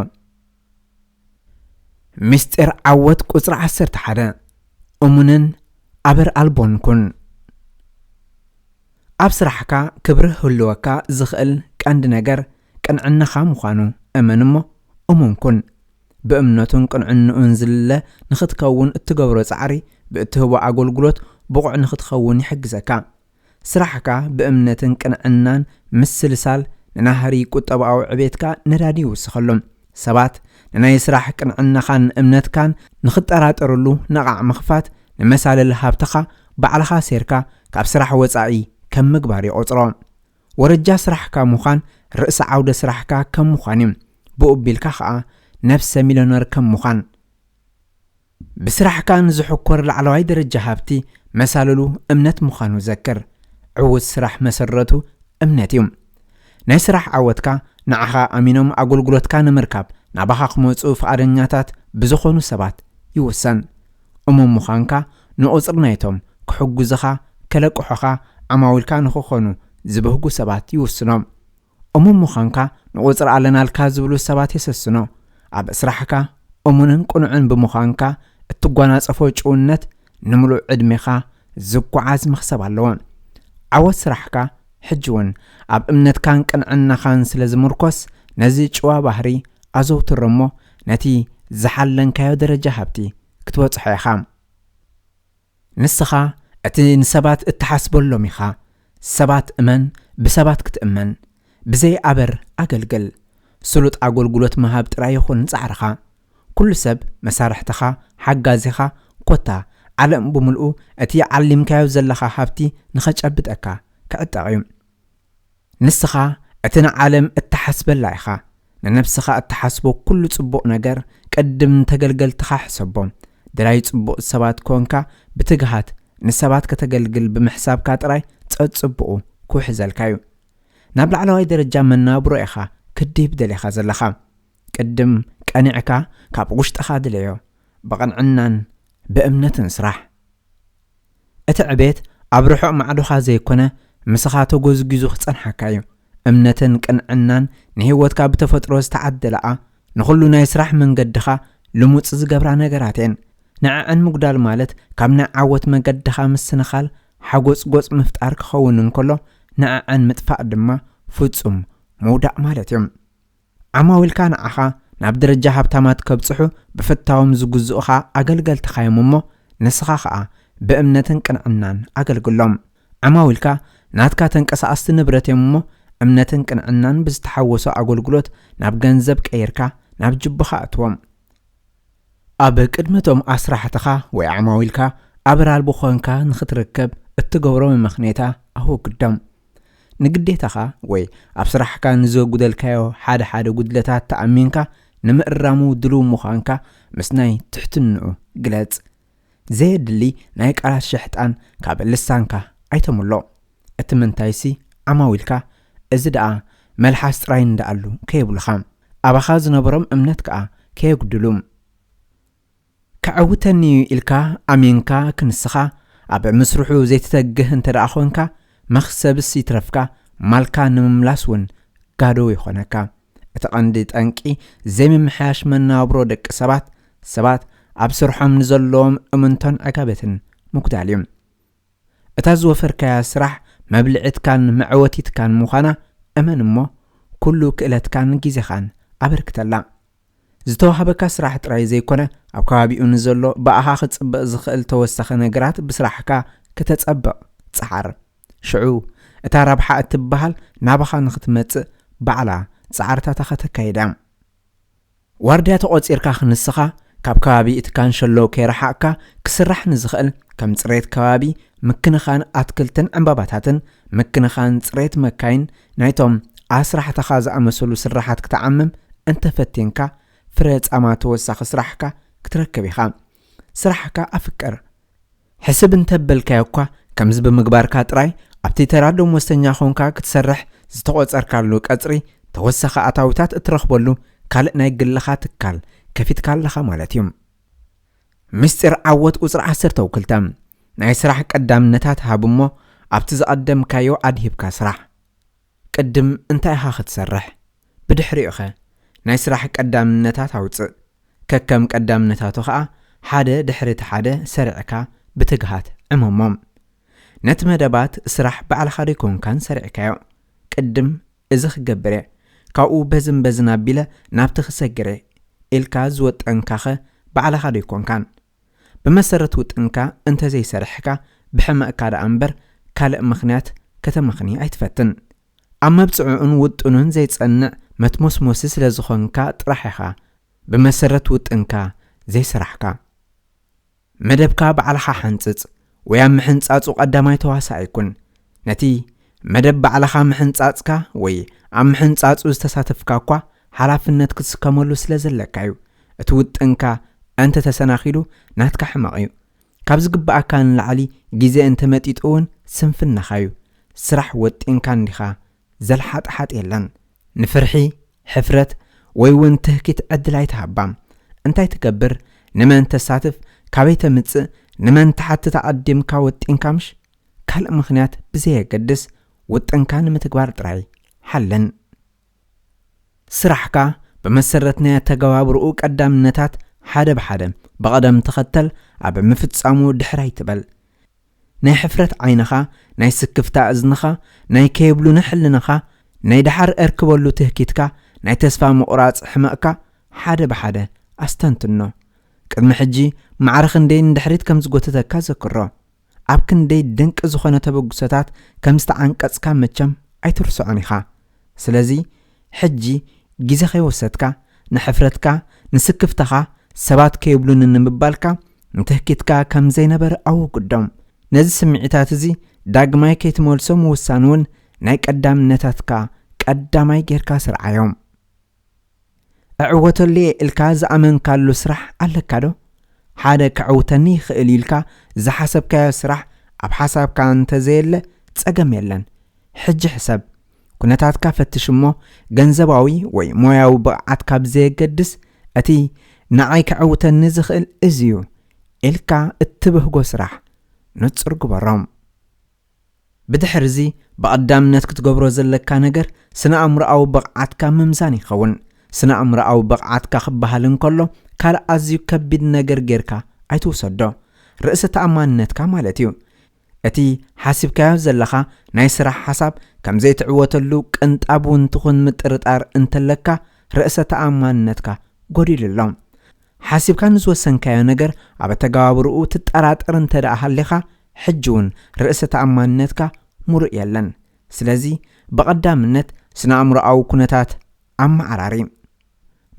ምስጢር ዓወት ቁጽሪ ዓሰርተ ሓደ። እሙንን ኣበር ኣልቦን ኩን። ኣብ ስራሕካ ክብሪ ክህልወካ ዝኽእል ቀንዲ ነገር ቅንዕናኻ ምዃኑ እመን እሞ እሙን ኩን። ብእምነቱን ቅንዕንኡን ዝልለ ንኽትከውን እትገብሮ ጻዕሪ ብእትህቦ ኣገልግሎት ብቑዕ ንኽትኸውን ይሕግዘካ። ስራሕካ ብእምነትን ቅንዕናን ምስልሳል ንናህሪ ቁጠባዊ ዕቤትካ ነዳዲ ይውስኸሉ። ሰባት ንናይ ስራሕ ቅንዕናኻን እምነትካን ንኽጠራጠርሉ ነቓዕ ምኽፋት ንመሳልል ሃብትኻ ባዕልኻ ሴርካ ካብ ስራሕ ወጻኢ ከም ምግባር ይቖጽሮ። ወረጃ ስራሕካ ምዃን ርእሲ ዓውደ ስራሕካ ከም ምዃን እዩ። ብኡ ቢልካ ኸኣ ነብሰ ሚልዮነር ከም ምዃን። ብስራሕካ ንዝሕኮር ላዕለዋይ ደረጃ ሃብቲ መሳልሉ እምነት ምዃኑ ዘክር። ዕዉት ስራሕ መሰረቱ እምነት እዩ። ናይ ስራሕ ዓወትካ ንዓኻ ኣሚኖም ኣገልግሎትካ ንምርካብ ናባኻ ክመጹ ፍቓደኛታት ብዝኾኑ ሰባት ይውሰን። እሙን ምዃንካ ንቑጽሪ ናይቶም ክሕጉዝኻ፣ ከለቅሑኻ፣ ዓማዊልካ ንኽኾኑ ዝብህጉ ሰባት ይውስኖም። እሙን ምዃንካ ንቑጽሪ ኣለናልካ ዝብሉ ሰባት የሰስኖ። ኣብ ስራሕካ እሙንን ቅኑዕን ብምዃንካ እትጓናጸፎ ጭውነት ንምሉእ ዕድሜኻ ዝጓዓዝ መኽሰብ ኣለዎ። ዓወት ስራሕካ ሕጂ እውን ኣብ እምነትካን ቅንዕናኻን ስለ ዝምርኮስ ነዚ ጭዋ ባህሪ ኣዘውትሮ እሞ ነቲ ዝሓለንካዮ ደረጃ ሃብቲ ክትበጽሖ ኢኻ። ንስኻ እቲ ንሰባት እትሓስበሎም ኢኻ። ሰባት እመን፣ ብሰባት ክትእመን። ብዘይ ኣበር ኣገልግል። ስሉጥ ኣገልግሎት ምሃብ ጥራይ ይኹን ጻዕርኻ። ኩሉ ሰብ መሳርሕትኻ፣ ሓጋዚኻ፣ ኮታ ዓለም ብምልኡ እቲ ዓሊምካዮ ዘለኻ ሃብቲ ንኸጨብጠካ ክዕጠቕ እዩ። ንስኻ እቲ ንዓለም እትሓስበላ ኢኻ። ንነብስኻ እትሓስቦ ኩሉ ጽቡቕ ነገር ቅድም ንተገልገልትኻ ሕሰቦ። ደላይ ጽቡቕ ሰባት ኮንካ ብትግሃት ንሰባት ከተገልግል ብምሕሳብካ ጥራይ ጸጽቡቑ ክውሕዘልካ እዩ። ናብ ላዕለዋይ ደረጃ መናብሮ ኢኻ ክትድይብ ደሊኻ ዘለኻ። ቅድም ቀኒዕካ ካብ ውሽጥኻ ድለዮ። ብቕንዕናን ብእምነትን ስራሕ። እቲ ዕቤት ኣብ ርሑቕ ማዕዶኻ ዘይኮነ፣ ምሳኻ ተጎዝጒዙ ክጸንሓካ እዩ። እምነትን ቅንዕናን ንህይወትካ ብተፈጥሮ ዝተዓደለኣ፣ ንኹሉ ናይ ስራሕ መንገድኻ ልሙጽ ዝገብራ ነገራት እየን። ንዐዐን ምጉዳል ማለት ካብ ናይ ዓወት መገድኻ ምስንኻል፣ ሓጎጽጎጽ ምፍጣር ክኸውን እንከሎ፣ ንዐዐን ምጥፋእ ድማ ፍጹም ምውዳቕ ማለት እዩ። ዓማዊልካ ንዓኻ ናብ ደረጃ ሃብታማት ከብጽሑ ብፍታዎም ዝግዝኡኻ ኣገልገልትኻ እዮም እሞ፣ ንስኻ ኸኣ ብእምነትን ቅንዕናን ኣገልግሎም። ዓማዊልካ ናትካ ተንቀሳቐስቲ ንብረት እዮም እሞ፣ እምነትን ቅንዕናን ብዝተሓወሶ ኣገልግሎት ናብ ገንዘብ ቀይርካ ናብ ጅቡኻ ኣእትዎም። ኣብ ቅድሚ እቶም ኣስራሕትኻ ወይ ዓማዊልካ ኣበር ኣልቦ ኾንካ ንኽትርከብ እትገብሮ መመኽኔታ ኣወግዶም። ንግዴታኻ ወይ ኣብ ስራሕካ ንዘጉደልካዮ ሓደ ሓደ ጉድለታት ተኣሚንካ ንምእራሙ ድሉው ምዃንካ ምስ ናይ ትሕትንኡ ግለጽ። ዘየድሊ ናይ ቃላት ሸሕጣን ካብ ልሳንካ ኣይተምሎ። እቲ ምንታይሲ ዓማዊልካ እዚ ደኣ መልሓስ ጥራይ እንዳኣሉ ከየብሉኻ፣ ኣባኻ ዝነበሮም እምነት ከኣ ከየጉድሉ። ከዕውተኒ እዩ ኢልካ ኣሚንካ ክንስኻ ኣብ ምስርሑ ዘይትተግህ እንተ ደኣ ኾንካ፣ መኽሰብስ ይትረፍካ፣ ማልካ ንምምላስ እውን ጋዶ ይኾነካ። እቲ ቀንዲ ጠንቂ ዘይምምሕያሽ መነባብሮ ደቂ ሰባት፣ ሰባት ኣብ ስርሖም ንዘለዎም እምንቶን ዕጋበትን ምጉዳል እዩ። እታ ዝወፈርካያ ስራሕ መብልዒትካን መዕወቲትካን ምዃና እመን እሞ፣ ኩሉ ክእለትካን ግዜኻን ኣበርክተላ። ዝተዋህበካ ስራሕ ጥራይ ዘይኮነ፣ ኣብ ከባቢኡ ንዘሎ ብኣኻ ክጽበእ ዝኽእል ተወሳኺ ነገራት ብስራሕካ ከተጸብቕ ጽዓር። ሽዑ እታ ረብሓ እትበሃል ናባኻ ንኽትመጽእ ባዕላ ጻዕርታታ ከተካይዳ። ዋርድያ ተቖጺርካ ክንስኻ ካብ ከባቢ እቲ ካንሸሎ ከይረሓቕካ ክስራሕ ንዝኽእል ከም ጽሬት ከባቢ፣ ምክንኻን ኣትክልትን ዕምባባታትን፣ ምክንኻን ጽሬት መካይን፣ ናይቶም ኣስራሕትኻ ዝኣመሰሉ ስራሓት ክትዓምም እንተፈቲንካ ፍረ ጻማ ተወሳኺ ስራሕካ ክትረክብ ኢኻ። ስራሕካ ኣፍቅር። ሕስብ እንተበልካዮ እኳ፣ ከምዚ ብምግባርካ ጥራይ ኣብቲ ተራ ደሞዝተኛ ኾንካ ክትሰርሕ ዝተቖጸርካሉ ቀጽሪ ተወሳኺ ኣታዊታት እትረኽበሉ ካልእ ናይ ግልኻ ትካል ከፊትካ ኣለኻ ማለት እዩ። ምስጢር ዓወት ቁጽሪ ዓሰርተ ክልተ፣ ናይ ስራሕ ቀዳምነታት ሃብ እሞ ኣብቲ ዝቐደምካዮ ኣድሂብካ ስራሕ። ቅድም እንታይ ኢኻ ክትሰርሕ? ብድሕሪኡኸ? ናይ ስራሕ ቀዳምነታት ኣውጽእ። ከከም ቀዳምነታቱ ኸኣ ሓደ ድሕሪ እቲ ሓደ ሰሪዕካ ብትግሃት ዕመሞም። ነቲ መደባት ስራሕ ባዕልኻ ዶ ኣይኮንካን ሰሪዕካዮ? ቅድም እዚ ክገብር እየ፣ ካብኡ በዝን በዝን ኣቢለ ናብቲ ክሰግር እየ ኢልካ ዝወጠንካኸ ባዕልኻ ዶ ኣይኮንካን? ብመሰረት ውጥንካ እንተዘይሰሪሕካ ብሕመቕካ ደኣ እምበር ካልእ ምኽንያት ከተመኽኒ ኣይትፈትን። ኣብ መብጽዕኡን ውጥኑን ዘይጸንዕ መትሞስሞሲ ስለ ዝኾንካ ጥራሕ ኢኻ ብመሰረት ውጥንካ ዘይሰራሕካ። መደብካ ባዕልኻ ሓንጽጽ ወይ ኣብ ምሕንጻጹ ቀዳማይ ተዋሳኣይ ኩን። ነቲ መደብ ባዕልኻ ምሕንጻጽካ ወይ ኣብ ምሕንጻጹ ዝተሳተፍካ እኳ ሓላፍነት ክትስከመሉ ስለ ዘለካ እዩ። እቲ ውጥንካ እንተ ተሰናኺሉ ናትካ ሕመቕ እዩ። ካብ ዝግብኣካ ንላዕሊ ግዜ እንተ መጢጡ እውን ስንፍናኻ እዩ። ስራሕ ወጢንካ እንዲኻ ዘልሓጥሓጥ የለን። ንፍርሒ፣ ሕፍረት ወይ እውን ትህኪት ዕድል ኣይትሃባ። እንታይ ትገብር፣ ንመን ተሳትፍ፣ ካበይ ተምጽእ፣ ንመን ትሓትት ኣቐዲምካ ወጢንካ ምሽ? ካልእ ምኽንያት ብዘየገድስ ውጥንካ ንምትግባር ጥራይ ሓልን። ስራሕካ ብመሰረት ናይ ኣተገባብርኡ ቀዳምነታት ሓደ ብሓደ ብቐደም ተኸተል ኣብ ምፍጻሙ ድሕር ኣይትበል። ናይ ሕፍረት ዓይንኻ፣ ናይ ስክፍታ እዝንኻ፣ ናይ ከየብሉኒ ሕልንኻ፣ ናይ ደሓር እርክበሉ ትህኪትካ፣ ናይ ተስፋ ምቑራጽ ሕመቕካ ሓደ ብሓደ ኣስተንትኖ። ቅድሚ ሕጂ ማዕረ ክንደይ ንድሕሪት ከም ዝጎተተካ ዘክሮ። ኣብ ክንደይ ድንቂ ዝኾነ ተበግሶታት ከም ዝተዓንቀጽካ መቸም ኣይትርስዖን ኢኻ። ስለዚ ሕጂ ግዜ ከይወሰድካ ንሕፍረትካ፣ ንስክፍታኻ፣ ሰባት ከይብሉኒ ንምባልካ፣ ንትህኪትካ ከም ዘይነበረ ኣወግዶም። ነዚ ስምዒታት እዚ ዳግማይ ከይትመልሶ ምውሳን እውን ናይ ቀዳምነታትካ ቀዳማይ ጌርካ ስርዓዮም። እዕወተሉ እየ ኢልካ ዝኣመንካሉ ስራሕ ኣለካ ዶ? ሓደ ከዕውተኒ ይኽእል እዩ ኢልካ ዝሓሰብካዮ ስራሕ ኣብ ሓሳብካ እንተዘየለ ጸገም የለን። ሕጂ ሕሰብ። ኩነታትካ ፈትሽ እሞ፣ ገንዘባዊ ወይ ሞያዊ ብቕዓት ካብ ዘየገድስ፣ እቲ ንዓይ ከዕውተኒ ዝኽእል እዚ እዩ ኢልካ እትብህጎ ስራሕ ንጹር ግበሮ። ብድሕርዚ ብቐዳምነት ክትገብሮ ዘለካ ነገር ስነ ኣእምሮኣዊ ብቕዓትካ ምምዛን ይኸውን። ስነ ኣእምሮኣዊ ብቕዓትካ ክበሃል እንከሎ ካልእ ኣዝዩ ከቢድ ነገር ጌርካ ኣይትውሰዶ። ርእሰ ተኣማንነትካ ማለት እዩ። እቲ ሓሲብካዮ ዘለኻ ናይ ስራሕ ሓሳብ ከም ዘይትዕወተሉ ቅንጣብ እውን ትኹን ምጥርጣር እንተለካ፣ ርእሰ ተኣማንነትካ ጎዲሉ ኣሎ። ሓሲብካ ንዝወሰንካዮ ነገር ኣብ ኣተገባብርኡ ትጠራጠር እንተ ደኣ ሃሊኻ፣ ሕጂ እውን ርእሰ ተኣማንነትካ ምሉእ የለን። ስለዚ ብቐዳምነት ስነ ኣእምሮኣዊ ኩነታት ኣመዓራሪ።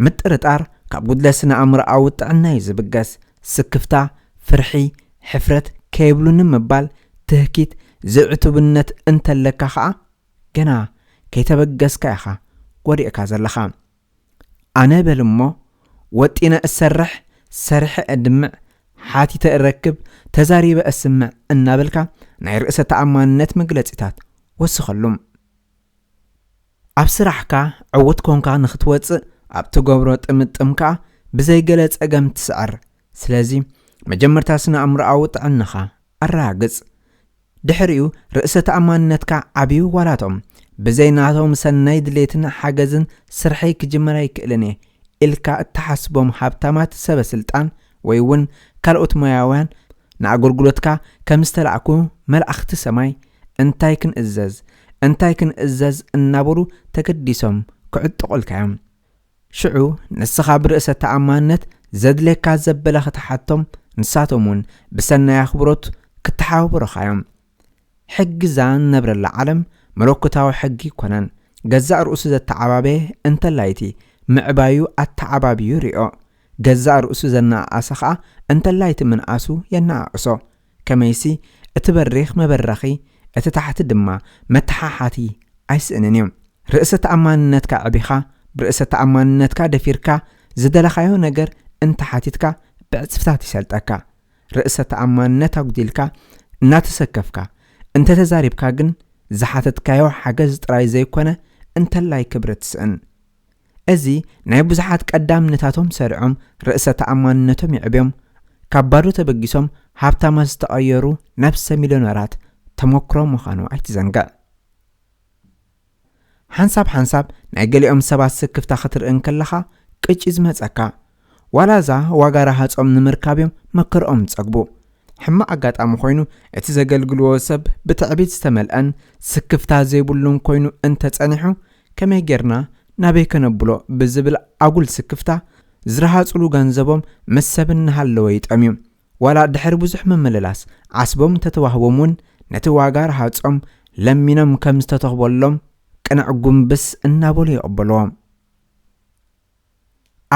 ምጥርጣር ካብ ጉድለት ስነ ኣእምሮኣዊ ጥዕና እዩ ዝብገስ። ስክፍታ፣ ፍርሒ፣ ሕፍረት፣ ከይብሉኒ ምባል፣ ትህኪት፣ ዝዕቱብነት እንተለካ ኸኣ ገና ከይተበገስካ ኢኻ ወዲቕካ ዘለኻ። ኣነ በል እሞ ወጢነ እሰርሕ፣ ሰሪሐ እድምዕ፣ ሓቲተ እረክብ፣ ተዛሪበ እስምዕ እናበልካ ናይ ርእሰ ተኣማንነት መግለጺታት ወስኸሉ። ኣብ ስራሕካ ዕዉት ኮንካ ንኽትወጽእ ኣብ ትገብሮ ጥምጥም ከኣ ብዘይ ገለ ጸገም ትስዕር። ስለዚ መጀመርታ ስነ ኣእምሮኣዊ ጥዕናኻ ኣረጋግጽ። ድሕሪኡ ርእሰ ተኣማንነትካ ዓብዩ ዋላቶም ብዘይ ናቶም ሰናይ ድሌትን ሓገዝን ስርሐይ ክጅምር ኣይክእልን እየ ኢልካ እትሓስቦም ሃብታማት ሰበ ስልጣን ወይ እውን ካልኦት ሞያውያን ንኣገልግሎትካ ከም ዝተላእኩ መላእኽቲ ሰማይ እንታይ ክንእዘዝ እንታይ ክንእዘዝ እናበሉ ተገዲሶም ክዕጥቑልካ እዮም። ሽዑ ንስኻ ብርእሰ ተኣማንነት ዘድልየካ ዘበለ ክትሓቶም ንሳቶም እውን ብሰናይ ኣኽብሮት ክተሓባበሩኻ እዮም። ሕጊ እዛ ንነብረላ ዓለም መለኮታዊ ሕጊ ኣይኮነን። ገዛእ ርእሱ ዘተዓባበየ እንተላይቲ ምዕባዩ ኣተዓባብዩ ይሪኦ። ገዛእ ርእሱ ዘነኣኣሰ ኸኣ እንተላይቲ ምንኣሱ የነኣእሶ። ከመይሲ እቲ በሪኽ መበረኺ እቲ ታሕቲ ድማ መተሓሓቲ ኣይስእንን እዩ። ርእሰ ተኣማንነትካ ኣዕቢኻ ብርእሰ ተኣማንነትካ ደፊርካ ዝደለኻዮ ነገር እንተሓቲትካ ብዕጽፍታት ይሰልጠካ። ርእሰ ተኣማንነት ኣጉዲልካ እናተሰከፍካ እንተተዛሪብካ ግን ዝሓተትካዮ ሓገዝ ጥራይ ዘይኮነ እንተላይ ክብሪ ትስእን። እዚ ናይ ብዙሓት ቀዳምነታቶም ሰሪዖም ርእሰ ተኣማንነቶም የዕብዮም ካብ ባዶ ተበጊሶም ሃብታማት ዝተቐየሩ ነብሰ ሚልዮነራት ተመክሮ ምዃኑ ኣይትዘንግዕ። ሓንሳብ ሓንሳብ ናይ ገሊኦም ሰባት ስክፍታ ክትርኢ እንከለኻ ቅጭ ዝመጸካ ዋላ እዛ ዋጋ ረሃጾም ንምርካብ እዮም መከርኦም ዝጸግቡ። ሕማቕ ኣጋጣሚ ኮይኑ እቲ ዘገልግልዎ ሰብ ብትዕቢት ዝተመልአን ስክፍታ ዘይብሉን ኮይኑ እንተጸኒሑ ከመይ ጌርና ናበይ ከነብሎ ብዝብል ኣጉል ስክፍታ ዝረሃጽሉ ገንዘቦም ምስ ሰብ እናሃለወ ይጠምዩ። ዋላ ድሕሪ ብዙሕ ምምልላስ ዓስቦም እንተተዋህቦም እውን ነቲ ዋጋ ረሃጾም ለሚኖም ከም ዝተተኽበሎም ቅንዕ ጉንብስ እናበሉ ይቕበልዎ።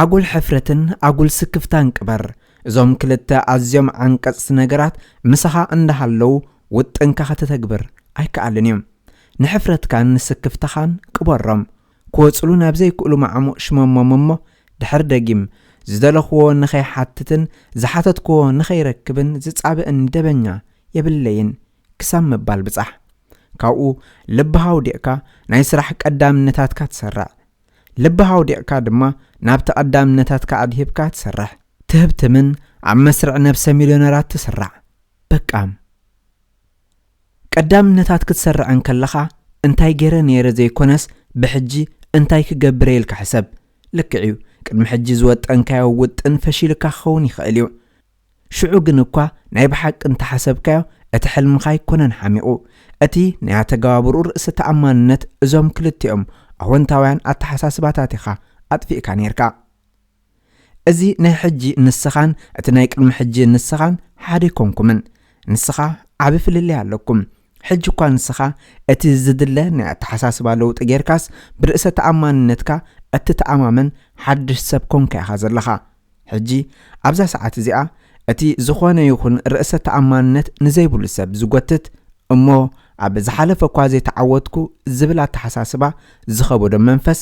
ኣጉል ሕፍረትን ኣጉል ስክፍታን ቅበር። እዞም ክልተ ኣዝዮም ዓንቀጽቲ ነገራት ምሳኻ እንዳሃለዉ ውጥንካ ከተተግብር ኣይከኣልን እዩ። ንሕፍረትካን ንስክፍታኻን ቅበሮም። ክወጽሉ ናብ ዘይክእሉ ማዕሙቕ ሽመሞም እሞ ድሕሪ ደጊም ዝደለኽዎ ንኸይሓትትን ዝሓተትክዎ ንኸይረክብን ዝጻብእን ደበኛ የብለይን ክሳብ ምባል ብጻሕ። ካብኡ ልብኻ ኣውዲቕካ ናይ ስራሕ ቀዳምነታትካ ትሰርዕ። ልብኻ ኣውዲቕካ ድማ ናብቲ ቀዳምነታትካ ኣድሂብካ ትሰርሕ። ትህብትምን ኣብ መስርዕ ነብሰ ሚልዮነራት ትስራዕ። በቃ። ቀዳምነታት ክትሰርዕ እንከለኻ እንታይ ገይረ ነይረ ዘይኮነስ ብሕጂ እንታይ ክገብር እየ ኢልካ ሕሰብ። ልክዕ እዩ፣ ቅድሚ ሕጂ ዝወጠንካዮ ውጥን ፈሺልካ ክኸውን ይኽእል እዩ። ሽዑ ግን እኳ ናይ ብሓቂ እንተሓሰብካዮ እቲ ሕልምኻ ኣይኮነን ሓሚቑ። እቲ ናይ ኣተገባብርኡ ርእሰ ተኣማንነት እዞም ክልቲኦም ኣወንታውያን ኣተሓሳስባታት ኢኻ ኣጥፊእካ ነይርካ። እዚ ናይ ሕጂ ንስኻን እቲ ናይ ቅድሚ ሕጂ ንስኻን ሓደ ኣይኮንኩምን። ንስኻ ዓቢ ፍልልይ ኣለኩም። ሕጂ እኳ ንስኻ እቲ ዝድለ ናይ ኣተሓሳስባ ለውጢ ጌርካስ ብርእሰ ተኣማንነትካ እትተኣማመን ሓድሽ ሰብ ኮንካ ኢኻ ዘለኻ። ሕጂ ኣብዛ ሰዓት እዚኣ እቲ ዝኾነ ይኹን ርእሰ ተኣማንነት ንዘይብሉ ሰብ ዝጎትት እሞ ኣብ ዝሓለፈ እኳ ዘይተዓወትኩ ዝብል ኣተሓሳስባ ዝኸበዶ መንፈስ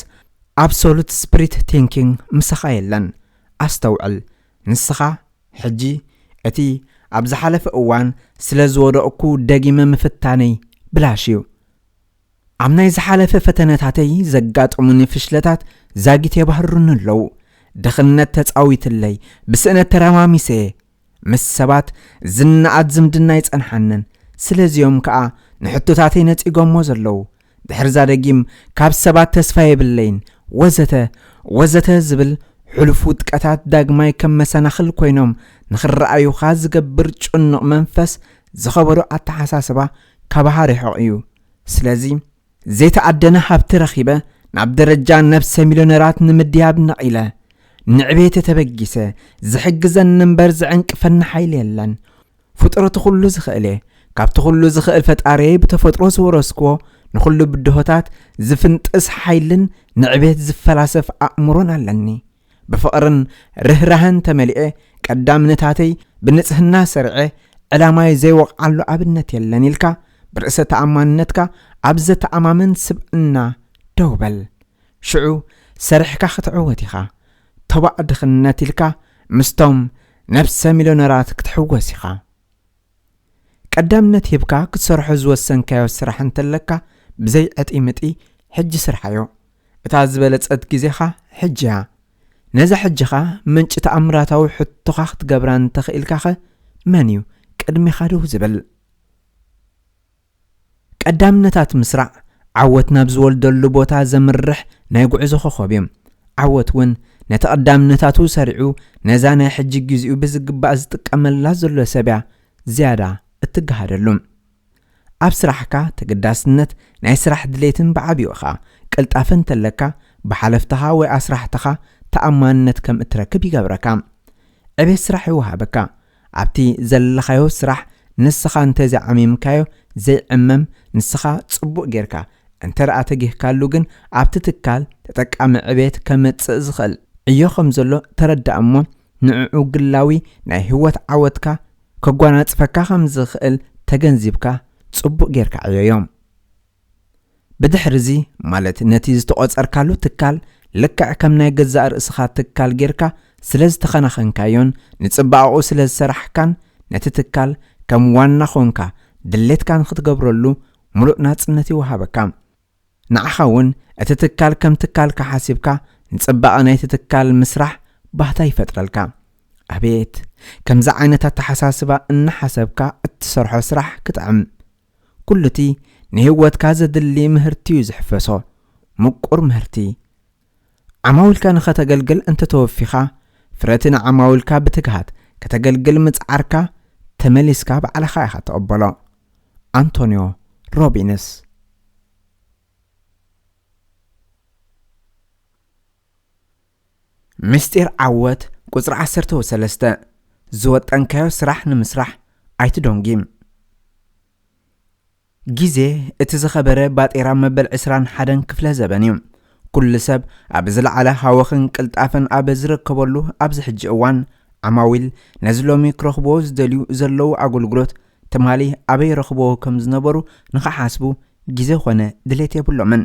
ኣብሶሉት ስፕሪት ቲንኪንግ ምሳኻ የለን። ኣስተውዕል፣ ንስኻ ሕጂ እቲ ኣብ ዝሓለፈ እዋን ስለ ዝወደቕኩ ደጊመ ምፍታነይ ብላሽ እዩ። ኣብ ናይ ዝሓለፈ ፈተነታተይ ዘጋጠሙኒ ፍሽለታት ዛጊት የባህሩኒ ኣለዉ። ድኽነት ተጻዊትለይ፣ ብስእነት ተረማሚሰ እየ። ምስ ሰባት ዝነኣድ ዝምድና ኣይጸንሓንን። ስለዚኦም ከኣ ንሕቶታተይ ነጺጎሞ ዘለዉ። ድሕርዛ ደጊም ካብ ሰባት ተስፋ የብለይን፣ ወዘተ ወዘተ ዝብል ሕሉፍ ውድቀታት ዳግማይ ከም መሰናኽል ኮይኖም ንኽረኣዩኻ ዝገብር ጭኑቕ መንፈስ ዝኸበዶ ኣተሓሳስባ ካባኻ ርሑቕ እዩ። ስለዚ ዘይተኣደነ ሃብቲ ረኺበ ናብ ደረጃ ነብሰ ሚልዮነራት ንምድያብ ነቒለ፣ ንዕቤት ተበጊሰ፣ ዝሕግዘኒ እምበር ዝዕንቅፈኒ ሓይሊ የለን። ፍጥረቱ ኩሉ ዝኽእል እየ። ካብቲ ኩሉ ዝኽእል ፈጣሪየይ ብተፈጥሮ ዝወረስክዎ ንኹሉ ብድሆታት ዝፍንጥስ ሓይልን ንዕቤት ዝፈላሰፍ ኣእምሮን ኣለኒ። ብፍቕርን ርህራህን ተመሊኤ ቀዳምነታተይ ብንጽህና ሰርዐ ዕላማይ ዘይወቕዓሉ ኣብነት የለን ኢልካ ብርእሰ ተኣማንነትካ ኣብ ዘተኣማምን ስብዕና ደው በል። ሽዑ ሰሪሕካ ክትዕወት ኢኻ። ተባዕ ድኽነት ኢልካ ምስቶም ነብሰ ሚልዮነራት ክትሕወስ ኢኻ። ቀዳምነት ሂብካ ክትሰርሖ ዝወሰንካዮ ስራሕ እንተለካ ብዘይ ዕጢምጢ ሕጂ ስርሓዮ። እታ ዝበለጸት ግዜኻ ሕጂ እያ። ነዛ ሕጂኻ ምንጪ ተኣምራታዊ ሕቶኻ ክትገብራ እንተኽኢልካኸ መን እዩ ቅድሜኻ ደው ዝብል? ቀዳምነታት ምስራዕ ዓወት ናብ ዝወልደሉ ቦታ ዘምርሕ ናይ ጉዕዞ ኮኾብ እዩ። ዓወት እውን ነቲ ቀዳምነታቱ ሰሪዑ ነዛ ናይ ሕጂ ግዜኡ ብዝግባእ ዝጥቀመላ ዘሎ ሰብ እያ ዝያዳ እትገሃደሉ። ኣብ ስራሕካ ተገዳስነት ናይ ስራሕ ድሌትን ብዓቢኡ ኸኣ ቅልጣፈ እንተለካ ብሓለፍትኻ ወይ ኣስራሕትኻ ተኣማንነት ከም እትረክብ ይገብረካ። ዕቤት ስራሕ ይወሃበካ። ኣብቲ ዘለኻዮ ስራሕ ንስኻ እንተዘይዓሚምካዮ ዘይዕመም፣ ንስኻ ጽቡቕ ጌርካ እንተ ደኣ ተጊህካሉ ግን ኣብቲ ትካል ተጠቃሚ ዕቤት ከመጽእ ዝኽእል ዕዮ ከም ዘሎ ተረዳእ እሞ ንዕኡ ግላዊ ናይ ህይወት ዓወትካ ከጓናጽፈካ ከም ዝኽእል ተገንዚብካ ጽቡቕ ጌርካ ዕዮዮ። ብድሕርዚ ማለት ነቲ ዝተቖጸርካሉ ትካል ልክዕ ከም ናይ ገዛእ ርእስኻ ትካል ጌርካ ስለ ዝተኸናኸንካዮን ንጽባቐኡ ስለ ዝሰራሕካን ነቲ ትካል ከም ዋና ኾንካ ድሌትካ ንኽትገብረሉ ምሉእ ናጽነት ይወሃበካ። ንዓኻ እውን እቲ ትካል ከም ትካልካ ሓሲብካ ንጽባቐ ናይቲ ትካል ምስራሕ ባህታ ይፈጥረልካ። ኣቤት ከምዚ ዓይነት ኣተሓሳስባ እናሓሰብካ እትሰርሖ ስራሕ ክጥዕም። ኩሉ እቲ ንህይወትካ ዘድሊ ምህርቲ እዩ ዝሕፈሶ። ምቁር ምህርቲ። ዓማዊልካ ንኸተገልግል እንተተወፊኻ፣ ፍረቲ ንዓማዊልካ ብትግሃት ከተገልግል ምጽዓርካ ተመሊስካ ባዕልኻ ኢኻ ትቕበሎ። ኣንቶኒዮ ሮቢንስ። ምስጢር ዓወት ቁጽሪ ዓሰርተ ሰለስተ። ዝወጠንካዮ ስራሕ ንምስራሕ ኣይትደንጉ። ግዜ እቲ ዝኸበረ ባጤራ መበል ዕስራን ሓደን ክፍለ ዘበን እዩ። ኩሉ ሰብ ኣብ ዝለዓለ ሃወኽን ቅልጣፈን ኣብ ዝርከበሉ ኣብዚ ሕጂ እዋን፣ ዓማዊል ነዚ ሎሚ ክረኽብዎ ዝደልዩ ዘለዉ ኣገልግሎት ትማሊ ኣበይ ረኽብዎ ከም ዝነበሩ ንኽሓስቡ ግዜ ኾነ ድሌት የብሎምን።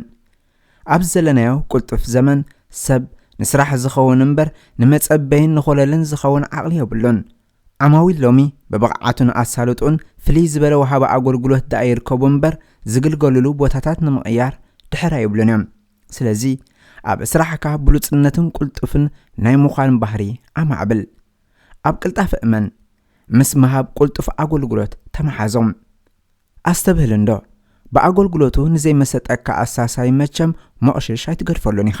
ኣብዚ ዘለናዮ ቅልጡፍ ዘመን ሰብ ንስራሕ ዝኸውን እምበር ንመጸበይን ንኾለልን ዝኸውን ዓቕሊ የብሉን። ዓማዊል ሎሚ ብብቕዓቱን ኣሳልጦኡን ፍልይ ዝበለ ወሃቢ ኣገልግሎት ደኣ ይርከቡ እምበር ዝግልገሉሉ ቦታታት ንምቕያር ድሕር ኣይብሉን እዮም። ስለዚ ኣብ ስራሕካ ብሉጽነትን ቅልጡፍን ናይ ምዃን ባህሪ ኣማዕብል። ኣብ ቅልጣፈ እመን። ምስ ምሃብ ቅልጡፍ ኣገልግሎት ተመሓዞም። ኣስተብህል እንዶ፣ ብኣገልግሎቱ ንዘይመሰጠካ ኣሳሳይ መቸም መቕሽሽ ኣይትገድፈሉን ኢኻ።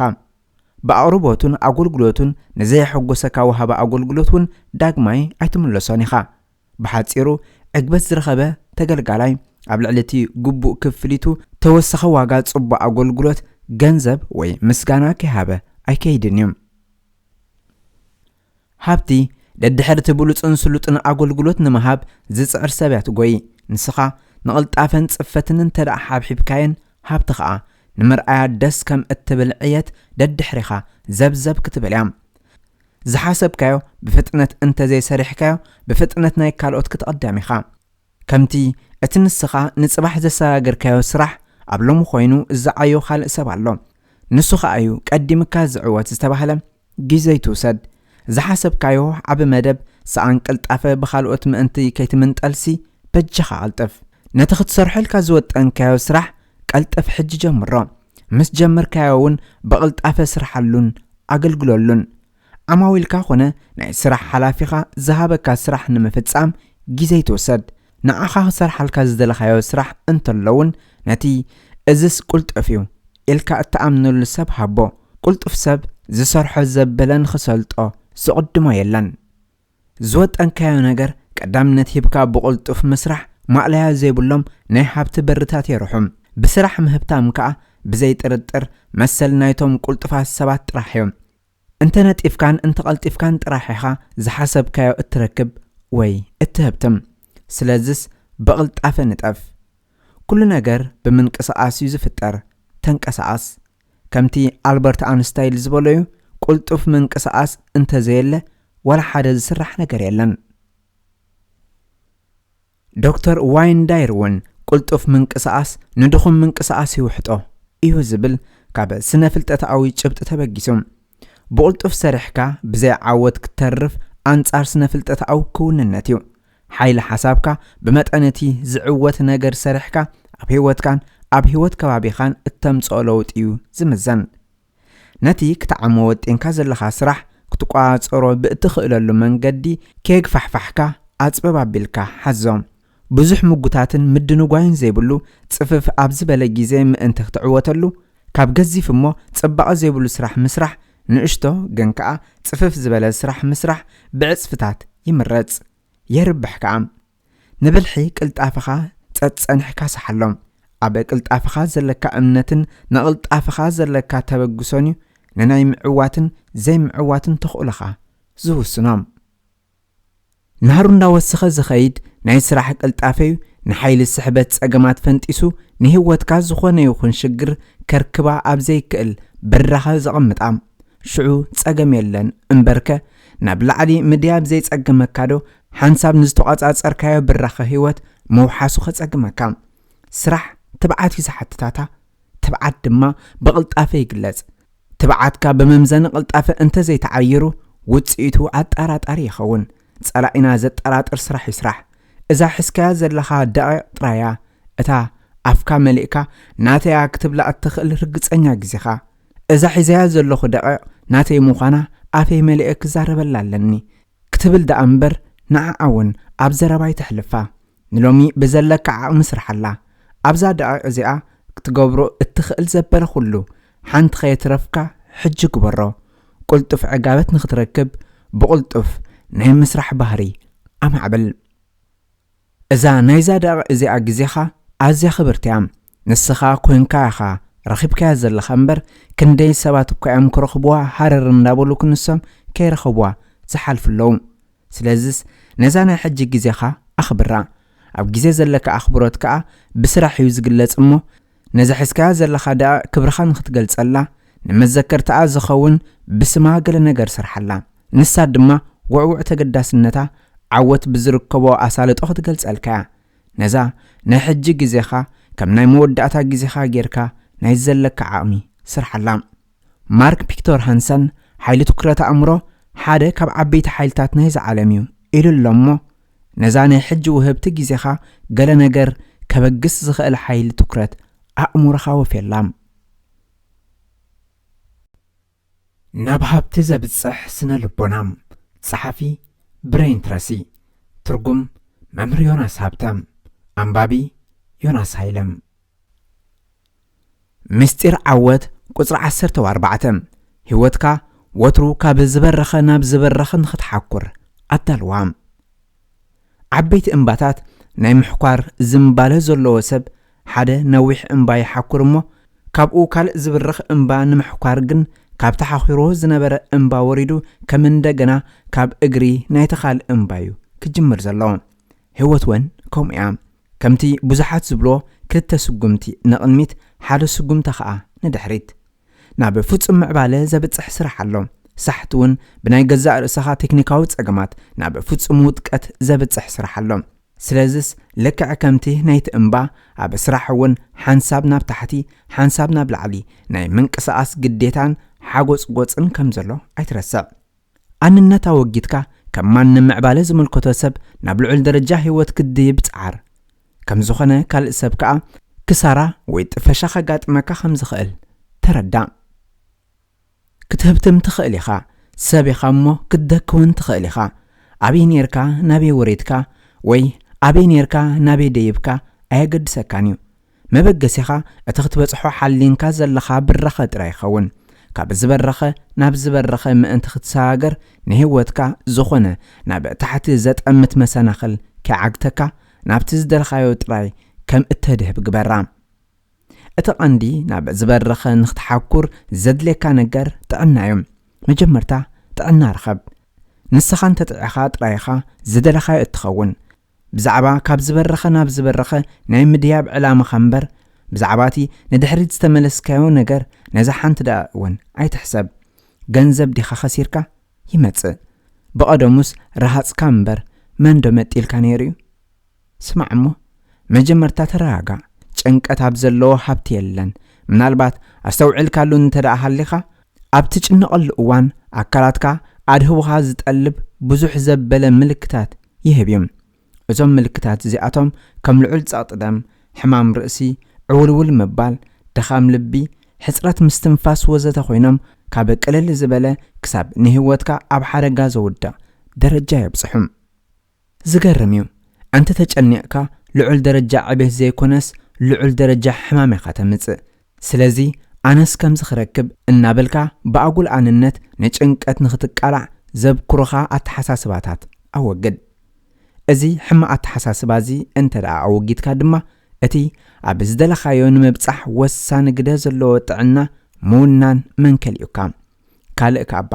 ብኣቕርቦቱን ኣገልግሎቱን ንዘየሐጎሰካ ወሃቢ ኣገልግሎት እውን ዳግማይ ኣይትምለሶን ኢኻ። ብሓጺሩ፣ ዕግበት ዝረኸበ ተገልጋላይ ኣብ ልዕሊ እቲ ግቡእ ክፍሊቱ ተወሳኺ ዋጋ ጽቡቕ ኣገልግሎት፣ ገንዘብ ወይ ምስጋና ከይሃበ ኣይከይድን እዩ። ሃብቲ ደድሕሪ እቲ ብሉጽን ስሉጥን ኣገልግሎት ንምሃብ ዝጽዕር ሰብ እያ ትጎይ። ንስኻ ንቕልጣፈን ጽፈትን እንተ ደኣ ሓብሒብካየን፣ ሃብቲ ኸኣ ንምርኣያ ደስ ከም እትብል ዕየት ደድሕሪኻ ዘብዘብ ክትብል እያ። ዝሓሰብካዮ ብፍጥነት እንተ ዘይሰሪሕካዮ፣ ብፍጥነት ናይ ካልኦት ክትቕደም ኢኻ። ከምቲ እቲ ንስኻ ንጽባሕ ዘሰጋገርካዮ ስራሕ ኣብ ሎሚ ኮይኑ ዝዓዮ ካልእ ሰብ ኣሎ። ንሱ ኸኣ እዩ ቀዲምካ ዝዕወት ዝተባህለ። ግዜ ይትውሰድ። ዝሓሰብካዮ ዓቢ መደብ ሰኣን ቅልጣፈ ብኻልኦት ምእንቲ ከይትምንጠልሲ በጃኻ ቀልጥፍ። ነቲ ክትሰርሐልካ ዝወጠንካዮ ስራሕ ቀልጥፍ ሕጂ ጀምሮ። ምስ ጀመርካዮ እውን ብቕልጣፈ ስርሓሉን ኣገልግለሉን። ዓማዊልካ ኾነ ናይ ስራሕ ሓላፊኻ ዝሃበካ ስራሕ ንምፍጻም ግዜ ይትውሰድ። ንዓኻ ክሰርሓልካ ዝደለኻዮ ስራሕ እንተሎ እውን፣ ነቲ "እዝስ ቅልጡፍ እዩ" ኢልካ እትኣምነሉ ሰብ ሃቦ። ቅልጡፍ ሰብ ዝሰርሖ ዘበለ ንኽሰልጦ ዝቕድሞ የለን። ዝወጠንካዮ ነገር ቀዳምነት ሂብካ ብቕልጡፍ ምስራሕ፣ ማእለያ ዘይብሎም ናይ ሃብቲ በርታት የርሑ። ብስራሕ ምህብታም ከኣ ብዘይ ጥርጥር መሰል ናይቶም ቅልጡፋት ሰባት ጥራሕ እዮም። እንተ ነጢፍካን እንተ ቀልጢፍካን ጥራሕ ኢኻ ዝሓሰብካዮ እትረክብ ወይ እትህብትም። ስለዝስ ብቕልጣፈ ንጠፍ። ኩሉ ነገር ብምንቅስቓስ እዩ ዝፍጠር። ተንቀሳቐስ። ከምቲ ኣልበርት ኣንስታይን ዝበሎ'ዩ፣ ቅልጡፍ ምንቅስቓስ እንተዘየለ ዋላ ሓደ ዝስራሕ ነገር የለን። ዶክተር ዋይን ዳይር እውን ቅልጡፍ ምንቅስቓስ ንድኹም ምንቅስቓስ ይውሕጦ እዩ ዝብል ካብ ስነ ፍልጠታዊ ጭብጢ ተበጊሱ። ብቕልጡፍ ሰሪሕካ ብዘይ ዓወት ክትተርፍ ኣንጻር ስነ ፍልጠታዊ ክውንነት እዩ። ሓይሊ ሓሳብካ ብመጠን እቲ ዝዕወት ነገር ሰሪሕካ ኣብ ህይወትካን ኣብ ህይወት ከባቢኻን እተምጽኦ ለውጢ እዩ ዝምዘን። ነቲ ክትዓሞ ወጢንካ ዘለኻ ስራሕ ክትቋጸሮ ብእትኽእለሉ መንገዲ ከየግፋሕፋሕካ ኣጽበብ ኣቢልካ ሓዞ። ብዙሕ ምጉታትን ምድንጓይን ዘይብሉ ጽፍፍ ኣብ ዝበለ ግዜ ምእንቲ ክትዕወተሉ ካብ ገዚፍ እሞ ጽባቐ ዘይብሉ ስራሕ ምስራሕ ንእሽቶ ግን ከኣ ጽፍፍ ዝበለ ስራሕ ምስራሕ ብዕጽፍታት ይምረጽ። የርብሕ ከኣ። ንብልሒ ቅልጣፈኻ ጸጸንሕካ ሰሓሎም። ኣብ ቅልጣፈኻ ዘለካ እምነትን ንቕልጣፈኻ ዘለካ ተበግሶን እዩ ንናይ ምዕዋትን ዘይምዕዋትን ተኽእሎኻ ዝውስኖ። ናህሩ እንዳወሰኸ ዝኸይድ ናይ ስራሕ ቅልጣፈ እዩ ንሓይሊ ስሕበት ጸገማት ፈንጢሱ ንህይወትካ ዝኾነ ይኹን ሽግር ከርክባ ኣብ ዘይክእል ብራኸ ዘቐምጣ። ሽዑ ጸገም የለን እምበርከ ናብ ላዕሊ ምድያብ ዘይጸገመካ ዶ ሓንሳብ ንዝተቋጻጸርካዮ ብራኸ ህይወት ምውሓሱ ከጸግመካ? ስራሕ ትብዓት እዩ ዝሓትታታ። ትብዓት ድማ ብቕልጣፈ ይግለጽ። ትብዓትካ ብመምዘኒ ቅልጣፈ እንተዘይተዓይሩ ውጽኢቱ ኣጠራጣሪ ይኸውን። ጸላኢና ዘጠራጥር ስራሕ ይስራሕ። እዛ ሒዝካያ ዘለኻ ደቂቕ ጥራያ እታ ኣፍካ መሊእካ ናተያ ክትብላ እትኽእል ርግጸኛ ግዜኻ። እዛ ሒዘያ ዘለኹ ደቂቕ ናተይ ምዃና ኣፈይ መሊኤ ክዛረበላ ኣለኒ ክትብል ደኣ እምበር ንዓኣ እውን ኣብ ዘረባ ኣይተሕልፋ። ንሎሚ ብዘለካ ዓቕሚ ስርሓላ። ኣብዛ ደቂቕ እዚኣ ክትገብሮ እትኽእል ዘበለ ኩሉ ሓንቲ ከየትረፍካ ሕጂ ግበሮ። ቅልጡፍ ዕጋበት ንኽትረክብ ብቕልጡፍ ናይ ምስራሕ ባህሪ ኣማዕብል። እዛ ናይዛ ደቂቕ እዚኣ ግዜኻ ኣዝያ ክብርቲ እያ። ንስኻ ኮንካ ኢኻ ረኺብካያ ዘለኻ እምበር ክንደይ ሰባት እኳ እዮም ክረኽብዋ ሃረር እንዳበሉ ክንሶም ከይረኸብዋ ዝሓልፉ ኣለዉ። ስለዝስ ነዛ ናይ ሕጂ ግዜኻ ኣኽብራ። ኣብ ግዜ ዘለካ ኣኽብሮት ከኣ ብስራሕ እዩ ዝግለጽ እሞ ነዛ ሒዝካያ ዘለኻ ደኣ ክብርኻ ንኽትገልጸላ ንመዘከርታኣ ዝኸውን ብስማ ገለ ነገር ስርሓላ። ንሳ ድማ ውዕውዕ ተገዳስነታ ዓወት ብዝርከቦ ኣሳልጦ ክትገልጸልካ እያ። ነዛ ናይ ሕጂ ግዜኻ ከም ናይ መወዳእታ ግዜኻ ጌርካ ናይ ዘለካ ዓቕሚ ስርሓላ። ማርክ ፒክቶር ሃንሰን ሓይሊ ትኩረት ኣእምሮ ሓደ ካብ ዓበይቲ ሓይልታት ናይዚ ዓለም እዩ ኢሉ ኣሎ እሞ ነዛ ናይ ሕጂ ውህብቲ ግዜኻ ገለ ነገር ከበግስ ዝኽእል ሓይሊ ትኩረት ኣእምሮኻ ወፍየላ። ናብ ሃብቲ ዘብጽሕ ስነ ልቦና። ጸሓፊ ብሬን ትረሲ። ትርጉም መምህር ዮናስ ሃብተ። ኣንባቢ ዮናስ ሃይለ። ምስጢር ዓወት ቁጽሪ ዓሰርተ ኣርባዕተ። ህይወትካ ወትሩ ካብ ዝበረኸ ናብ ዝበረኸ ንኽትሓኩር ኣዳልዋ። ዓበይቲ እምባታት ናይ ምሕኳር ዝንባለ ዘለዎ ሰብ ሓደ ነዊሕ እምባ ይሓኩር እሞ ካብኡ ካልእ ዝብርኽ እምባ ንምሕኳር ግን ካብ ተሓኺርዎ ዝነበረ እምባ ወሪዱ ከም እንደገና ካብ እግሪ ናይቲ ካልእ እምባ እዩ ክጅምር ዘለዎ። ህይወት እውን ከምኡ እያ። ከምቲ ብዙሓት ዝብልዎ ክልተ ስጉምቲ ንቕድሚት ሓደ ስጉምቲ ኸኣ ንድሕሪት። ናብ ፍጹም ምዕባለ ዘብጽሕ ስራሕ ኣሎ። ሳሕቲ እውን ብናይ ገዛእ ርእስኻ ቴክኒካዊ ጸገማት ናብ ፍጹም ውድቀት ዘብጽሕ ስራሕ ኣሎ። ስለዝስ ልክዕ ከምቲ ናይቲ እምባ ኣብ ስራሕ እውን ሓንሳብ ናብ ታሕቲ ሓንሳብ ናብ ላዕሊ ናይ ምንቅስቓስ ግዴታን ሓጎጽጎጽን ከም ዘሎ ኣይትረስዕ። ኣንነት ኣወጊድካ ከም ማንም ምዕባለ ዝምልከቶ ሰብ ናብ ልዑል ደረጃ ህይወት ክትድይብ ጸዓር። ከም ዝኾነ ካልእ ሰብ ከኣ ክሳራ ወይ ጥፈሻ ከጋጥመካ ከም ዝኽእል ተረዳእ። ክትህብትም ትኽእል ኢኻ፣ ሰብ ኢኻ እሞ ክትደኪ እውን ትኽእል ኢኻ። ኣበይ ኔርካ ናበይ ወሪድካ ወይ ኣበይ ኔርካ ናበይ ደይብካ ኣየገድሰካን እዩ። መበገሲኻ እቲ ክትበጽሖ ሓሊንካ ዘለኻ ብራኸ ጥራይ ይኸውን። ካብ ዝበረኸ ናብ ዝበረኸ ምእንቲ ክትሰጋገር ንህይወትካ ዝኾነ ናብ ታሕቲ ዘጠምት መሰናኽል ከይዓግተካ ናብቲ ዝደለኻዮ ጥራይ ከም እተድህብ ግበራ። እቲ ቀንዲ ናብ ዝበረኸ ንክትሓኩር ዘድልየካ ነገር ጥዕና እዩ። መጀመርታ ጥዕና ርኸብ። ንስኻ እንተጥዒኻ ጥራይ ኢኻ ዝደለኻዮ እትኸውን። ብዛዕባ ካብ ዝበረኸ ናብ ዝበረኸ ናይ ምድያብ ዕላማኻ እምበር ብዛዕባ እቲ ንድሕሪት ዝተመለስካዮ ነገር ነዛ ሓንቲ ደኣ እውን ኣይትሕሰብ። ገንዘብ ዲኻ ከሲርካ? ይመጽእ። ብቐደሙስ ረሃጽካ እምበር መን ዶ መጢልካ ነይሩ እዩ? ስማዕ እሞ መጀመርታ ተረጋጋእ። ጭንቀት ኣብ ዘለዎ ሃብቲ የለን። ምናልባት ኣስተውዒልካሉ እንተ ደኣ ሃሊኻ፣ ኣብ ትጭነቐሉ እዋን ኣካላትካ ኣድህቦኻ ዝጠልብ ብዙሕ ዘበለ ምልክታት ይህብ እዩ። እዞም ምልክታት እዚኣቶም ከም ልዑል ጸቕጢ ደም፣ ሕማም ርእሲ፣ ዕውልውል ምባል፣ ድኻም ልቢ፣ ሕጽረት ምስትንፋስ ወዘተ ኮይኖም ካብ ቅልል ዝበለ ክሳብ ንህይወትካ ኣብ ሓደጋ ዘውድቕ ደረጃ የብጽሑ። ዝገርም እዩ። እንተ ተጨኒቕካ ልዑል ደረጃ ዕቤት ዘይኮነስ ልዑል ደረጃ ሕማም ኢኻ ተምጽእ። ስለዚ ኣነስ ከምዚ ክረክብ እናበልካ ብኣጉል ኣንነት ንጭንቀት ንኽትቃላዕ ዘብኩሩኻ ኣተሓሳስባታት ኣወግድ። እዚ ሕማቕ ኣተሓሳስባ እዚ እንተ ደኣ ኣወጊድካ ድማ እቲ ኣብ ዝደለኻዮ ንምብጻሕ ወሳኒ ግደ ዘለዎ ጥዕና ምውናን መንከሊኡካ። ካልእ ከኣባ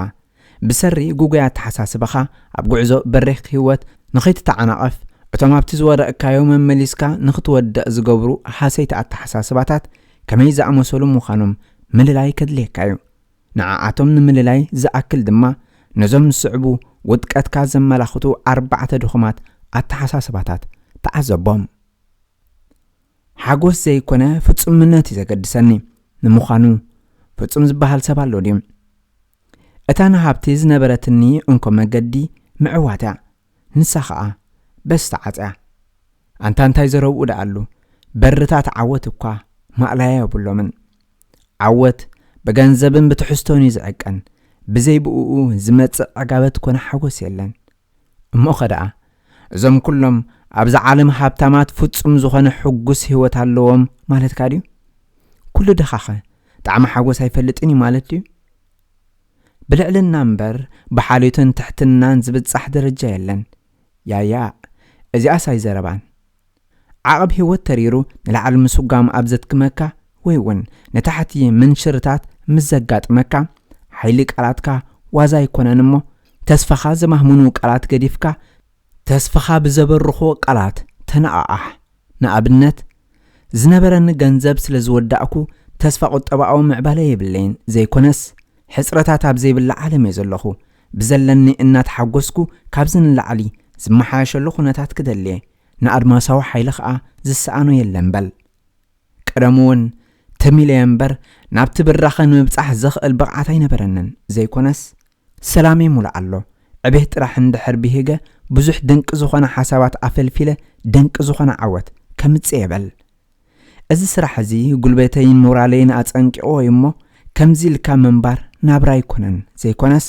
ብሰሪ ጉጉይ ኣተሓሳስባኻ ኣብ ጉዕዞ በሪኽ ህይወት ንኸይትተዓናቐፍ እቶም ኣብቲ ዝወደቕካዮ መመሊስካ ንኽትወድቕ ዝገብሩ ሃሰይቲ ኣተሓሳስባታት ከመይ ዝኣመሰሉ ምዃኖም ምልላይ ከድልየካ እዩ። ንዓኣቶም ንምልላይ ዝኣክል ድማ ነዞም ዝስዕቡ ውድቀትካ ዘመላኽቱ ኣርባዕተ ድኹማት ኣተሓሳስባታት ተዓዘቦም። ሓጎስ ዘይኮነ ፍጹምነት እዩ ዘገድሰኒ። ንምዃኑ ፍጹም ዝበሃል ሰብ ኣሎ ድዩ? እታ ንሃብቲ ዝነበረትኒ እንኮ መገዲ ምዕዋት እያ። ንሳ ኸኣ በስተ ዓጽያ። ኣንታ እንታይ ዘረብኡ ደኣሉ? በርታት ዓወት እኳ ማእለያ የብሎምን። ዓወት ብገንዘብን ብትሕዝቶን እዩ ዝዕቀን። ብዘይ ብእኡ ዝመጽእ ዕጋበት ኮነ ሓጎስ የለን። እሞ ኸ ደኣ እዞም ኩሎም ኣብዛ ዓለም ሃብታማት ፍጹም ዝኾነ ሕጉስ ህይወት ኣለዎም ማለትካ ድዩ? ኩሉ ድኻኸ ጣዕሚ ሓጎስ ኣይፈልጥን እዩ ማለት ድዩ? ብልዕልና እምበር ብሓልዮትን ትሕትናን ዝብጻሕ ደረጃ የለን። ያያ፣ እዚኣስ ኣይዘረባን። ዓቐብ ህይወት ተሪሩ ንላዕሊ ምስጓም ኣብ ዘትክመካ ወይ እውን ንታሕቲ ምንሽርታት ምስ ዘጋጥመካ፣ ሓይሊ ቃላትካ ዋዛ ኣይኮነን እሞ፣ ተስፋኻ ዘማህምኑ ቃላት ገዲፍካ፣ ተስፋኻ ብዘበርኹ ቃላት ተነቓቓሕ። ንኣብነት፣ ዝነበረኒ ገንዘብ ስለ ዝወዳእኩ ተስፋ ቁጠባዊ ምዕባለ የብለይን ዘይኮነስ፣ ሕጽረታት ኣብ ዘይብላ ዓለም እየ ዘለኹ። ብዘለኒ እናተሓጎስኩ ካብዚ ንላዕሊ ዝመሓየሸሉ ኩነታት ክደሊ እየ። ንኣድማሳዊ ሓይሊ ኸኣ ዝሰኣኖ የለን በል። ቀደሙ እውን ተሚለ እየ እምበር ናብቲ ብራኸ ንምብጻሕ ዘኽእል ብቕዓት ኣይነበረንን ዘይኮነስ፣ ሰላመይ ሙሉእ ኣሎ። ዕቤት ጥራሕ እንድሕር ብሂገ ብዙሕ ድንቂ ዝኾነ ሓሳባት ኣፈልፊለ ድንቂ ዝኾነ ዓወት ከምጽእ እየ በል። እዚ ስራሕ እዚ ጉልበተይን ሞራለይን ኣጸንቂቕዎ እዩ እሞ ከምዚ ኢልካ ምንባር ናብራ ኣይኮነን ዘይኮነስ፣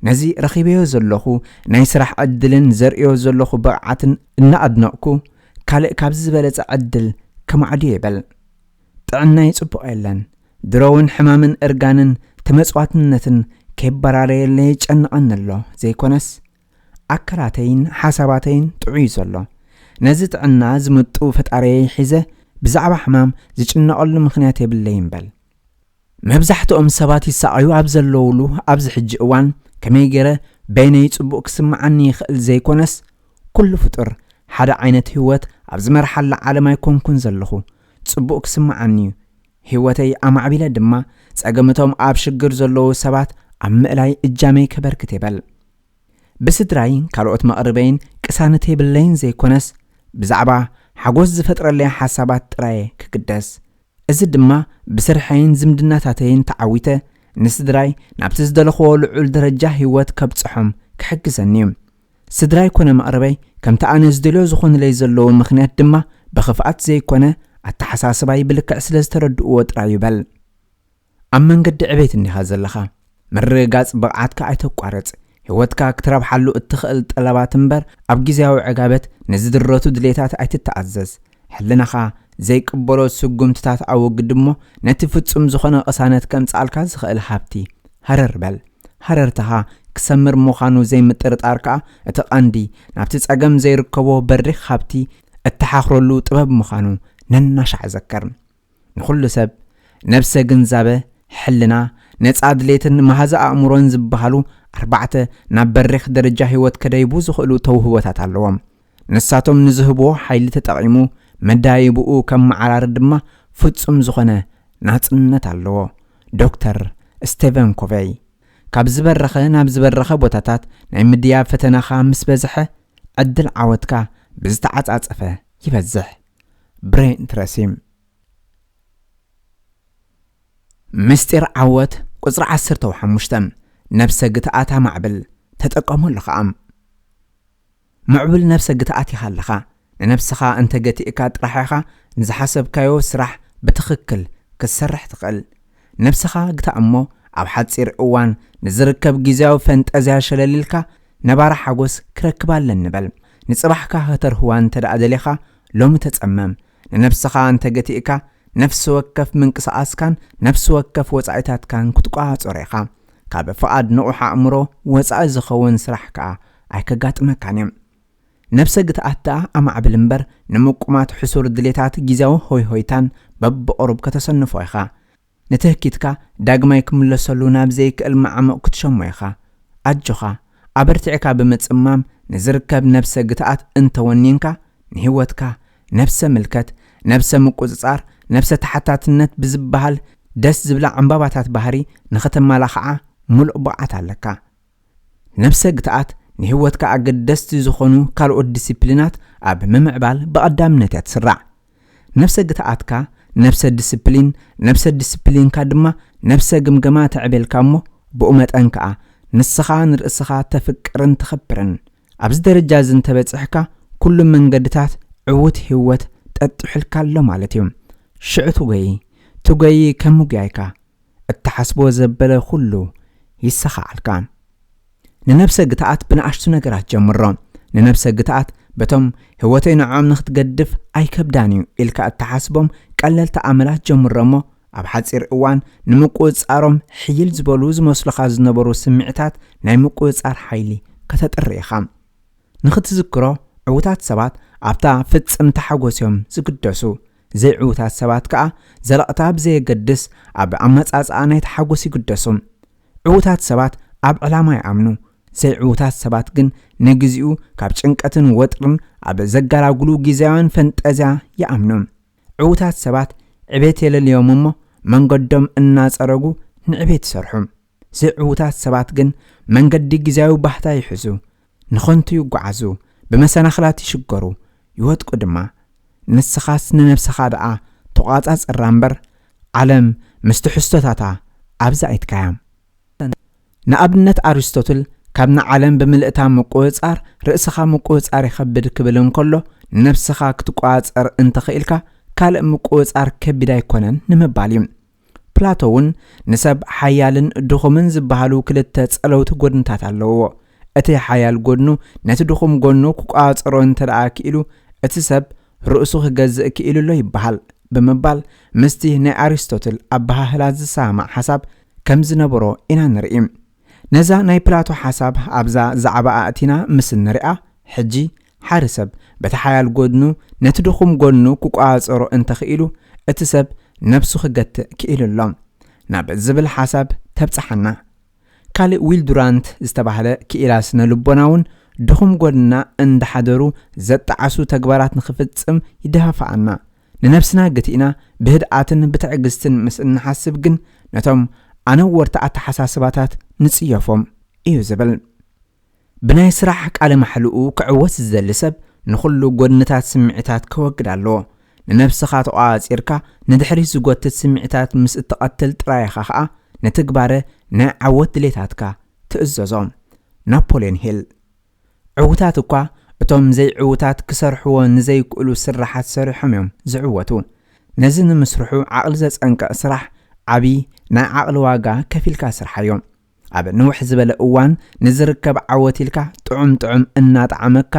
ነዚ ረኺበዮ ዘለኹ ናይ ስራሕ ዕድልን ዘርእዮ ዘለኹ ብቕዓትን እናኣድነቕኩ፣ ካልእ ካብዚ ዝበለጸ ዕድል ከማዕድዮ ይበል። ጥዕናይ ጽቡቕ የለን። ድሮ እውን ሕማምን እርጋንን ተመጽዋትነትን ከይበራረየለይ ይጨንቐኒ ኣሎ ዘይኮነስ፣ ኣካላተይን ሓሳባተይን ጥዑይ ዘሎ። ነዚ ጥዕና ዝምጡ ፈጣሪየይ ሒዘ ብዛዕባ ሕማም ዝጭነቐሉ ምኽንያት የብለይን በል። መብዛሕትኦም ሰባት ይሳቐዩ ኣብ ዘለውሉ ኣብዚ ሕጂ እዋን ከመይ ገይረ በይነይ ጽቡቕ ክስምዓኒ ይኽእል ዘይኮነስ፣ ኩሉ ፍጡር ሓደ ዓይነት ህይወት ኣብ ዝመርሓላ ዓለም ኣይኮንኩን ዘለኹ። ጽቡቕ ክስምዓኒ እዩ። ህይወተይ ኣማዕቢለ ድማ ጸገምቶም ኣብ ሽግር ዘለዉ ሰባት ኣብ ምእላይ እጃመይ ከበርክት ይበል። ብስድራይ ካልኦት መቕርበይን ቅሳነት የብለይን ዘይኮነስ፣ ብዛዕባ ሓጎስ ዝፈጥረለይ ሓሳባት ጥራየ ክግደስ። እዚ ድማ ብስርሐይን ዝምድናታተይን ተዓዊተ ንስድራይ ናብቲ ዝደለኽዎ ልዑል ደረጃ ህይወት ከብጽሖም ክሕግዘኒ እዩ። ስድራይ ኮነ መቕርበይ ከምቲ ኣነ ዝደልዮ ዝኾኑለይ ዘለዉ ምኽንያት ድማ ብኽፍኣት ዘይኮነ ኣተሓሳስባይ ብልክዕ ስለ ዝተረድእዎ ጥራይ እዩ በል። ኣብ መንገዲ ዕቤት እንዲኻ ዘለኻ። ምርግጋጽ ብቕዓትካ ኣይተቋርጽ። ህይወትካ ክትረብሓሉ እትኽእል ጠለባት እምበር፣ ኣብ ግዜያዊ ዕጋበት ንዝድረቱ ድሌታት ኣይትተኣዘዝ። ሕልናኻ ዘይቅበሎ ስጉምትታት ኣወግድ እሞ፣ ነቲ ፍጹም ዝኾነ ቅሳነት ከምጽኣልካ ዝኽእል ሃብቲ ሃረር በል። ሃረርታኻ ክሰምር ምዃኑ ዘይምጥርጣር ከኣ፣ እቲ ቀንዲ ናብቲ ጸገም ዘይርከቦ በሪኽ ሃብቲ እተሓኽረሉ ጥበብ ምዃኑ ነናሻዕ ዘክር። ንኹሉ ሰብ ነብሰ ግንዛበ፣ ሕልና፣ ነጻ ድሌትን መሃዛ ኣእምሮን ዝበሃሉ ኣርባዕተ ናብ በሪኽ ደረጃ ህይወት ከደይቡ ዝኽእሉ ተውህቦታት ኣለዎም። ንሳቶም ንዝህብዎ ሓይሊ ተጠቒሙ መዳይብኡ ከመዓራሪ ድማ ፍጹም ዝኾነ ናጽነት ኣለዎ። ዶክተር ስቴቨን ኮቬይ። ካብ ዝበረኸ ናብ ዝበረኸ ቦታታት ናይ ምድያብ ፈተናኻ ምስ በዝሐ፣ ዕድል ዓወትካ ብዝተዓጻጸፈ ይበዝሕ። ብሬን ትረሲ። ምስጢር ዓወት ቁጽሪ ዓሰርተ ሓሙሽተ፣ ነብሰ ግትኣት ኣማዕብል፣ ተጠቀመሉ ኸኣ። ምዕቡል ነብሰ ግትኣት ኢኻ ኣለኻ። ንነብስኻ እንተ ገቲእካ ጥራሕ ኢኻ ንዝሓሰብካዮ ስራሕ ብትኽክል ክትሰርሕ ትኽእል። ነብስኻ ግታእ እሞ፣ ኣብ ሓጺር እዋን ንዝርከብ ግዜያዊ ፈንጠዝያ ሸለል ኢልካ፣ ነባሪ ሓጎስ ክረክብ ኣለኒ በል። ንጽባሕካ ከተርህዋ እንተ ደኣ ደሊኻ፣ ሎሚ ተጸመም። ንነብስኻ እንተ ገቲእካ፣ ነፍሲ ወከፍ ምንቅስቓስካን ነፍሲ ወከፍ ወጻኢታትካን ክትቆጻጸሮ ኢኻ። ካብ ፍቓድ ንቑሕ ኣእምሮ ወጻኢ ዝኸውን ስራሕ ከኣ ኣይከጋጥመካን እዩ። ነብሰ ግትኣት ደኣ ኣማዕብል እምበር፣ ንምቁማት ሕሱር ድሌታት ግዜያዊ ሆይ ሆይታን በብቕሩብ ከተሰንፎ ኢኻ። ንትህኪትካ ዳግማይ ክምለሰሉ ናብ ዘይክእል ማዕሙቕ ክትሸሞ ኢኻ። ኣጆኻ፣ ኣበርቲዕካ ብምጽማም ንዝርከብ ነብሰ ግትኣት እንተወኒንካ፣ ንህይወትካ ነብሰ ምልከት፣ ነብሰ ምቁጽጻር፣ ነብሰ ተሓታትነት ብዝበሃል ደስ ዝብላ ዕምባባታት ባህሪ ንኽተመላኽዓ ምሉእ ብቕዓት ኣለካ። ነብሰ ግትኣት ንህይወትካ ኣገደስቲ ዝኾኑ ካልኦት ዲሲፕሊናት ኣብ ምምዕባል ብቐዳምነት እያ ትስራዕ። ነብሰ ግትኣትካ፣ ነብሰ ዲሲፕሊን፣ ነብሰ ዲሲፕሊንካ ድማ ነብሰ ግምገማ ተዕቤልካ እሞ፣ ብኡ መጠን ከኣ ንስኻ ንርእስኻ ተፍቅርን ተኸብርን። ኣብዚ ደረጃ እዚ እንተበጺሕካ፣ ኩሉ መንገድታት ዕዉት ህይወት ጠጢሑልካ ኣሎ ማለት እዩ። ሽዑ ትጎዪ፣ ትጎዪ ከም ምጉያይካ። እትሓስቦ ዘበለ ኩሉ ይሰኻዓልካ። ንነብሰ ግትኣት ብንኣሽቱ ነገራት ጀምሮ። ንነብሰ ግትኣት በቶም ህይወተይ ንዕኦም ንኽትገድፍ ኣይከብዳን እዩ ኢልካ እትሓስቦም ቀለልቲ ኣመላት ጀምሮ እሞ፣ ኣብ ሓጺር እዋን ንምቁጽጻሮም ሕይል ዝበሉ ዝመስሉኻ ዝነበሩ ስምዒታት ናይ ምቁጽጻር ሓይሊ ከተጥሪ ኢኻ። ንኽትዝክሮ፣ ዕዉታት ሰባት ኣብታ ፍጽምቲ ሓጎስ እዮም ዝግደሱ። ዘይዕዉታት ሰባት ከኣ ዘለቕታ ብዘየገድስ ኣብ ኣመጻጽኣ ናይቲ ሓጎስ ይግደሱ። ዕዉታት ሰባት ኣብ ዕላማ ይኣምኑ። ዘይዕዉታት ሰባት ግን ንግዚኡ ካብ ጭንቀትን ወጥርን ኣብ ዘገላግሉ ግዜያውያን ፈንጠዝያ ይኣምኑ። ዕዉታት ሰባት ዕቤት የለልዮም እሞ መንገዶም እናጸረጉ ንዕቤት ይሰርሑ። ዘይዕዉታት ሰባት ግን መንገዲ ግዜያዊ ባህታ ይሕዙ፣ ንኸንቱ ይጓዓዙ፣ ብመሰናኽላት ይሽገሩ፣ ይወድቁ ድማ። ንስኻስ ንነብስኻ ደኣ ተቋጻጸራ እምበር፣ ዓለም ምስ ትሕዝቶታታ ኣብዛ ኣይትካያ። ንኣብነት ኣሪስቶትል ካብ ንዓለም ብምልእታ ምቁጽጻር ርእስኻ ምቁጽጻር ይኸብድ ክብል እንከሎ፣ ንነብስኻ ክትቆጻጸር እንተኽኢልካ ካልእ ምቁጽጻር ከቢድ ኣይኮነን ንምባል እዩ። ፕላቶ እውን ንሰብ ሓያልን ድኹምን ዝበሃሉ ክልተ ጸለውቲ ጎድንታት ኣለውዎ። እቲ ሓያል ጎድኑ ነቲ ድኹም ጎኑ ክቆጻጸሮ እንተ ደኣ ክኢሉ፣ እቲ ሰብ ርእሱ ክገዝእ ክኢሉ ኣሎ ይበሃል ብምባል ምስቲ ናይ ኣሪስቶትል ኣበሃህላ ዝሰማማዕ ሓሳብ ከም ዝነበሮ ኢና ንርኢ። ነዛ ናይ ፕላቶ ሓሳብ ኣብዛ ዛዕባ ኣእቲና ምስ እንሪኣ፣ ሕጂ ሓደ ሰብ በቲ ሓያል ጎድኑ ነቲ ድኹም ጎኑ ክቆጻጸሮ እንተኽኢሉ፣ እቲ ሰብ ነብሱ ክገትእ ክኢሉ ኣሎ ናብ ዝብል ሓሳብ ተብጽሓና። ካልእ ዊል ዱራንት ዝተባህለ ክኢላ ስነ ልቦና እውን ድኹም ጎድንና እንዳሓደሩ ዘጣዓሱ ተግባራት ንኽፍጽም ይደፋፍኣና። ንነብስና ገቲእና ብህድኣትን ብትዕግስትን ምስ እንሓስብ ግን ነቶም ኣነወርቲ ኣተሓሳስባታት ንጽየፎም እዩ ዝብል። ብናይ ስራሕ ቃለ ማሕልኡ ክዕወት ዝደሊ ሰብ ንኹሉ ጎድንታት ስምዒታት ከወግድ ኣለዎ። ንነብስኻ ተቋጺርካ ንድሕሪት ዝጎትት ስምዒታት ምስ እትቐትል ጥራይ ኢኻ ኸኣ ንትግባረ ናይ ዓወት ድሌታትካ ትእዘዞ። ናፖልዮን ሂል። ዕዉታት እኳ እቶም ዘይዕዉታት ክሰርሕዎ ንዘይክእሉ ስራሓት ሰሪሖም እዮም ዝዕወቱ። ነዚ ንምስርሑ ዓቕሊ ዘጸንቅቕ ስራሕ ዓቢ ናይ ዓቕሊ ዋጋ ከፊልካ ስርሓዮ። ኣብ ንውሕ ዝበለ እዋን ንዝርከብ ዓወት ኢልካ ጥዑም ጥዑም እናጠዓመካ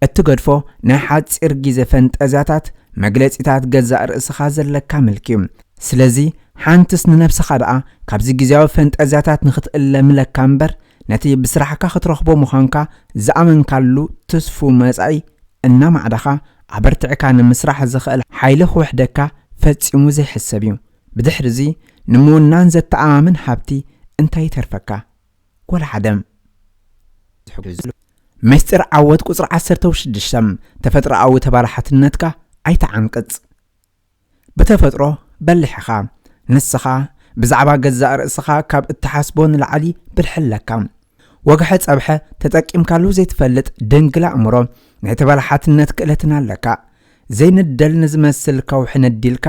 እትገድፎ ናይ ሓጺር ግዜ ፈንጠዝያታት መግለጺታት ገዛእ ርእስኻ ዘለካ ምልኪ እዩ። ስለዚ ሓንትስ ንነብስኻ ደኣ ካብዚ ግዜያዊ ፈንጠዝያታት ንኽትእለምለካ እምበር፣ ነቲ ብስራሕካ ክትረኽቦ ምዃንካ ዝኣመንካሉ ትስፉ መጻኢ እናማዕዳኻ ኣበርቲዕካ ንምስራሕ ዝኽእል ሓይሊ ክውሕደካ ፈጺሙ ዘይሕሰብ እዩ። ብድሕሪ እዚ ንምውናን ዘተኣማምን ሃብቲ እንታይ ይተርፈካ? ወላ ሓደ። ምስጢር ዓወት ቁጽሪ ዓሰርተ ሽዱሽተ፣ ተፈጥሮኣዊ ተባላሓትነትካ ኣይተዓንቅጽ። ብተፈጥሮ በሊሕ ኢኻ። ንስኻ ብዛዕባ ገዛእ ርእስኻ ካብ እትሓስቦ ንላዕሊ ብልሒ ኣለካ። ወግሐ ጸብሐ ተጠቂምካሉ ዘይትፈልጥ ድንግል ኣእምሮ ናይ ተባላሓትነት ክእለትን ኣለካ። ዘይንደል ንዝመስል ከውሒ ነዲልካ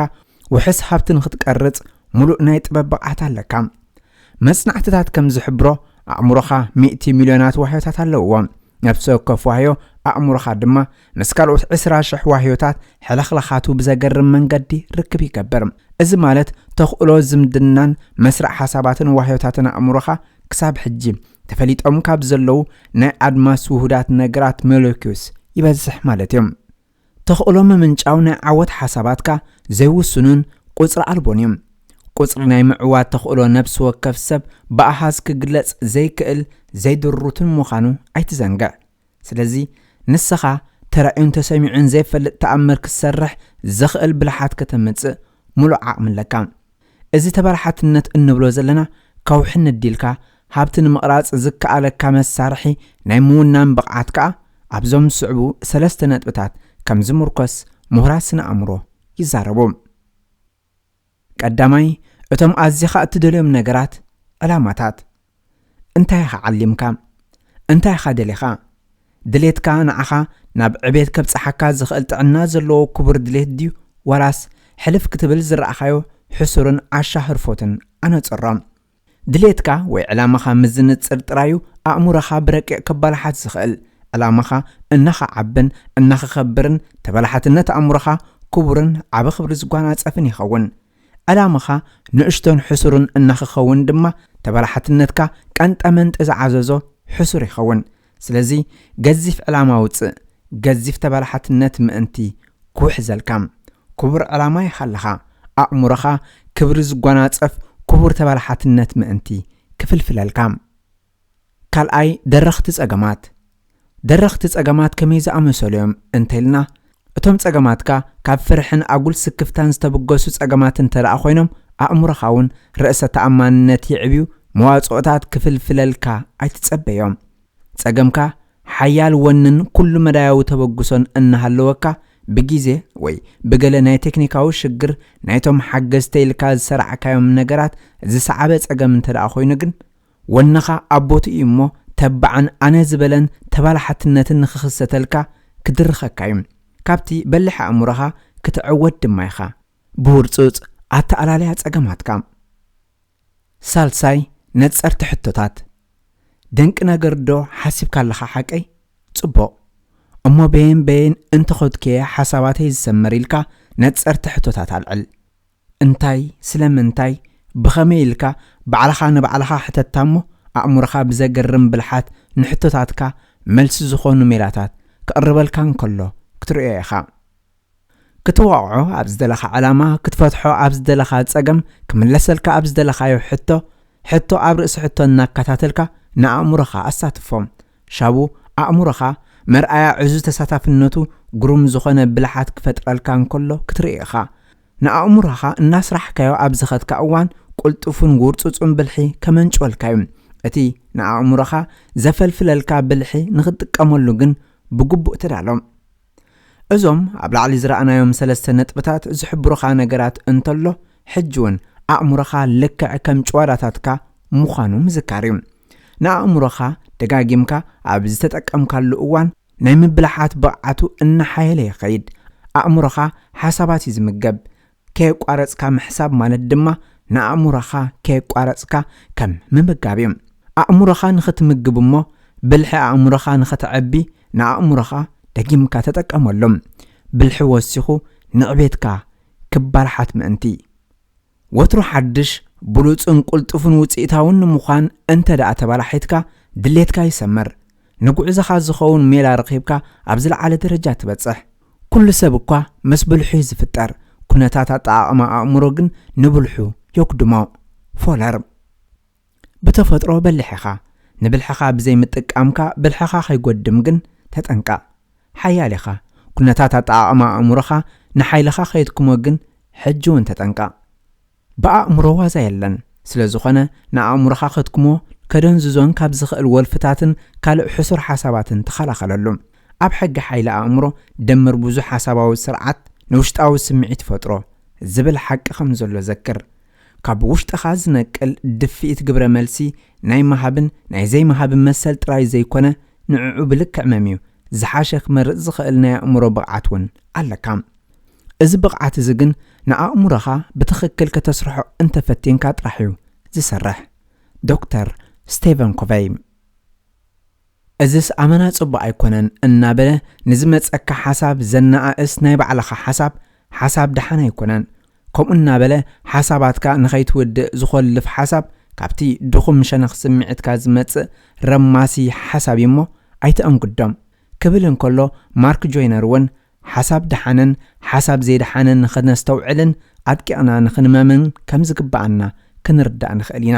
ውሕስ ሃብቲ ንኽትቀርጽ ሙሉእ ናይ ጥበብ ብቕዓት ኣለካ። መጽናዕትታት ከም ዝሕብሮ ኣእምሮኻ ሚእቲ ሚልዮናት ዋህዮታት ኣለውዎ። ነፍሲ ወከፍ ዋህዮ ኣእምሮኻ ድማ ምስ ካልኦት ዕስራ ሽሕ ዋህዮታት ሕልኽላኻቱ ብዘገርም መንገዲ ርክብ ይገብር። እዚ ማለት ተኽእሎ ዝምድናን መስርዕ ሓሳባትን ዋህዮታትን ኣእምሮኻ ክሳብ ሕጂ ተፈሊጦም ካብ ዘለዉ ናይ ኣድማስ ውሁዳት ነገራት ሞለኪውስ ይበዝሕ ማለት እዩ። ተኽእሎ ምምንጫው ናይ ዓወት ሓሳባትካ ዘይውሱንን ቁጽሪ ኣልቦን እዩ። ቁጽሪ ናይ ምዕዋት ተኽእሎ ነብሲ ወከፍ ሰብ ብኣሃዝ ክግለጽ ዘይክእል ዘይድሩትን ምዃኑ ኣይትዘንግዕ። ስለዚ ንስኻ ተራእዩን ተሰሚዑን ዘይፈልጥ ተኣምር ክትሰርሕ ዘኽእል ብልሓት ከተምጽእ ሙሉእ ዓቕሚ ኣለካ። እዚ ተባላሓትነት እንብሎ ዘለና ከውሒ ነዲልካ ሃብቲ ንምቕራጽ ዝከኣለካ መሳርሒ ናይ ምውናን ብቕዓት ከኣ ኣብዞም ዝስዕቡ ሰለስተ ነጥብታት ከም ዝምርኮስ ምሁራት ስነ ኣእምሮ ይዛረቡ። ቀዳማይ፣ እቶም ኣዚኻ እትደልዮም ነገራት፣ ዕላማታት። እንታይ ኢኻ ዓሊምካ? እንታይ ኢኻ ደሊኻ? ድሌትካ ንዓኻ ናብ ዕቤት ከብጽሓካ ዝኽእል ጥዕና ዘለዎ ክቡር ድሌት ድዩ? ዋላስ ሕልፍ ክትብል ዝረኣኻዮ ሕሱርን ዓሻ ህርፎትን ኣነጽሮ። ድሌትካ ወይ ዕላማኻ ምስ ዝንጽር ጥራዩ ኣእምሮኻ ብረቂቕ ክባላሓት ዝኽእል። ዕላማኻ እናኸዓብን እናኸኸብርን ተባላሓትነት ኣእምሮኻ ክቡርን ዓቢ ክብሪ ዝጓናጸፍን ይኸውን። ዕላማኻ ንእሽቶን ሕሱርን እናኸኸውን ድማ ተባላሓትነትካ ቀንጠመንጢ ዝዓዘዞ ሕሱር ይኸውን። ስለዚ ገዚፍ ዕላማ ውጽእ፣ ገዚፍ ተባላሓትነት ምእንቲ ክውሕዘልካ። ክቡር ዕላማ ኢኻ ኣለኻ። ኣእምሮኻ ክብሪ ዝጓናጸፍ ክቡር ተባላሓትነት ምእንቲ ክፍልፍለልካ። ካልኣይ፣ ደረኽቲ ጸገማት። ደረኽቲ ጸገማት ከመይ ዝኣመሰሉ እዮም እንተኢልና፣ እቶም ጸገማትካ ካብ ፍርሕን ኣጉል ስክፍታን ዝተበገሱ ጸገማት እንተ ደኣ ኮይኖም፣ ኣእምሮኻ እውን ርእሰ ተኣማንነት የዕብዩ፣ መዋጽኦታት ክፍልፍለልካ ኣይትጸበዮም። ጸገምካ ሓያል ወንን ኩሉ መዳያዊ ተበግሶን እናሃለወካ፣ ብግዜ ወይ ብገለ ናይ ቴክኒካዊ ሽግር ናይቶም ሓገዝተ ኢልካ ዝሰራዕካዮም ነገራት ዝሰዓበ ጸገም እንተ ደኣ ኮይኑ ግን፣ ወንኻ ኣብ ቦትኡ እዩ እሞ፣ ተባዕን ኣነ ዝበለን ተባላሓትነትን ንኽኽሰተልካ ክድርኸካ እዩ። ካብቲ በሊሕ ኣእምሮኻ ክትዕወት ድማ ኢኻ። ብህርጹጽ ኣተኣላልያ ጸገማትካ። ሳልሳይ፣ ነጸርቲ ሕቶታት። ድንቂ ነገር ዶ ሓሲብካ ኣለኻ ሓቀይ? ጽቡቕ። እሞ በየን በየን እንተኸድኩ'የ ሓሳባተይ ዝሰምር ኢልካ ነጸርቲ ሕቶታት ኣልዕል። እንታይ፣ ስለምንታይ፣ ብኸመይ ኢልካ ባዕልኻ ንባዕልኻ ሕተታ እሞ፣ ኣእምሮኻ ብዘገርም ብልሓት ንሕቶታትካ መልሲ ዝኾኑ ሜላታት ከቕርበልካ እንከሎ ክትርእዮ ኢኻ። ክትወቕዖ ኣብ ዝደለኻ ዕላማ፣ ክትፈትሖ ኣብ ዝደለኻ ጸገም፣ ክምለሰልካ ኣብ ዝደለኻዮ ሕቶ፣ ሕቶ ኣብ ርእሲ ሕቶ እናከታተልካ ንኣእምሮኻ ኣሳትፎ። ሻቡ ኣእምሮኻ መርኣያ ዕዙዝ ተሳታፍነቱ ግሩም ዝኾነ ብልሓት ክፈጥረልካ እንከሎ ክትርኢ ኢኻ። ንኣእምሮኻ እናስራሕካዮ ኣብ ዝኸድካ እዋን፣ ቅልጡፍን ውርጹጹን ብልሒ ከመንጭወልካ እዩ። እቲ ንኣእምሮኻ ዘፈልፍለልካ ብልሒ ንኽትጥቀመሉ ግን ብግቡእ ተዳሎ። እዞም ኣብ ላዕሊ ዝረኣናዮም ሰለስተ ነጥብታት ዝሕብሩኻ ነገራት እንተሎ፣ ሕጂ እውን ኣእምሮኻ ልክዕ ከም ጭዋዳታትካ ምዃኑ ምዝካር እዩ። ንኣእምሮኻ ደጋጊምካ ኣብ ዝተጠቀምካሉ እዋን፣ ናይ ምብላሓት ብቕዓቱ እናሓየለ ይኸይድ። ኣእምሮኻ ሓሳባት እዩ ዝምገብ። ከየቋረጽካ ምሕሳብ ማለት ድማ ንኣእምሮኻ ከየቋረጽካ ከም ምምጋብ እዩ። ኣእምሮኻ ንኽትምግብ እሞ፣ ብልሒ ኣእምሮኻ ንኸተዐቢ፣ ንኣእምሮኻ ደጊምካ ተጠቀመሉ። ብልሒ ወሲኹ ንዕቤትካ ክባላሓት ምእንቲ። ወትሩ ሓድሽ ብሉጽን ቅልጡፍን ውጽኢታውን ንምዃን እንተ ደኣ ተባላሒትካ፣ ድሌትካ ይሰምር። ንጉዕዞኻ ዝኸውን ሜላ ረኺብካ ኣብ ዝለዓለ ደረጃ ትበጽሕ። ኩሉ ሰብ እኳ ምስ ብልሑ እዩ ዝፍጠር፣ ኩነታት ኣጠቓቕማ ኣእምሮ ግን ንብልሑ የጉድሞ። ፎለር። ብተፈጥሮ በሊሕ ኢኻ። ንብልሕኻ ብዘይምጥቃምካ ብልሕኻ ከይጎድም ግን ተጠንቀቕ። ሓያል ኢኻ። ኩነታት ኣጠቓቕማ ኣእምሮኻ ንሓይልኻ ከየድክሞ ግን ሕጂ እውን ተጠንቀቕ። ብኣእምሮ ዋዛ የለን። ስለ ዝኾነ ንኣእምሮኻ ከድክሞ ከደንዝዞን ካብ ዝኽእል ወልፍታትን ካልእ ሕሱር ሓሳባትን ተኸላኸለሉ። ኣብ ሕጊ ሓይሊ ኣእምሮ ደምር ብዙሕ ሓሳባዊ ስርዓት ንውሽጣዊ ስምዒት ይፈጥሮ ዝብል ሓቂ ከም ዘሎ ዘክር። ካብ ውሽጥኻ ዝነቅል ድፍኢት ግብረ መልሲ ናይ ምሃብን ናይ ዘይምሃብን መሰል ጥራይ ዘይኮነ፣ ንዕዑ ብልክዕ መምዩ ዝሓሸ ክመርጽ ዝኽእል ናይ ኣእምሮ ብቕዓት እውን ኣለካ። እዚ ብቕዓት እዚ ግን ንኣእምሮኻ ብትኽክል ከተስርሖ እንተፈቲንካ ጥራሕ እዩ ዝሰርሕ። ዶክተር ስቴቨን ኮቨይ። እዝስ ኣመና ጽቡቕ ኣይኮነን እናበለ ንዝመጸካ ሓሳብ ዘነኣእስ ናይ ባዕልኻ ሓሳብ፣ ሓሳብ ደሓን ኣይኮነን። ከምኡ እናበለ ሓሳባትካ ንኸይትውድእ ዝኾልፍ ሓሳብ ካብቲ ድኹም ሸነኽ ስምዒትካ ዝመጽእ ረማሲ ሓሳብ እዩ እሞ ኣይተኣንግዶም። ክብል እንከሎ ማርክ ጆይነር እውን ሓሳብ ደሓንን ሓሳብ ዘይደሓንን ንኽነስተውዕልን ኣድቂቕና ንኽንመምን ከም ዝግብኣና ክንርዳእ ንኽእል ኢና።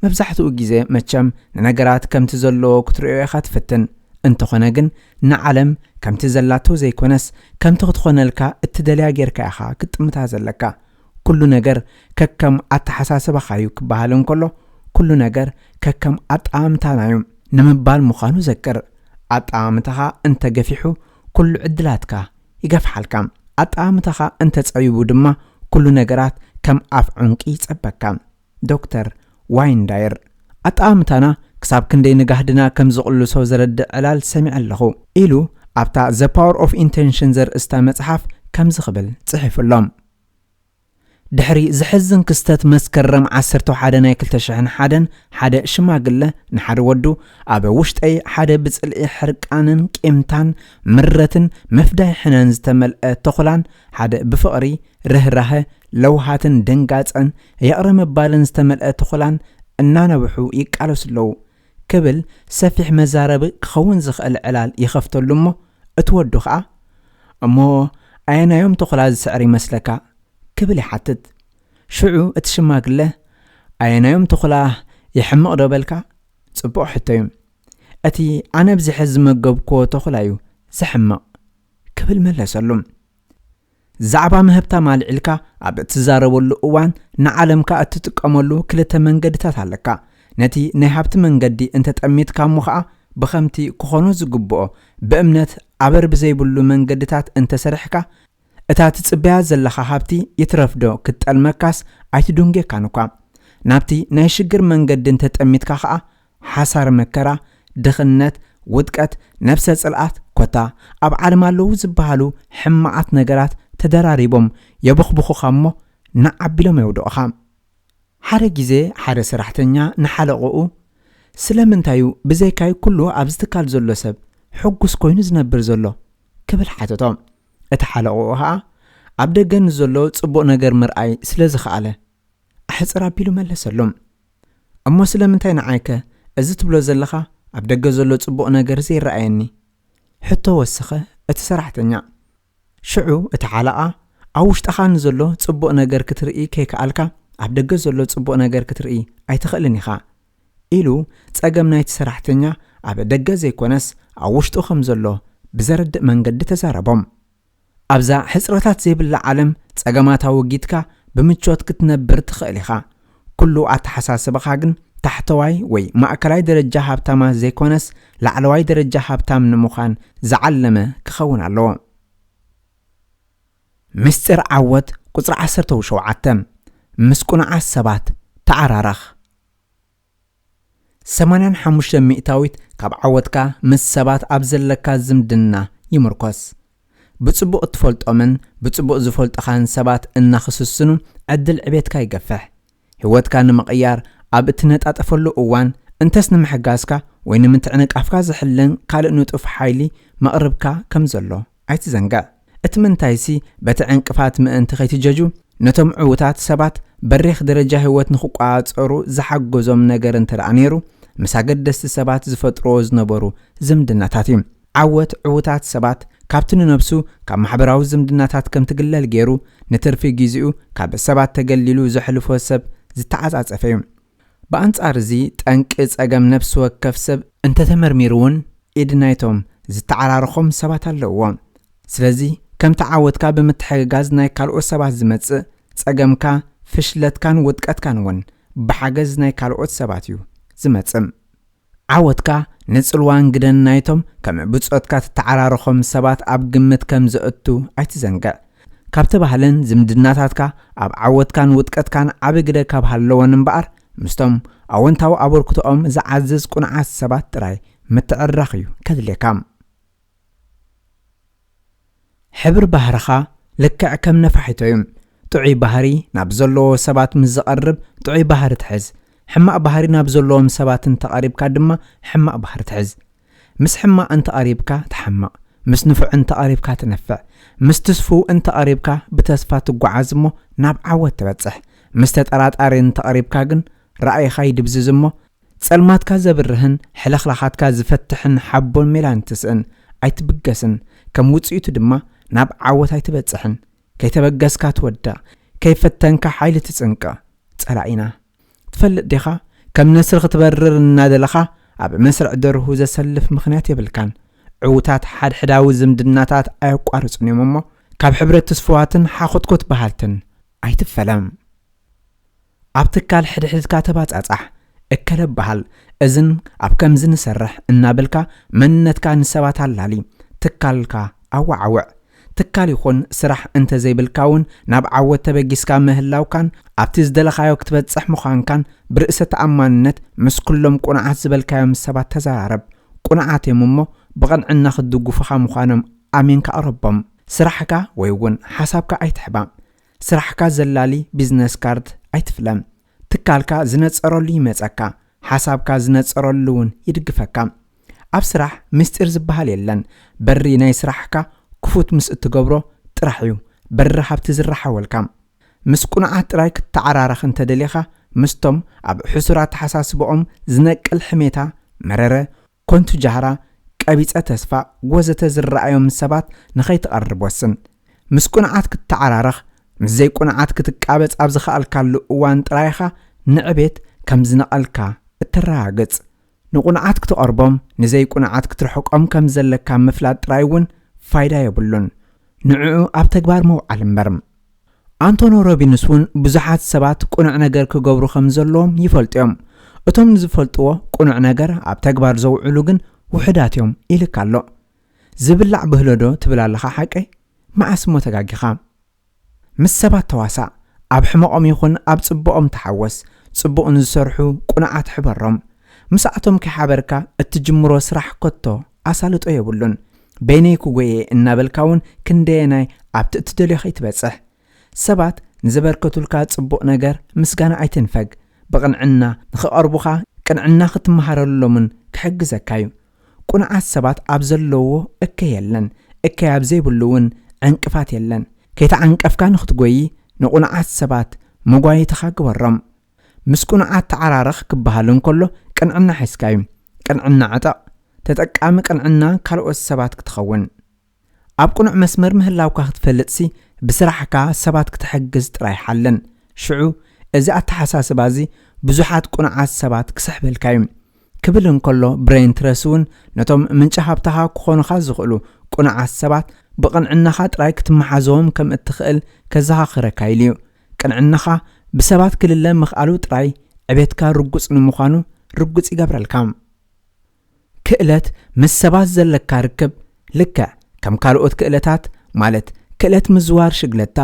መብዛሕትኡ ግዜ መቸም ንነገራት ከምቲ ዘለዎ ክትርእዮ ኢኻ ትፍትን። እንተኾነ ግን ንዓለም ከምቲ ዘላቶ ዘይኮነስ ከምቲ ክትኾነልካ እትደልያ ጌርካ ኢኻ ክትጥምታ ዘለካ። ኩሉ ነገር ከከም ኣተሓሳስባኻ እዩ ክበሃል እንከሎ፣ ኩሉ ነገር ከከም ኣጠኣምታና እዩ ንምባል ምዃኑ ዘክር። ኣጠኣምታኻ እንተገፊሑ ኩሉ ዕድላትካ ይገፍሓልካ። ኣጠኣምታኻ እንተጸቢቡ ድማ ኩሉ ነገራት ከም ኣፍ ዑንቂ ይጸበካ። ዶክተር ዋይንዳየር። ኣጠኣምታና ክሳብ ክንደይ ንጋህድና ከም ዝቕልሶ ዘረድእ ዕላል ሰሚዐ ኣለኹ ኢሉ ኣብታ The Power of Intention ዘርእስታ መጽሓፍ ከምዚ ክብል ጽሒፉ ኣሎ። ድሕሪ ዘሕዝን ክስተት መስከረም ዓሰርተ ሓደ ናይ ክልተ ሽሕን ሓደን ሓደ ሽማግለ ንሓደ ወዱ ኣብ ውሽጠይ ሓደ ብጽልኢ ሕርቃንን ቂምታን ምረትን ምፍዳይ ሕነን ዝተመልአ ተኹላን ሓደ ብፍቕሪ ርህራሀ ለውሃትን ድንጋጸን ይቕረ ምባልን ዝተመልአ ተኹላን እናነብሑ ይቃለሱ ኣለዉ ክብል ሰፊሕ መዛረቢ ክኸውን ዝኽእል ዕላል ይኸፍተሉ እሞ እቲ ወዱ ኸኣ እሞ ኣየናዮም ተኹላ ዝስዕር ይመስለካ ክብል ይሓትት። ሽዑ እቲ ሽማግለ ኣየናዮም ተኹላ ይሕምቕ ዶ በልካ? ጽቡቕ ሕቶ እዩ። እቲ ኣነ ኣብዚሐ ዝመገብክዎ ተኹላ እዩ ዘሕምቕ ክብል መለሰሉ። ዛዕባ ምህብታም ኣልዒልካ ኣብ እትዛረበሉ እዋን ንዓለምካ እትጥቀመሉ ክልተ መንገድታት ኣለካ። ነቲ ናይ ሃብቲ መንገዲ እንተጠሚትካ እሞ ኸኣ ብኸምቲ ክኾኖ ዝግብኦ ብእምነት ኣበር ብዘይብሉ መንገድታት እንተሰሪሕካ እታ ትጽበያ ዘለኻ ሃብቲ ይትረፍዶ ክትጠልመካስ ኣይትዱንጌካን እኳ። ናብቲ ናይ ሽግር መንገዲ እንተጠሚትካ ኸኣ ሓሳር መከራ፣ ድኽነት፣ ውድቀት፣ ነብሰ ጽልኣት ኮታ ኣብ ዓለም ኣለዉ ዝበሃሉ ሕማቓት ነገራት ተደራሪቦም የበኽብኹኻ እሞ ንዓቢሎም የውድቑኻ። ሓደ ግዜ ሓደ ሰራሕተኛ ንሓለቕኡ ስለምንታይ እዩ ብዘይካይ ኩሉ ኣብዚ ትካል ዘሎ ሰብ ሕጉስ ኮይኑ ዝነብር ዘሎ ክብል ሓተቶ። እቲ ሓለቕኡ ኸኣ ኣብ ደገ ንዘሎ ጽቡቕ ነገር ምርኣይ ስለ ዝኸኣለ ኣሕጽር ኣቢሉ መለሰሉ። እሞ ስለምንታይ ንዓይከ እዚ ትብሎ ዘለኻ ኣብ ደገ ዘሎ ጽቡቕ ነገር ዘይረኣየኒ? ሕቶ ወሰኸ እቲ ሰራሕተኛ። ሽዑ እቲ ሓለቓ ኣብ ውሽጥኻ ንዘሎ ጽቡቕ ነገር ክትርኢ ከይከኣልካ ኣብ ደገ ዘሎ ጽቡቕ ነገር ክትርኢ ኣይትኽእልን ኢኻ ኢሉ ጸገም ናይቲ ሰራሕተኛ ኣብ ደገ ዘይኮነስ ኣብ ውሽጡ ከም ዘሎ ብዘረድእ መንገዲ ተዛረቦም። ኣብዛ ሕጽረታት ዘይብላ ዓለም ጸገማት ኣወጊድካ ብምቾት ክትነብር ትኽእል ኢኻ። ኩሉ ኣተሓሳስባኻ ግን ታሕተዋይ ወይ ማእከላይ ደረጃ ሃብታማት ዘይኮነስ ላዕለዋይ ደረጃ ሃብታም ንምዃን ዝዓለመ ክኸውን ኣለዎ። ምስጢር ዓወት ቁጽሪ ዓሰርተ ሸውዓተ። ምስ ቅኑዓት ሰባት ተዓራረኽ። ሰማንያን ሓሙሽተ ሚእታዊት ካብ ዓወትካ ምስ ሰባት ኣብ ዘለካ ዝምድና ይምርኮስ። ብጽቡቕ እትፈልጦምን ብጽቡቕ ዝፈልጡኻን ሰባት እናኽስስኑ ዕድል ዕቤትካ ይገፍሕ። ህይወትካ ንምቕያር ኣብ እትነጣጠፈሉ እዋን እንተስ ንምሕጋዝካ ወይ ንምትዕንቃፍካ ዝሕልን ካልእ ንጡፍ ሓይሊ መቕርብካ ከም ዘሎ ኣይትዘንግዕ። እቲ ምንታይሲ በቲ ዕንቅፋት ምእንቲ ከይትጀጁ ነቶም ዕዉታት ሰባት በሪኽ ደረጃ ህይወት ንኽቋጸሩ ዝሓገዞም ነገር እንተ ደኣ ነይሩ፣ ምስ ኣገደስቲ ሰባት ዝፈጥርዎ ዝነበሩ ዝምድናታት እዩ። ዓወት ዕዉታት ሰባት ካብቲ ንነብሱ ካብ ማሕበራዊ ዝምድናታት ከም ትግለል ገይሩ፣ ንትርፊ ግዜኡ ካብ ሰባት ተገሊሉ ዘሕልፎ ሰብ ዝተዓጻጸፈ እዩ። ብኣንጻር እዚ፣ ጠንቂ ጸገም ነፍሲ ወከፍ ሰብ እንተተመርሚሩ እውን፣ ኢድ ናይቶም ዝተዓራረኾም ሰባት ኣለውዎ። ስለዚ፣ ከምቲ ዓወትካ ብምትሕግጋዝ ናይ ካልኦት ሰባት ዝመጽእ፣ ጸገምካ፣ ፍሽለትካን ውድቀትካን እውን ብሓገዝ ናይ ካልኦት ሰባት እዩ ዝመጽእ። ዓወትካ ንጽልዋን ግደን ናይቶም ከም ብጾትካ ትተዓራረኾም ሰባት ኣብ ግምት ከም ዘእቱ ኣይትዘንግዕ። ካብቲ ባህልን ዝምድናታትካ ኣብ ዓወትካን ውድቀትካን ዓቢ ግደ ካብ ሃለወን እምበኣር፣ ምስቶም ኣወንታዊ ኣበርክቶኦም ዝዓዝዝ ቁኑዓት ሰባት ጥራይ ምትዕርራኽ እዩ ከድልየካ። ሕብሪ ባህርኻ ልክዕ ከም ነፋሒቶ እዩ። ጥዑይ ባህሪ ናብ ዘለዎ ሰባት ምስ ዝቐርብ ጥዑይ ባህሪ ትሕዝ። ሕማቕ ባህሪ ናብ ዘለዎም ሰባት እንተቐሪብካ ድማ ሕማቕ ባህሪ ትሕዝ። ምስ ሕማቕ እንተቐሪብካ ትሓምቕ። ምስ ንፉዕ እንተቐሪብካ ትነፍዕ። ምስ ትስፉው እንተቐሪብካ ብተስፋ ትጓዓዝ እሞ ናብ ዓወት ትበጽሕ። ምስ ተጠራጣሪ እንተቐሪብካ ግን ራእይኻ ይድብዝዝ እሞ ጸልማትካ ዘብርህን ሕልኽላኻትካ ዝፈትሕን ሓቦን ሜላን ትስእን። ኣይትብገስን። ከም ውጽኢቱ ድማ ናብ ዓወት ኣይትበጽሕን። ከይተበገስካ ትወድቕ። ከይፈተንካ ሓይሊ ትጽንቅቕ። ጸላኢና። ትፈልጥ ዲኻ? ከም ነስሪ ክትበርር እናደለኻ ኣብ መስርዕ ደርሁ ዘሰልፍ ምኽንያት የብልካን። ዕዉታት ሓድሕዳዊ ዝምድናታት ኣየቋርጹን እዮም እሞ፣ ካብ ሕብረት ትስፉዋትን ሓኾትኮት በሃልትን ኣይትፈለ። ኣብ ትካል ሕድሕድካ ተባጻጻሕ፣ እከለ በሃል። እዝን ኣብ ከምዚ ንሰርሕ እናበልካ መንነትካ ንሰባት ኣላሊ፣ ትካልካ ኣወዓውዕ። ትካል ይኹን ስራሕ እንተ ዘይብልካ እውን ናብ ዓወት ተበጊስካ ምህላውካን ኣብቲ ዝደለኻዮ ክትበጽሕ ምዃንካን ብርእሰ ተኣማንነት ምስ ኩሎም ቁኑዓት ዝበልካዮም ሰባት ተዘራረብ። ቁኑዓት እዮም እሞ ብቕንዕና ክትድግፉኻ ምዃኖም ኣሚንካ ኣቕረቦም። ስራሕካ ወይ እውን ሓሳብካ ኣይትሕባእ። ስራሕካ ዘላሊ ቢዝነስ ካርድ ኣይትፍለም። ትካልካ ዝነጸረሉ ይመጸካ፣ ሓሳብካ ዝነጸረሉ እውን ይድግፈካ። ኣብ ስራሕ ምስጢር ዝበሃል የለን። በሪ ናይ ስራሕካ ክፉት ምስ እትገብሮ ጥራሕ እዩ በሪ ሃብቲ ዝረሓወልካ። ምስ ቁኑዓት ጥራይ ክትተዓራረኽ እንተደሊኻ፣ ምስቶም ኣብ ሕሱር ኣተሓሳስባኦም ዝነቅል ሕሜታ፣ መረረ፣ ኮንቱ ጃህራ፣ ቀቢጸ ተስፋ ወዘተ ዝረኣዮም ሰባት ንኸይትቐርብ ወስን። ምስ ቁኑዓት ክትተዓራረኽ፣ ምስ ዘይቁኑዓት ክትቃበጽ ኣብ ዝኸኣልካሉ እዋን ጥራይ ኢኻ ንዕቤት ከም ዝነቐልካ እተረጋግጽ። ንቁኑዓት ክትቐርቦም፣ ንዘይቁኑዓት ክትርሕቆም ከም ዘለካ ምፍላጥ ጥራይ እውን ፋይዳ የብሉን። ንዕኡ ኣብ ተግባር ምውዓል እምበር። ኣንቶኒ ሮቢንስ እውን ብዙሓት ሰባት ቁኑዕ ነገር ክገብሩ ከም ዘለዎም ይፈልጡ እዮም። እቶም ንዝፈልጥዎ ቁኑዕ ነገር ኣብ ተግባር ዘውዕሉ ግን ውሑዳት እዮም ኢልካ ኣሎ። ዝብላዕ ብህሎ ዶ ትብል ኣለኻ ሓቀይ? መዓስ እሞ ተጋጊኻ? ምስ ሰባት ተዋሳእ። ኣብ ሕመቖም ይኹን ኣብ ጽቡቖም ተሓወስ። ጽቡቕ ንዝሰርሑ ቁኑዓት ሕበሮም። ምስኣቶም ከይሓበርካ እትጅምሮ ስራሕ ከቶ ኣሳልጦ የብሉን። በይነይ ክጎየ እናበልካ እውን ክንደየናይ ኣብቲ እትደልዮ ከይትበጽሕ። ሰባት ንዘበርከቱልካ ጽቡቕ ነገር ምስጋና ኣይትንፈግ። ብቕንዕና ንኽቐርቡኻ ቅንዕና ክትመሃረሎምን ክሕግዘካ እዩ። ቁኑዓት ሰባት ኣብ ዘለዎ እከይ የለን፣ እከይ ኣብ ዘይብሉ እውን ዕንቅፋት የለን። ከይተዓንቀፍካ ንኽትጎዪ ንቁኑዓት ሰባት መጓይትኻ ግበሮም። ምስ ቁኑዓት ተዓራረኽ ክበሃል እንከሎ ቅንዕና ሒዝካ እዩ። ቅንዕና ዕጠቕ። ተጠቃሚ ቅንዕና ካልኦት ሰባት ክትኸውን። ኣብ ቁኑዕ መስመር ምህላውካ ክትፈልጥሲ ብስራሕካ ሰባት ክትሕግዝ ጥራይ ሓልን። ሽዑ እዚ ኣተሓሳስባ እዚ ብዙሓት ቁኑዓት ሰባት ክስሕበልካ እዩ። ክብል እንከሎ ብሬን ትረስ እውን ነቶም ምንጪ ሃብትኻ ክኾኑኻ ዝኽእሉ ቁኑዓት ሰባት ብቕንዕናኻ ጥራይ ክትመሓዞም ከም እትኽእል ከዘኻኽረካ ኢሉ እዩ። ቅንዕናኻ ብሰባት ክልለ ምኽኣሉ ጥራይ ዕቤትካ ርጉጽ ንምዃኑ ርጉጽ ይገብረልካ። ክእለት ምስ ሰባት ዘለካ ርክብ ልክዕ ከም ካልኦት ክእለታት ማለት ክእለት ምዝዋር ሽግለታ፣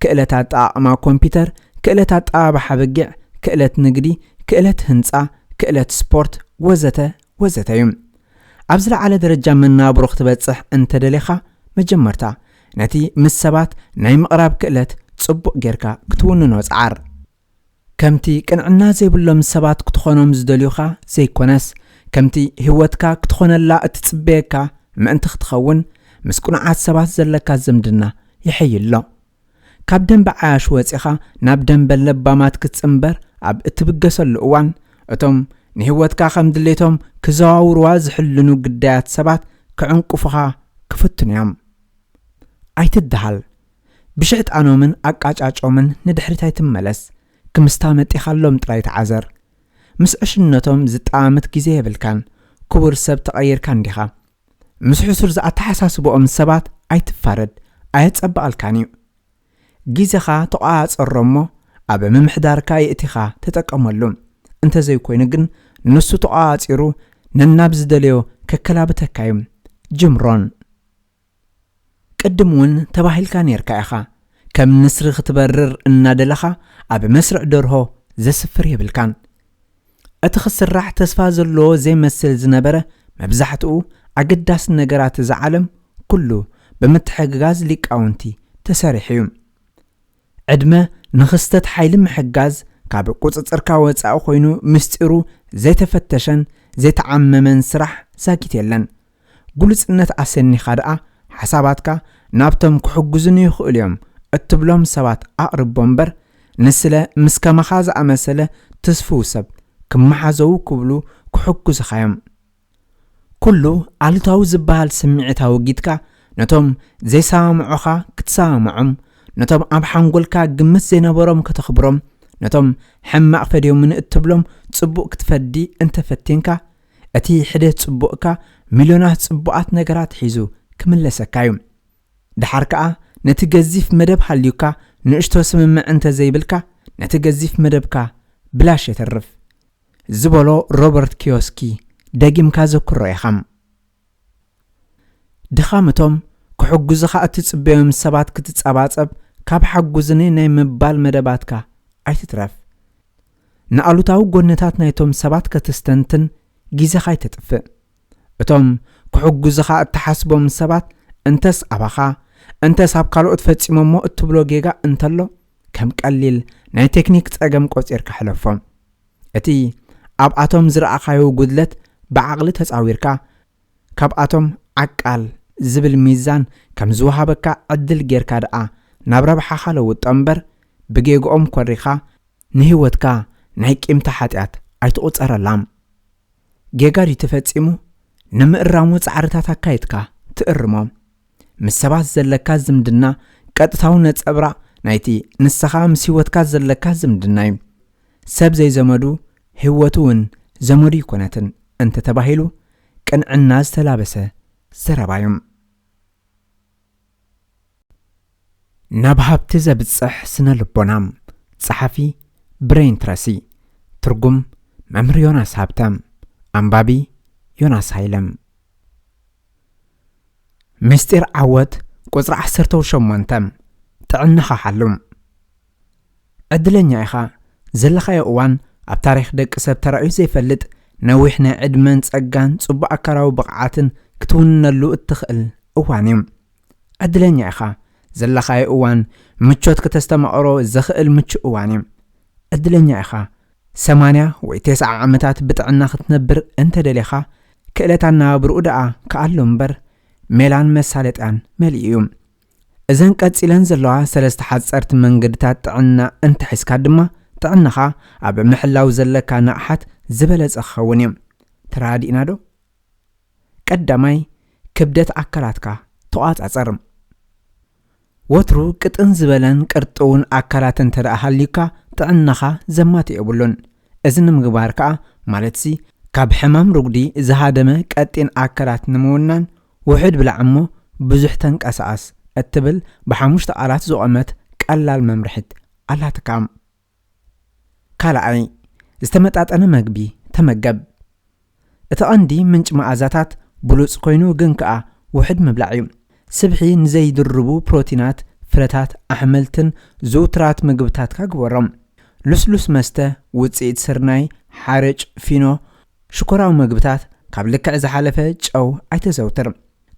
ክእለት ኣጠቓቕማ ኮምፒተር፣ ክእለት ኣጠባብሓ በጊዕ፣ ክእለት ንግዲ፣ ክእለት ህንጻ፣ ክእለት ስፖርት ወዘተ ወዘተ እዩ። ኣብ ዝለዓለ ደረጃ መናብሮ ክትበጽሕ እንተደሊኻ መጀመርታ ነቲ ምስ ሰባት ናይ ምቕራብ ክእለት ጽቡቕ ጌርካ ክትውንኖ ጽዓር። ከምቲ ቅንዕና ዘይብሎም ሰባት ክትኾኖም ዝደልዩኻ ዘይኮነስ፣ ከምቲ ህይወትካ ክትኾነላ እትጽበየካ ምእንቲ ክትኸውን፣ ምስ ቅኑዓት ሰባት ዘለካ ዝምድና ይሕይሎ። ካብ ደንበ ዓያሽ ወጺኻ ናብ ደንበ ለባማት ክትጽንበር ኣብ እትብገሰሉ እዋን፣ እቶም ንህይወትካ ከም ድሌቶም ክዘዋውርዋ ዝሕልኑ ግዳያት ሰባት ክዕንቁፉኻ ክፍትኑ እዮም። ኣይትደሃል። ብሽሕጣኖምን ኣቃጫጮምን ንድሕሪት ኣይትመለስ። ክምስታ መጢኻሎም ጥራይ ተዓዘር። ምስ ዕሽነቶም ዝጠማመት ግዜ የብልካን። ክቡር ሰብ ተቐይርካ እንዲኻ። ምስ ሕሱር ዝኣተሓሳስብኦም ሰባት ኣይትፋረድ፣ ኣየጸብቐልካን እዩ። ግዜኻ ተቖጻጸሮ እሞ ኣብ ምምሕዳርካ የእቲኻ ተጠቀመሉ። እንተዘይኮይኑ ግን ንሱ ተቖጻጺሩ ነናብ ዝደለዮ ከከላብተካ እዩ። ጅም ሮን። ቅድም እውን ተባሂልካ ኔርካ ኢኻ። ከም ንስሪ ክትበርር እናደለኻ ኣብ መስርዕ ደርሆ ዘስፍር የብልካን። እቲ ክስራሕ ተስፋ ዘለዎ ዘይመስል ዝነበረ መብዛሕትኡ ኣገዳሲ ነገራት እዛ ዓለም ኩሉ ብምትሕግጋዝ ሊቃውንቲ ተሰሪሑ እዩ። ዕድመ ንኽስተት ሓይሊ ምሕጋዝ ካብ ቁጽጽርካ ወጻኢ ኮይኑ ምስጢሩ ዘይተፈተሸን ዘይተዓመመን ስራሕ ዛጊት የለን። ግሉጽነት ኣሰኒኻ ደኣ ሓሳባትካ ናብቶም ክሕግዙኒ ይኽእሉ እዮም እትብሎም ሰባት ኣቕርቦ እምበር፣ ንስለ ምስ ከማኻ ዝኣመሰለ ትስፉው ሰብ ክመሓዘዉ ክብሉ ክሕግዙኻ እዮም። ኩሉ ኣሉታዊ ዝበሃል ስምዒት ኣወጊድካ፣ ነቶም ዘይሰማምዑኻ ክትሰማምዖም፣ ነቶም ኣብ ሓንጎልካ ግምት ዘይነበሮም ከተኽብሮም፣ ነቶም ሕማቕ ፈድዮምኒ እትብሎም ጽቡቕ ክትፈዲ እንተፈቲንካ፣ እቲ ሕደ ጽቡቕካ ሚልዮናት ጽቡቓት ነገራት ሒዙ ክምለሰካ እዩ። ደሓር ከኣ ነቲ ገዚፍ መደብ ሃልዩካ ንእሽቶ ስምምዕ እንተ ዘይብልካ፣ ነቲ ገዚፍ መደብካ ብላሽ የተርፍ። ዝበሎ ሮበርት ኪዮስኪ ደጊምካ ዘክሮ ኢኻ። ድኻም እቶም ክሕግዙኻ እትጽበዮም ሰባት ክትጸባጸብ፣ ካብ ሓጉዝኒ ናይ ምባል መደባትካ ኣይትትረፍ። ንኣሉታዊ ጎነታት ናይቶም ሰባት ከተስተንትን ግዜኻ ኣይተጥፍእ። እቶም ክሕግዙኻ እትሓስቦም ሰባት እንተስ ኣባኻ፣ እንተስ ኣብ ካልኦት ፈጺሞሞ እትብሎ ጌጋ እንተሎ፣ ከም ቀሊል ናይ ቴክኒክ ጸገም ቆጺርካ ሕለፎ። እቲ ኣብኣቶም ዝረኣኻዮ ጉድለት ብዓቕሊ ተጻዊርካ፣ ካብኣቶም ዓቃል ዝብል ሚዛን ከም ዝወሃበካ ዕድል ጌርካ ደኣ ናብ ረብሓኻ ለውጦ እምበር፣ ብጌግኦም ኮሪኻ ንህይወትካ ናይ ቂምታ ሓጢኣት ኣይትቑጸረላ። ጌጋ ድዩ ተፈጺሙ? ንምእራሙ ጻዕርታት ኣካይድካ ትእርሞ። ምስ ሰባት ዘለካ ዝምድና ቀጥታዊ ነጸብራቕ ናይቲ ንስኻ ምስ ህይወትካ ዘለካ ዝምድና እዩ። ሰብ ዘይዘመዱ ህይወቱ እውን ዘመዱ ኣይኮነትን እንተተባሂሉ ቅንዕና ዝተላበሰ ዘረባ እዩ። ናብ ሃብቲ ዘብጽሕ ስነ ልቦና። ጸሓፊ ብሬን ትረሲ። ትርጉም መምህር ዮናስ ሃብተ። ኣንባቢ ዮናስ ሃይለ። ምስጢር ዓወት ቁጽሪ ዓሰርተ ሸሞንተ። ጥዕናኻ ሓሉ። ዕድለኛ ኢኻ። ዘለኻዮ እዋን ኣብ ታሪኽ ደቂ ሰብ ተራእዩ ዘይፈልጥ ነዊሕ ናይ ዕድመን ጸጋን ጽቡቕ ኣካላዊ ብቕዓትን ክትውንነሉ እትኽእል እዋን እዩ። ዕድለኛ ኢኻ። ዘለኻዮ እዋን ምቾት ክተስተማቕሮ ዘኽእል ምቹእ እዋን እዩ። ዕድለኛ ኢኻ። ሰማንያ ወይ ተስዓ ዓመታት ብጥዕና ክትነብር እንተደሊኻ፣ ክእለት ኣነባብርኡ ደኣ ክኣሉ እምበር፣ ሜላን መሳለጥያን መሊኡ እዩ። እዘን ቀጺለን ዘለዋ ሰለስተ ሓጸርቲ መንገድታት ጥዕና እንተሒዝካ ድማ፣ ጥዕናኻ ኣብ ምሕላው ዘለካ ንቕሓት ዝበለጸ ክኸውን እዩ። ተራዲእና ዶ? ቀዳማይ፣ ክብደት ኣካላትካ ተቖጻጸር። ወትሩ ቅጥን ዝበለን ቅርጥውን ኣካላት እንተ ደኣ ሃልዩካ፣ ጥዕናኻ ዘማትእ የብሉን። እዚ ንምግባር ከኣ፣ ማለትሲ፣ ካብ ሕማም ርጉዲ ዝሃደመ ቀጢን ኣካላት ንምውናን፣ ውሑድ ብላዕ እሞ ብዙሕ ተንቀሳቐስ እትብል ብሓሙሽተ ቃላት ዝቖመት ቀላል መምርሒት ኣላትካ። ካልኣይ፣ ዝተመጣጠነ መግቢ ተመገብ። እቲ ቀንዲ ምንጪ መኣዛታት ብሉጽ ኮይኑ ግን ከኣ ውሑድ ምብላዕ እዩ። ስብሒ ንዘይድርቡ ፕሮቲናት፣ ፍረታት፣ ኣሕምልትን ዝውቱራት ምግብታትካ ግበሮም። ልስሉስ መስተ፣ ውጽኢት ስርናይ፣ ሓርጭ፣ ፊኖ፣ ሽኮራዊ ምግብታት፣ ካብ ልክዕ ዝሓለፈ ጨው ኣይተዘውትር።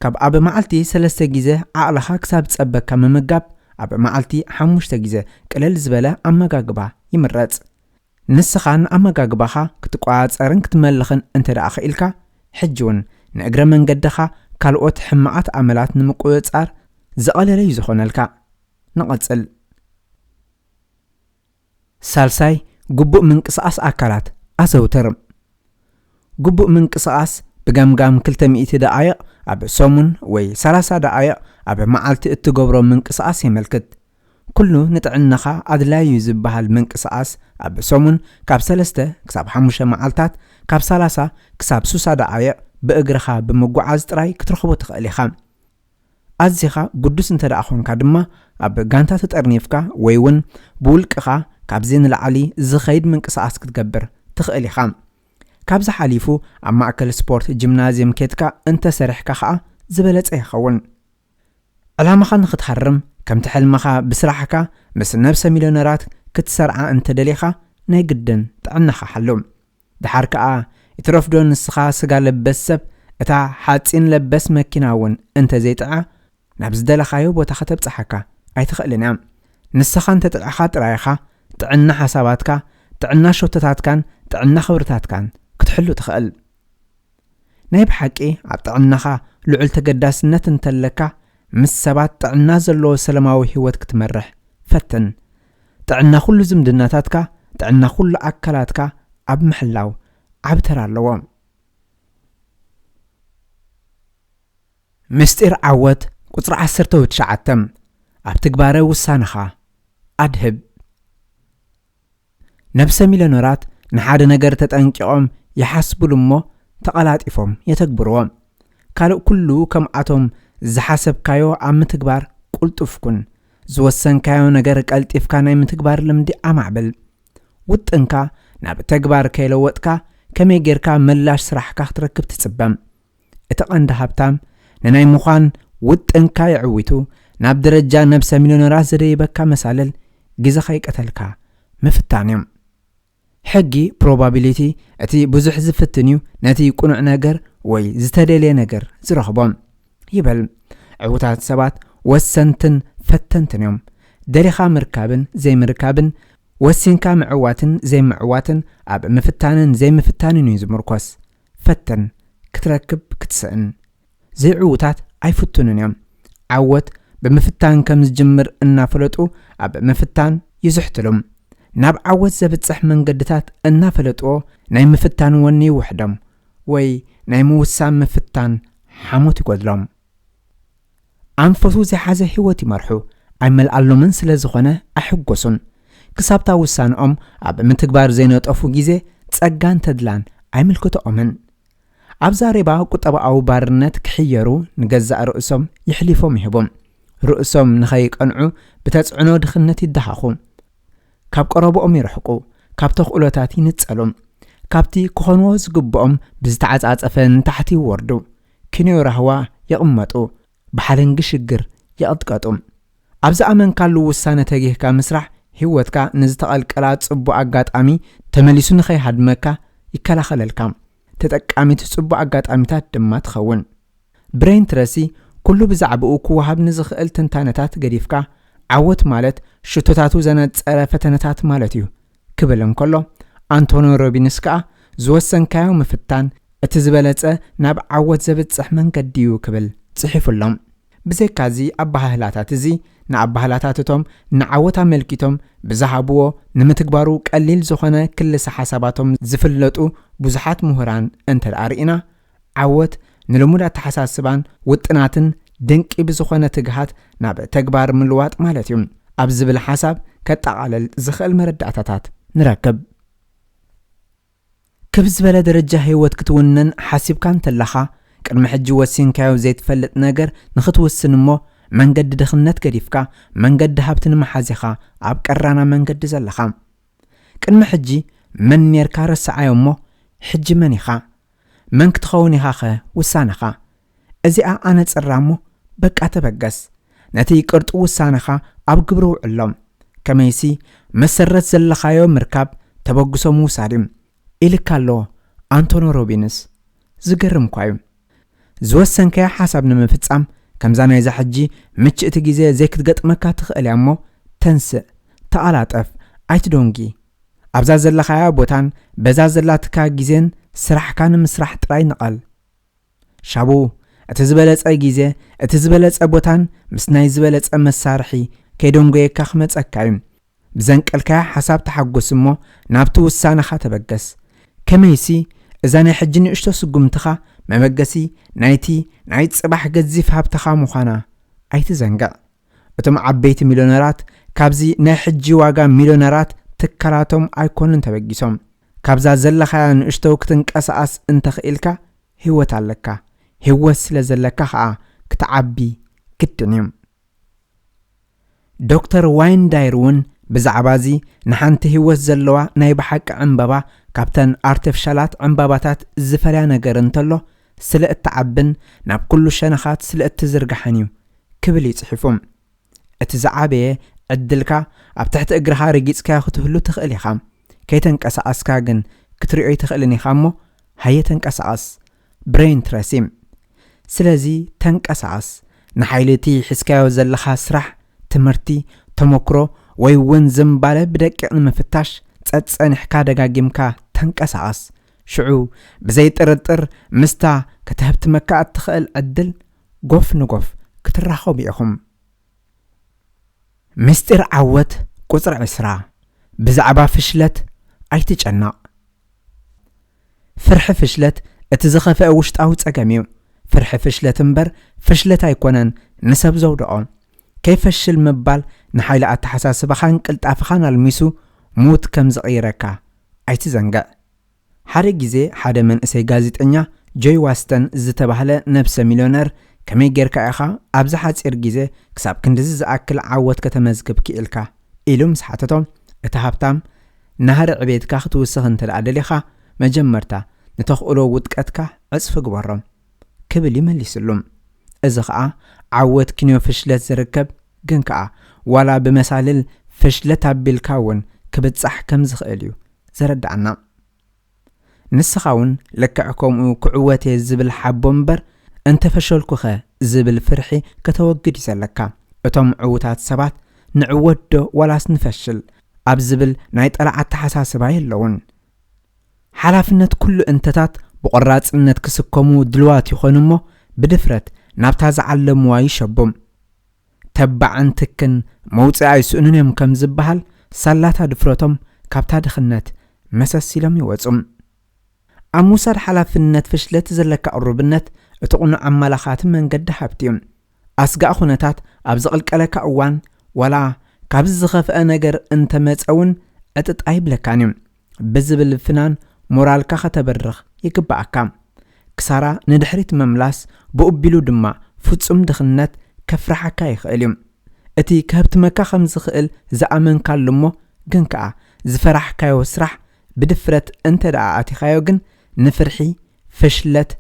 ካብ ኣብ መዓልቲ ሰለስተ ግዜ ዓቕልኻ ክሳብ ዝጸበካ ምምጋብ፣ ኣብ መዓልቲ ሓሙሽተ ግዜ ቅልል ዝበለ ኣመጋግባ ይምረጽ። ንስኻን ኣመጋግባኻ ክትቆጻጸርን ክትመልኽን እንተ ደኣ ኽኢልካ፣ ሕጂ እውን ንእግረ መንገድኻ ካልኦት ሕማቓት ኣመላት ንምቁጽጻር ዝቐለለ እዩ ዝኾነልካ። ንቐጽል። ሳልሳይ፣ ግቡእ ምንቅስቓስ ኣካላት ኣዘውትር። ግቡእ ምንቅስቓስ ብገምጋም ክልተ ሚእቲ ደቓይቕ ኣብ ሰሙን ወይ ሰላሳ ደቓይቕ ኣብ መዓልቲ እትገብሮ ምንቅስቓስ የመልክት። ኩሉ ንጥዕናኻ ኣድላዪ እዩ ዝበሃል ምንቅስቓስ ኣብ ሰሙን ካብ ሰለስተ ክሳብ ሓሙሽተ መዓልታት፣ ካብ ሰላሳ ክሳብ ስሳ ደቓይቕ ብእግርኻ ብምጉዓዝ ጥራይ ክትረኽቦ ትኽእል ኢኻ። ኣዚኻ ግዱስ እንተ ደኣ ኾንካ ድማ፣ ኣብ ጋንታ ተጠርኒፍካ ወይ እውን ብውልቅኻ ካብዚ ንላዕሊ ዝኸይድ ምንቅስቓስ ክትገብር ትኽእል ኢኻ። ካብዚ ሓሊፉ ኣብ ማእከል ስፖርት ጂምናዝየም ኬድካ እንተ ሰሪሕካ ኸኣ ዝበለጸ ይኸውን። ዕላማኻ ንኽትሃርም፣ ከምቲ ሕልምኻ ብስራሕካ ምስ ነብሰ ሚልዮነራት ክትሰርዓ እንተ ደሊኻ፣ ናይ ግድን ጥዕናኻ ሓሉ። ደሓር ከኣ ይትረፍዶ ንስኻ ስጋ ለበስ ሰብ፣ እታ ሓጺን ለበስ መኪና እውን እንተ ዘይጥዓ ናብ ዝደለኻዮ ቦታ ከተብጽሓካ ኣይትኽእልን እያ። ንስኻ እንተ ጥዕኻ ጥራይ ኢኻ ጥዕና ሓሳባትካ፣ ጥዕና ሸቶታትካን ጥዕና ክብርታትካን ክትሕሉ ትኽእል። ናይ ብሓቂ ኣብ ጥዕናኻ ልዑል ተገዳስነት እንተለካ፣ ምስ ሰባት ጥዕና ዘለዎ ሰላማዊ ህይወት ክትመርሕ ፈትን። ጥዕና ኩሉ ዝምድናታትካ፣ ጥዕና ኩሉ ኣካላትካ ኣብ ምሕላው ዓቢ ተራ ኣለዎ። ምስጢር ዓወት ቁጽሪ ዓሰርተ ትሽዓተ፣ ኣብ ትግባረ ውሳነኻ ኣድህብ። ነብሰ ሚልዮነራት ንሓደ ነገር ተጠንቂቖም ይሓስብሉ እሞ ተቐላጢፎም የተግብርዎ። ካልእ ኩሉ ከምኣቶም ዝሓሰብካዮ ኣብ ምትግባር ቁልጡፍ ኩን። ዝወሰንካዮ ነገር ቀልጢፍካ ናይ ምትግባር ልምዲ ኣማዕብል። ውጥንካ ናብ ተግባር ከይለወጥካ ከመይ ጌርካ ምላሽ ስራሕካ ክትረክብ ትጽበ? እቲ ቀንዲ ሃብታም ንናይ ምዃን ውጥንካ የዕዊቱ ናብ ደረጃ ነብሰ ሚልዮነራት ዘደይበካ መሳልል ግዜ ከይቀተልካ ምፍታን እዩ። ሕጊ ፕሮባቢሊቲ እቲ ብዙሕ ዝፍትን እዩ ነቲ ቅኑዕ ነገር ወይ ዝተደልየ ነገር ዝረኽቦ ይብል። ዕዉታት ሰባት ወሰንትን ፈተንትን እዮም። ደሊኻ ምርካብን ዘይምርካብን፣ ወሲንካ ምዕዋትን ዘይምዕዋትን ኣብ ምፍታንን ዘይምፍታንን እዩ ዝምርኮስ። ፈትን ክትረክብ ክትስእን። ዘይዕዉታት ኣይፍትኑን እዮም። ዓወት ብምፍታን ከም ዝጅምር እናፈለጡ ኣብ ምፍታን ይዝሕትሉ። ናብ ዓወት ዘብጽሕ መንገድታት እናፈለጥዎ ናይ ምፍታን ወኒ ይውሕዶም ወይ ናይ ምውሳን ምፍታን ሓሞት ይጎድሎም። ኣንፈቱ ዝሓዘ ህይወት ይመርሑ፣ ኣይመልኣሎምን ስለ ዝኾነ ኣይሕጎሱን። ክሳብታ ውሳንኦም ኣብ ምትግባር ዘይነጠፉ ግዜ ጸጋን ተድላን ኣይምልክትኦምን። ኣብ ዛሬባ ቁጠባዊ ባርነት ክሕየሩ ንገዛእ ርእሶም የሕሊፎም ይህቡ። ርእሶም ንኸይቀንዑ ብተጽዕኖ ድኽነት ይደሃኹ። ካብ ቀረብኦም ይርሕቁ፣ ካብ ተኽእሎታት ይንጸሉ። ካብቲ ክኾንዎ ዝግብኦም ብዝተዓጻጸፈ ንታሕቲ ይወርዱ። ክንዮ ራህዋ ይቕመጡ፣ ብሓለንጊ ሽግር ይቕጥቀጡ። ኣብ ዝኣመንካሉ ውሳነ ተጊህካ ምስራሕ ህይወትካ ንዝተቐልቀላ ጽቡቕ ኣጋጣሚ ተመሊሱ ንኸይሃድመካ ይከላኸለልካ። ተጠቃሚት ጽቡቕ ኣጋጣሚታት ድማ ትኸውን። ብሬን ትረሲ ኩሉ ብዛዕባኡ ክወሃብ ንዝኽእል ትንታነታት ገዲፍካ፣ ዓወት ማለት ሽቶታቱ ዘነጸረ ፈተነታት ማለት እዩ ክብል እንከሎ፣ ኣንቶኒ ሮቢንስ ከኣ ዝወሰንካዮ ምፍታን እቲ ዝበለጸ ናብ ዓወት ዘብጽሕ መንገዲ እዩ ክብል ጽሒፉሎም። ብዘይካዚ ኣበሃህላታት እዚ ንኣበሃህላታት እቶም ንዓወት ኣመልኪቶም ብዝሃብዎ ንምትግባሩ ቀሊል ዝኾነ ክልሰ ሓሳባቶም ዝፍለጡ ብዙሓት ምሁራን እንተ ደኣ ርኢና፣ ዓወት ንልሙድ ኣተሓሳስባን ውጥናትን ድንቂ ብዝኾነ ትግሃት ናብ ተግባር ምልዋጥ ማለት እዩ ኣብ ዝብል ሓሳብ ከጠቓልል ዝኽእል መረዳእታታት ንረክብ። ክብ ዝበለ ደረጃ ህይወት ክትውንን ሓሲብካ እንተለኻ፣ ቅድሚ ሕጂ ወሲንካዮ ዘይትፈልጥ ነገር ንኽትውስን እሞ መንገዲ ድኽነት ገዲፍካ መንገዲ ሃብቲ ንምሓዝ ኢኻ ኣብ ቀራና መንገዲ ዘለኻ። ቅድሚ ሕጂ መን ኔርካ ረስዓዮ እሞ ሕጂ መን ኢኻ? መን ክትኸውን ኢኻኸ ውሳነኻ? እዚኣ ኣነጽራ እሞ በቃ ተበገስ። ነቲ ቅርጡ ውሳነኻ ኣብ ግብሪ ውዕሎ። ከመይሲ መሰረት ዘለኻዮ ምርካብ ተበግሶ ምውሳድ እዩ። ኢልካ ኣሎ ኣንቶኒ ሮቢንስ። ዝገርም እኳ እዩ። ዝወሰንካዮ ሓሳብ ንምፍጻም ከምዛ ናይዛ ሕጂ ምችእቲ ግዜ ዘይክትገጥመካ ትኽእል እያ እሞ ተንስእ፣ ተቐላጠፍ፣ ኣይትደንጉ። ኣብዛ ዘለኻያ ቦታን በዛ ዘላትካ ግዜን ስራሕካ ንምስራሕ ጥራይ ንቐል። ሻቡ፣ እቲ ዝበለጸ ግዜ፣ እቲ ዝበለጸ ቦታን ምስ ናይ ዝበለጸ መሳርሒ ከይደንጎየካ ክመጸካ እዩ። ብዘንቀልካያ ሓሳብ ተሓጎስ እሞ ናብቲ ውሳነኻ ተበገስ። ከመይሲ እዛ ናይ ሕጂ ንእሽቶ ስጉምትኻ መበገሲ ናይቲ ናይ ጽባሕ ገዚፍ ሃብትኻ ምዃና ኣይትዘንግዕ። እቶም ዓበይቲ ሚልዮነራት ካብዚ ናይ ሕጂ ዋጋ ሚልዮነራት ትካላቶም ኣይኮኑን ተበጊሶም። ካብዛ ዘለኻያ ንእሽቶ ክትንቀሳቐስ እንተኽኢልካ ህይወት ኣለካ። ህይወት ስለ ዘለካ ኸኣ ክትዓቢ ግድን እዩ። ዶክተር ዋይንዳይር እውን ብዛዕባ እዚ ንሓንቲ ህይወት ዘለዋ ናይ ብሓቂ ዕምባባ ካብተን ኣርቲፊሻላት ዕምባባታት ዝፈልያ ነገር እንተሎ ስለ እትዓብን ናብ ኩሉ ሸነኻት ስለ እትዝርጋሕን እዩ ክብል እዩ ጽሒፉ። እቲ ዝዓበየ ዕድልካ ኣብ ትሕቲ እግርኻ ረጊጽካዮ ክትህሉ ትኽእል ኢኻ። ከይተንቀሳቐስካ ግን ክትሪኦ ኣይትኽእልን ኢኻ እሞ ሃየ ተንቀሳቐስ። ብሬን ትረሲ። ስለዚ ተንቀሳቐስ። ንሓይሊ እቲ ሒዝካዮ ዘለኻ ስራሕ፣ ትምህርቲ፣ ተመክሮ ወይ እውን ዝንባለ ብደቂቕ ንምፍታሽ ጸጸኒሕካ ደጋጊምካ ተንቀሳቐስ። ሽዑ ብዘይ ጥርጥር ምስታ ከተህብትመካ እትኽእል ዕድል ጎፍ ንጎፍ ክትራኸቡ ኢኹም። ምስጢር ዓወት ቁጽሪ ዕስራ። ብዛዕባ ፍሽለት ኣይትጨነቕ። ፍርሒ ፍሽለት እቲ ዝኸፍአ ውሽጣዊ ጸገም እዩ። ፍርሒ ፍሽለት እምበር ፍሽለት ኣይኮነን ንሰብ ዘውድቖ። ከይፈሽል ምባል ንሓይሊ ኣተሓሳስባኻን ቅልጣፈኻን ኣልሚሱ ሙት ከም ዝቕይረካ ኣይትዘንግዕ። ሓደ ግዜ ሓደ መንእሰይ ጋዜጠኛ ጆይ ዋስተን ዝተባህለ ነብሰ ሚልዮነር ከመይ ጌርካ ኢኻ ኣብዚ ሓጺር ግዜ ክሳብ ክንድዚ ዝኣክል ዓወት ከተመዝግብ ክኢልካ ኢሉ ምስ ሓተቶ፣ እቲ ሃብታም ናህሪ ዕቤትካ ክትውስኽ እንተ ደኣ ደሊኻ መጀመርታ ንተኽእሎ ውድቀትካ ዕጽፊ ግበሮ ክብል እዩ መሊስሉ። እዚ ኸኣ ዓወት ክንዮ ፍሽለት ዝርከብ ግን ከኣ ዋላ ብመሳልል ፍሽለት ኣቢልካ እውን ክብጻሕ ከም ዝኽእል እዩ ዘረድኣና። ንስኻ እውን ልክዕ ከምኡ ክዕወት እየ ዝብል ሓቦ እምበር እንተፈሸልኩኸ ዝብል ፍርሒ ከተወግድ እዩ ዘለካ። እቶም ዕዉታት ሰባት ንዕወት ዶ ዋላስ ንፈሽል ኣብ ዝብል ናይ ጠላዕ ኣተሓሳስባ የለውን። ሓላፍነት ኩሉ እንተታት ብቆራጽነት ክስከሙ ድልዋት ይኾኑ እሞ ብድፍረት ናብታ ዝዓለምዋ ይሸቡ። ተባዕን ትክን መውፅኢ ኣይስእኑን እዮም ከም ዝበሃል ሳላታ ድፍረቶም ካብታ ድኽነት መሰስ ኢሎም ይወፁ። ኣብ ምውሳድ ሓላፍነት ፍሽለት ዘለካ ቅሩብነት እቲ ቁኑዕ ኣመላኻቲ መንገዲ ሃብቲ እዩ። ኣስጋእ ኩነታት ኣብ ዝቕልቀለካ እዋን ዋላ ካብዚ ዝኸፍአ ነገር እንተመፀ እውን ዕጥጥ ኣይብለካን እዩ ብዝብል ፍናን ሞራልካ ከተበርኽ ይግባኣካ። ክሳራ ንድሕሪት ምምላስ ብኡቢሉ ድማ ፍጹም ድኽነት ከፍርሓካ ይኽእል እዩ። እቲ ከህብትመካ ከም ዝኽእል ዝኣመንካሉ እሞ ግን ከኣ ዝፈራሕካዮ ስራሕ ብድፍረት እንተ ደኣ ኣቲኻዮ ግን ንፍርሒ፣ ፍሽለት፣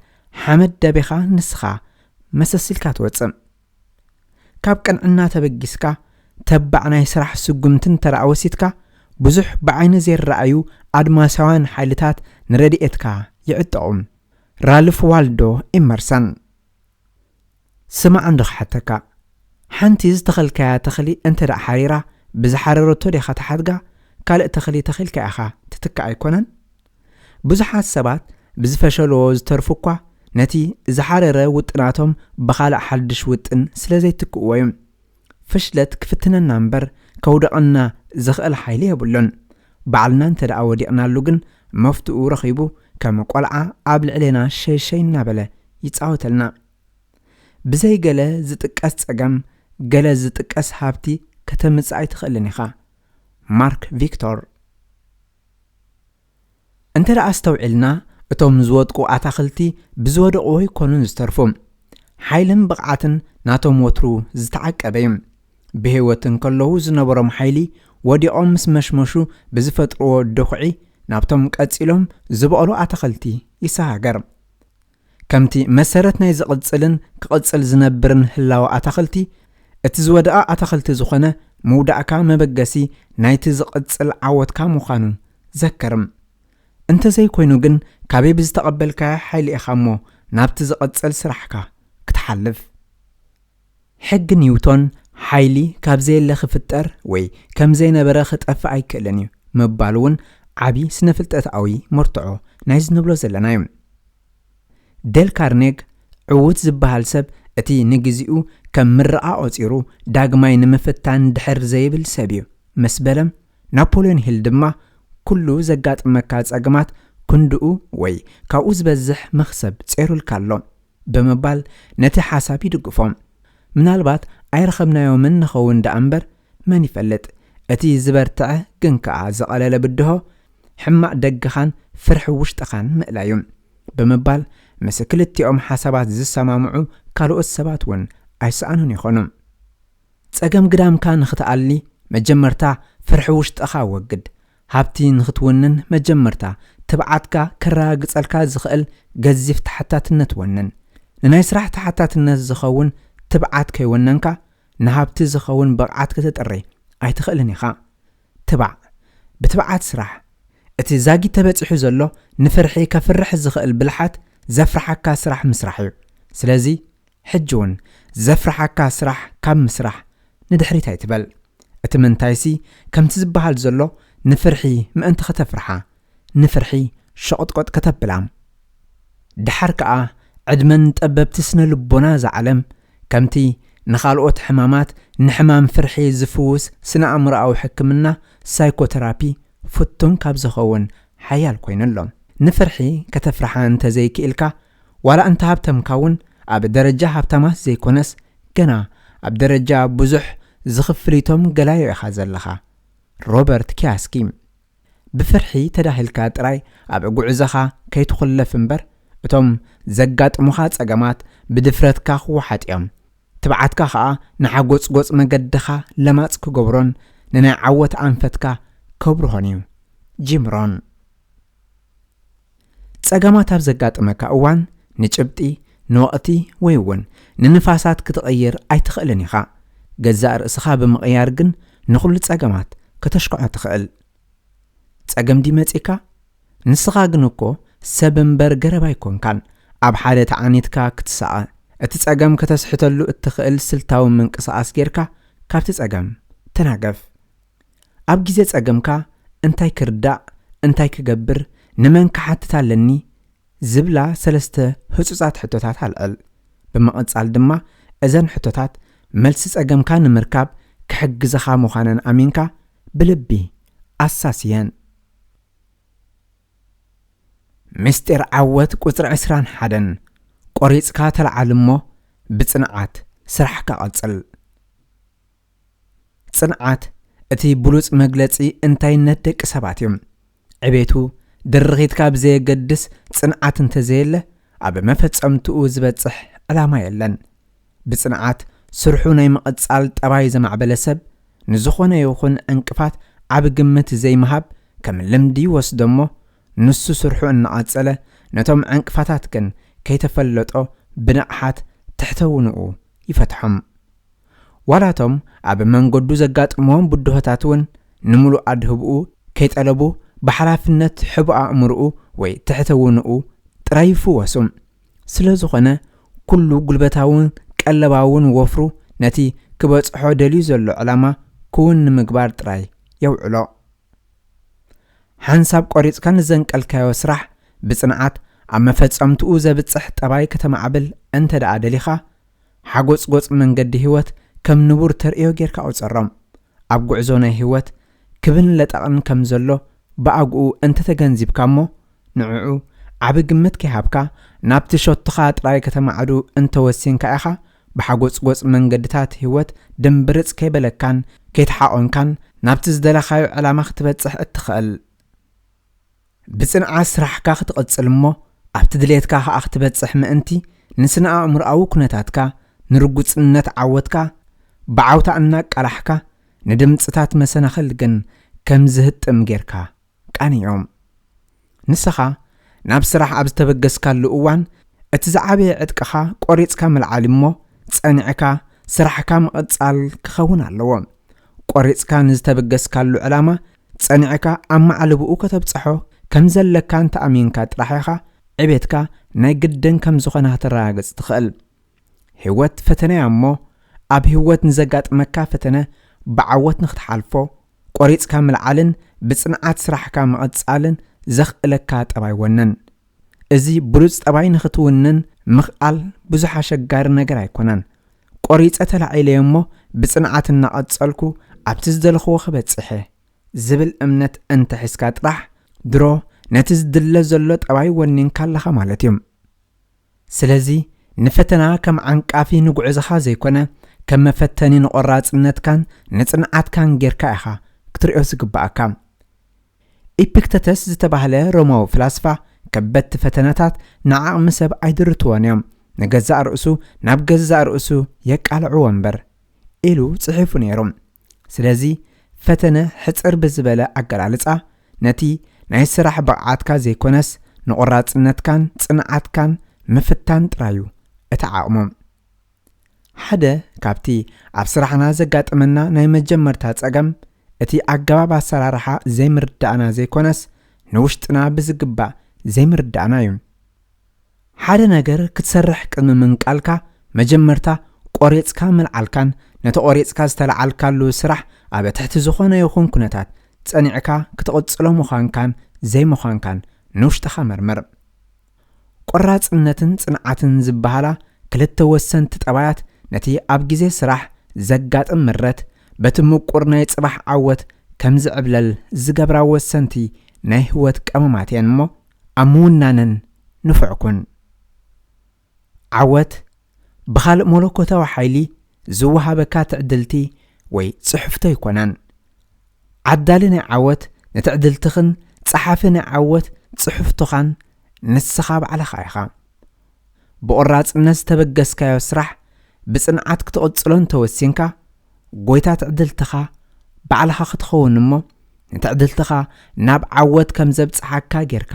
ሓመድ ደቢኻ ንስኻ መሰስ ኢልካ ትወጽእ። ካብ ቅንዕና ተበጊስካ ተባዕ ናይ ስራሕ ስጉምቲ እንተ ደኣ ወሲድካ ብዙሕ ብዓይኒ ዘይረኣዩ ኣድማሳውያን ሓይልታት ንረድኤትካ ይዕጠቑ። ራልፍ ዋልዶ ኢመርሰን። ስማዕ እንዶ ክሓተካ፣ ሓንቲ ዝተኸልካያ ተኽሊ እንተ ደኣ ሓሪራ ብዝሓረረቶ ዲኻ ትሓድጋ? ካልእ ተኽሊ ተኺልካ ኢኻ ትትክእ ኣይኮነን? ብዙሓት ሰባት ብዝፈሸልዎ ዝተርፉ እኳ ነቲ ዝሓረረ ውጥናቶም ብኻልእ ሓድሽ ውጥን ስለ ዘይትክእዎ እዩ። ፍሽለት ክፍትነና እምበር ከውድቐና ዝኽእል ሓይሊ የብሉን። ባዕልና እንተ ደኣ ወዲቕናሉ ግን መፍትኡ ረኺቡ ከም ቆልዓ ኣብ ልዕሌና ሸይሸይ እናበለ ይጻወተልና። ብዘይ ገለ ዝጥቀስ ጸገም ገለ ዝጥቀስ ሃብቲ ከተምጽእ ኣይትኽእልን ኢኻ። ማርክ ቪክቶር። እንተ ደኣ ኣስተውዒልና እቶም ዝወድቁ ኣታኽልቲ ብዝወደቕዎ ኣይኮኑን ዝተርፉ። ሓይልን ብቕዓትን ናቶም ወትሩ ዝተዓቀበ እዩ። ብህይወት እንከለዉ ዝነበሮም ሓይሊ ወዲቖም ምስ መሽመሹ ብዝፈጥርዎ ድኹዒ ናብቶም ቀጺሎም ዝበቐሉ ኣታኽልቲ ይሰጋገር። ከምቲ መሰረት ናይ ዝቕጽልን ክቕጽል ዝነብርን ህላወ ኣታኽልቲ፣ እቲ ዝወደቐ ኣታኽልቲ ዝኾነ ምውዳእካ መበገሲ ናይቲ ዝቕጽል ዓወትካ ምዃኑ ዘክር። እንተዘይኮይኑ ግን ካበይ ብዝተቐበልካዮ ሓይሊ ኢኻ እሞ ናብቲ ዝቕጽል ስራሕካ ክትሓልፍ? ሕጊ ኒውቶን ሓይሊ ካብ ዘየለ ክፍጠር ወይ ከም ዘይነበረ ክጠፍእ ኣይክእልን እዩ ምባል እውን ዓቢ ስነ-ፍልጠታዊ መርትዖ ናይዚ ንብሎ ዘለና እዩ። ዴል ካርኔግ ዕዉት ዝበሃል ሰብ እቲ ንግዚኡ ከም ምርቓ ቆጺሩ ዳግማይ ንምፍታን ድሕር ዘይብል ሰብ እዩ ምስ በለ፣ ናፖልዮን ሂል ድማ፣ "ኩሉ ዘጋጥመካ ጸገማት ክንድኡ ወይ ካብኡ ዝበዝሕ መኽሰብ ጸይሩልካ ኣሎ" ብምባል ነቲ ሓሳብ ይድግፎ። ምናልባት ኣይረኸብናዮምን ንኸውን ደኣ እምበር፣ መን ይፈልጥ? እቲ ዝበርትዐ ግን ከኣ ዝቐለለ ብድሆ፣ ሕማቕ ደገኻን ፍርሒ ውሽጥኻን ምእላዩ ብምባል፣ ምስ ክልቲኦም ሓሳባት ዝሰማምዑ ካልኦት ሰባት እውን ኣይሰኣኑን ይኾኑ። ጸገም ግዳምካ ንኽትኣሊ፣ መጀመርታ ፍርሒ ውሽጥኻ ወግድ። ሃብቲ ንኽትውንን፣ መጀመርታ ትብዓትካ ከረጋግጸልካ ዝኽእል ገዚፍ ተሓታትነት ወንን። ንናይ ስራሕ ተሓታትነት ዝኸውን ትብዓት ከይወነንካ፣ ንሃብቲ ዝኸውን ብቕዓት ከተጥሪ ኣይትኽእልን ኢኻ። ትባዕ። ብትብዓት ስራሕ። እቲ ዛጊት ተበጺሑ ዘሎ፣ ንፍርሒ ከፍርሕ ዝኽእል ብልሓት ዘፍርሓካ ስራሕ ምስራሕ እዩ። ስለዚ፣ ሕጂ እውን ዘፍርሓካ ስራሕ ካብ ምስራሕ ንድሕሪት ኣይትበል። እቲ ምንታይሲ፣ ከምቲ ዝበሃል ዘሎ፣ ንፍርሒ ምእንቲ ከተፍርሓ፣ ንፍርሒ ሸቕጥቆጥ ከተብላ። ደሓር ከኣ፣ ዕድመን ጠበብቲ ስነ ልቦና እዛ ዓለም፣ ከምቲ ንኻልኦት ሕማማት፣ ንሕማም ፍርሒ ዝፍውስ ስነ ኣእምሮኣዊ ሕክምና፣ ሳይኮተራፒ፣ ፍቱን ካብ ዝኸውን ሓያል ኮይኑ ኣሎ። ንፍርሒ ከተፍርሓ እንተዘይክኢልካ፣ ዋላ እንተ ሃብተምካ እውን፣ ኣብ ደረጃ ሃብታማት ዘይኮነስ፣ ገና ኣብ ደረጃ ብዙሕ ዝኽፍሊቶም ገላዮ ኢኻ ዘለኻ። ሮበርት ኪያስኪ። ብፍርሒ ተዳሂልካ ጥራይ ኣብ ጉዕዞኻ ከይትኹለፍ እምበር፣ እቶም ዘጋጥሙኻ ጸገማት ብድፍረትካ ክወሓጥ እዮም። ትብዓትካ ኸኣ ንሓጎጽጎጽ መገድኻ ለማጽ ክገብሮን ንናይ ዓወት ኣንፈትካ ከብርሆን እዩ። ጂም ሮን። ጸገማት ኣብ ዘጋጥመካ እዋን፣ ንጭብጢ፣ ንወቕቲ፣ ወይ እውን ንንፋሳት ክትቕይር ኣይትኽእልን ኢኻ። ገዛእ ርእስኻ ብምቕያር ግን ንኹሉ ጸገማት ከተሽክዖ ትኽእል። ጸገም ድዩ መጺእካ? ንስኻ ግን እኮ ሰብ እምበር ገረብ ኣይኮንካን። ኣብ ሓደ ተዓኒትካ ክትሳቐ፣ እቲ ጸገም ከተስሕተሉ እትኽእል ስልታዊ ምንቅስቓስ ጌርካ ካብቲ ጸገም ተናገፍ። ኣብ ግዜ ጸገምካ እንታይ ክርዳእ፣ እንታይ ክገብር፣ ንመን ክሓትት ኣለኒ ዝብላ ሰለስተ ህጹጻት ሕቶታት ኣልዕል። ብምቕጻል ድማ፣ እዘን ሕቶታት መልሲ ጸገምካ ንምርካብ ክሕግዘኻ ምዃነን ኣሚንካ ብልቢ ኣሳስየን። ምስጢር ዓወት ቁጽሪ ዕስራን ሓደን። ቆሪጽካ ተለዓል እሞ ብጽንዓት ስራሕካ ቀጽል። ጽንዓት እቲ ብሉጽ መግለጺ እንታይነት ደቂ ሰባት እዩ። ዕቤቱ ድርኺትካ ብዘየገድስ ጽንዓት እንተዘየለ፣ ኣብ መፈጸምትኡ ዝበጽሕ ዕላማ የለን። ብጽንዓት ስርሑ ናይ ምቕጻል ጠባይ ዘማዕበለ ሰብ፣ ንዝኾነ ይኹን ዕንቅፋት ዓቢ ግምት ዘይምሃብ ከም ልምዲ ይወስዶ እሞ፣ ንሱ ስርሑ እናቐጸለ፣ ነቶም ዕንቅፋታት ግን ከይተፈለጦ ብንቕሓት ትሕተ ውንኡ ይፈትሖም። ዋላቶም ኣብ መንገዱ ዘጋጥምዎም ብድሆታት እውን፣ ንምሉእ ኣድህብኡ ከይጠለቡ፣ ብሓላፍነት ሕቡእ ኣእምርኡ ወይ ትሕተ ውንኡ ጥራይ ይፍወሱ። ስለ ዝኾነ፣ ኩሉ ጉልበታውን ቀለባውን ወፍሩ ነቲ ክበጽሖ ደልዩ ዘሎ ዕላማ ክውን ንምግባር ጥራይ የውዕሎ። ሓንሳብ ቆሪጽካ ንዘንቀልካዮ ስራሕ ብጽንዓት ኣብ መፈጸምትኡ ዘብጽሕ ጠባይ ከተማዕብል እንተ ደኣ ደሊኻ፣ ሓጎጽጎጽ መንገዲ ህይወት ከም ንቡር ተርእዮ ጌርካ ቁጸሮ። ኣብ ጉዕዞ ናይ ህይወት ክብን ለጠቕን ከም ዘሎ ብኣግኡ እንተ ተገንዚብካ እሞ፣ ንዕኡ ዓቢ ግምት ከይሃብካ፣ ናብቲ ሸቶኻ ጥራይ ከተማዕዱ እንተ ወሲንካ ኢኻ፣ ብሓጎጽጎጽ መንገድታት ህይወት ድምብርጽ ከይበለካን ከይተሓቖንካን ናብቲ ዝደለኻዮ ዕላማ ክትበጽሕ እትኽእል። ብጽንዓት ስራሕካ ክትቕጽል እሞ፣ ኣብቲ ድሌትካ ኸኣ ክትበጽሕ ምእንቲ፣ ንስነ ኣእምሮኣዊ ኩነታትካ፣ ንርጉጽነት ዓወትካ፣ ብዓውታ እናቃላሕካ፣ ንድምጽታት መሰናኽል ግን ከም ዝህጥም ጌርካ ቃንዮም። ንስኻ ናብ ስራሕ ኣብ ዝተበገስካሉ እዋን፣ እቲ ዝዓበየ ዕጥቅኻ ቆሪጽካ ምልዓል እሞ፣ ጸኒዕካ ስራሕካ ምቕጻል ክኸውን ኣለዎ። ቆሪጽካ ንዝተበገስካሉ ዕላማ ጸኒዕካ ኣብ ማዕልብኡ ከተብጽሖ ከም ዘለካ እንተ ኣሚንካ ጥራሕ ኢኻ፣ ዕቤትካ ናይ ግድን ከም ዝኾነ ከተረጋግጽ ትኽእል። ህይወት ፈተነ እያ እሞ፣ ኣብ ህይወት ንዘጋጥመካ ፈተነ ብዓወት ንኽትሓልፎ፣ ቆሪጽካ ምልዓልን ብጽንዓት ስራሕካ ምቕጻልን ዘኽእለካ ጠባይ ወንን። እዚ ብሉጽ ጠባይ ንኽትውንን ምኽኣል ብዙሕ ኣሸጋሪ ነገር ኣይኮነን። ቆሪጸ ተላዒለዮ እሞ፣ ብጽንዓት እናቐጸልኩ ኣብቲ ዝደለኽዎ ክበጽሕ እየ። ዝብል እምነት እንተ ሒዝካ ጥራሕ፣ ድሮ ነቲ ዝድለ ዘሎ ጠባይ ወኒንካ ኣለኻ ማለት እዩ። ስለዚ ንፈተና ከም ዓንቃፊ ንጉዕዝኻ ዘይኮነ፣ ከም መፈተኒ ንቆራጽነትካን ንጽንዓትካን ጌርካ ኢኻ ክትርእዮ ዝግብኣካ። ኢፒክተተስ ዝተባህለ ሮማዊ ፍላስፋ፣ ከበድቲ ፈተነታት ንዓቕሚ ሰብ ኣይድርትዎን እዮም፣ ንገዛእ ርእሱ ናብ ገዛእ ርእሱ የቃልዕዎ እምበር፣ ኢሉ ጽሒፉ ነይሩ። ስለዚ ፈተነ ሕጽር ብዝበለ ኣገላልጻ፣ ነቲ ናይ ስራሕ ብቕዓትካ ዘይኮነስ፣ ንቆራጽነትካን ጽንዓትካን ምፍታን ጥራይ እዩ እቲ ዓቕሙ። ሓደ ካብቲ ኣብ ስራሕና ዘጋጥመና ናይ መጀመርታ ጸገም፣ እቲ ኣገባብ ኣሰራርሓ ዘይምርዳእና ዘይኮነስ፣ ንውሽጥና ብዝግባእ ዘይምርዳእና እዩ። ሓደ ነገር ክትሰርሕ ቅድሚ ምንቃልካ፣ መጀመርታ ቆሪጽካ ምልዓልካን ነቲ ቆሪጽካ ዝተለዓልካሉ ስራሕ ኣብ ትሕቲ ዝኾነ ይኹን ኩነታት ጸኒዕካ ክትቕጽሎ ምዃንካን ዘይምዃንካን ንውሽጥኻ መርምር። ቆራጽነትን ጽንዓትን ዝበሃላ ክልተ ወሰንቲ ጠባያት፣ ነቲ ኣብ ግዜ ስራሕ ዘጋጥም ምረት በቲ ምቁር ናይ ጽባሕ ዓወት ከም ዝዕብለል ዝገብራ ወሰንቲ ናይ ህይወት ቀመማት እየን እሞ፣ ኣብ ምውናነን ንፉዕ ኩን። ዓወት ብኻልእ መለኮታዊ ሓይሊ ዝወሃበካ ትዕድልቲ ወይ ጽሕፍቶ ኣይኮነን። ዓዳሊ ናይ ዓወት ንትዕድልትኽን ጸሓፊ ናይ ዓወት ጽሕፍቶኻን ንስኻ ባዕልኻ ኢኻ። ብቆራጽነት ዝተበገስካዮ ስራሕ ብጽንዓት ክትቕጽሎ እንተወሲንካ፣ ጎይታ ትዕድልትኻ ባዕልኻ ክትኸውን እሞ፣ ንትዕድልትኻ ናብ ዓወት ከም ዘብጽሓካ ጌርካ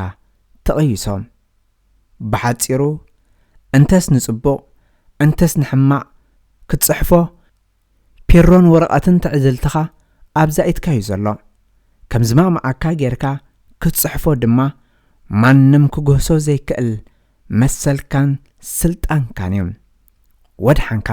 ትቕይሶ። ብሓጺሩ፣ እንተስ ንጽቡቕ፣ እንተስ ንሕማቕ ክትጽሕፎ፣ ፔሮን ወረቐትን ትዕድልትኻ ኣብዛ ኢድካ እዩ ዘሎ። ከም ዝማእማኣካ ጌርካ ክትጽሕፎ ድማ፣ ማንም ክግህሶ ዘይክእል መሰልካን ስልጣንካን እዩ። ወድሓንካ።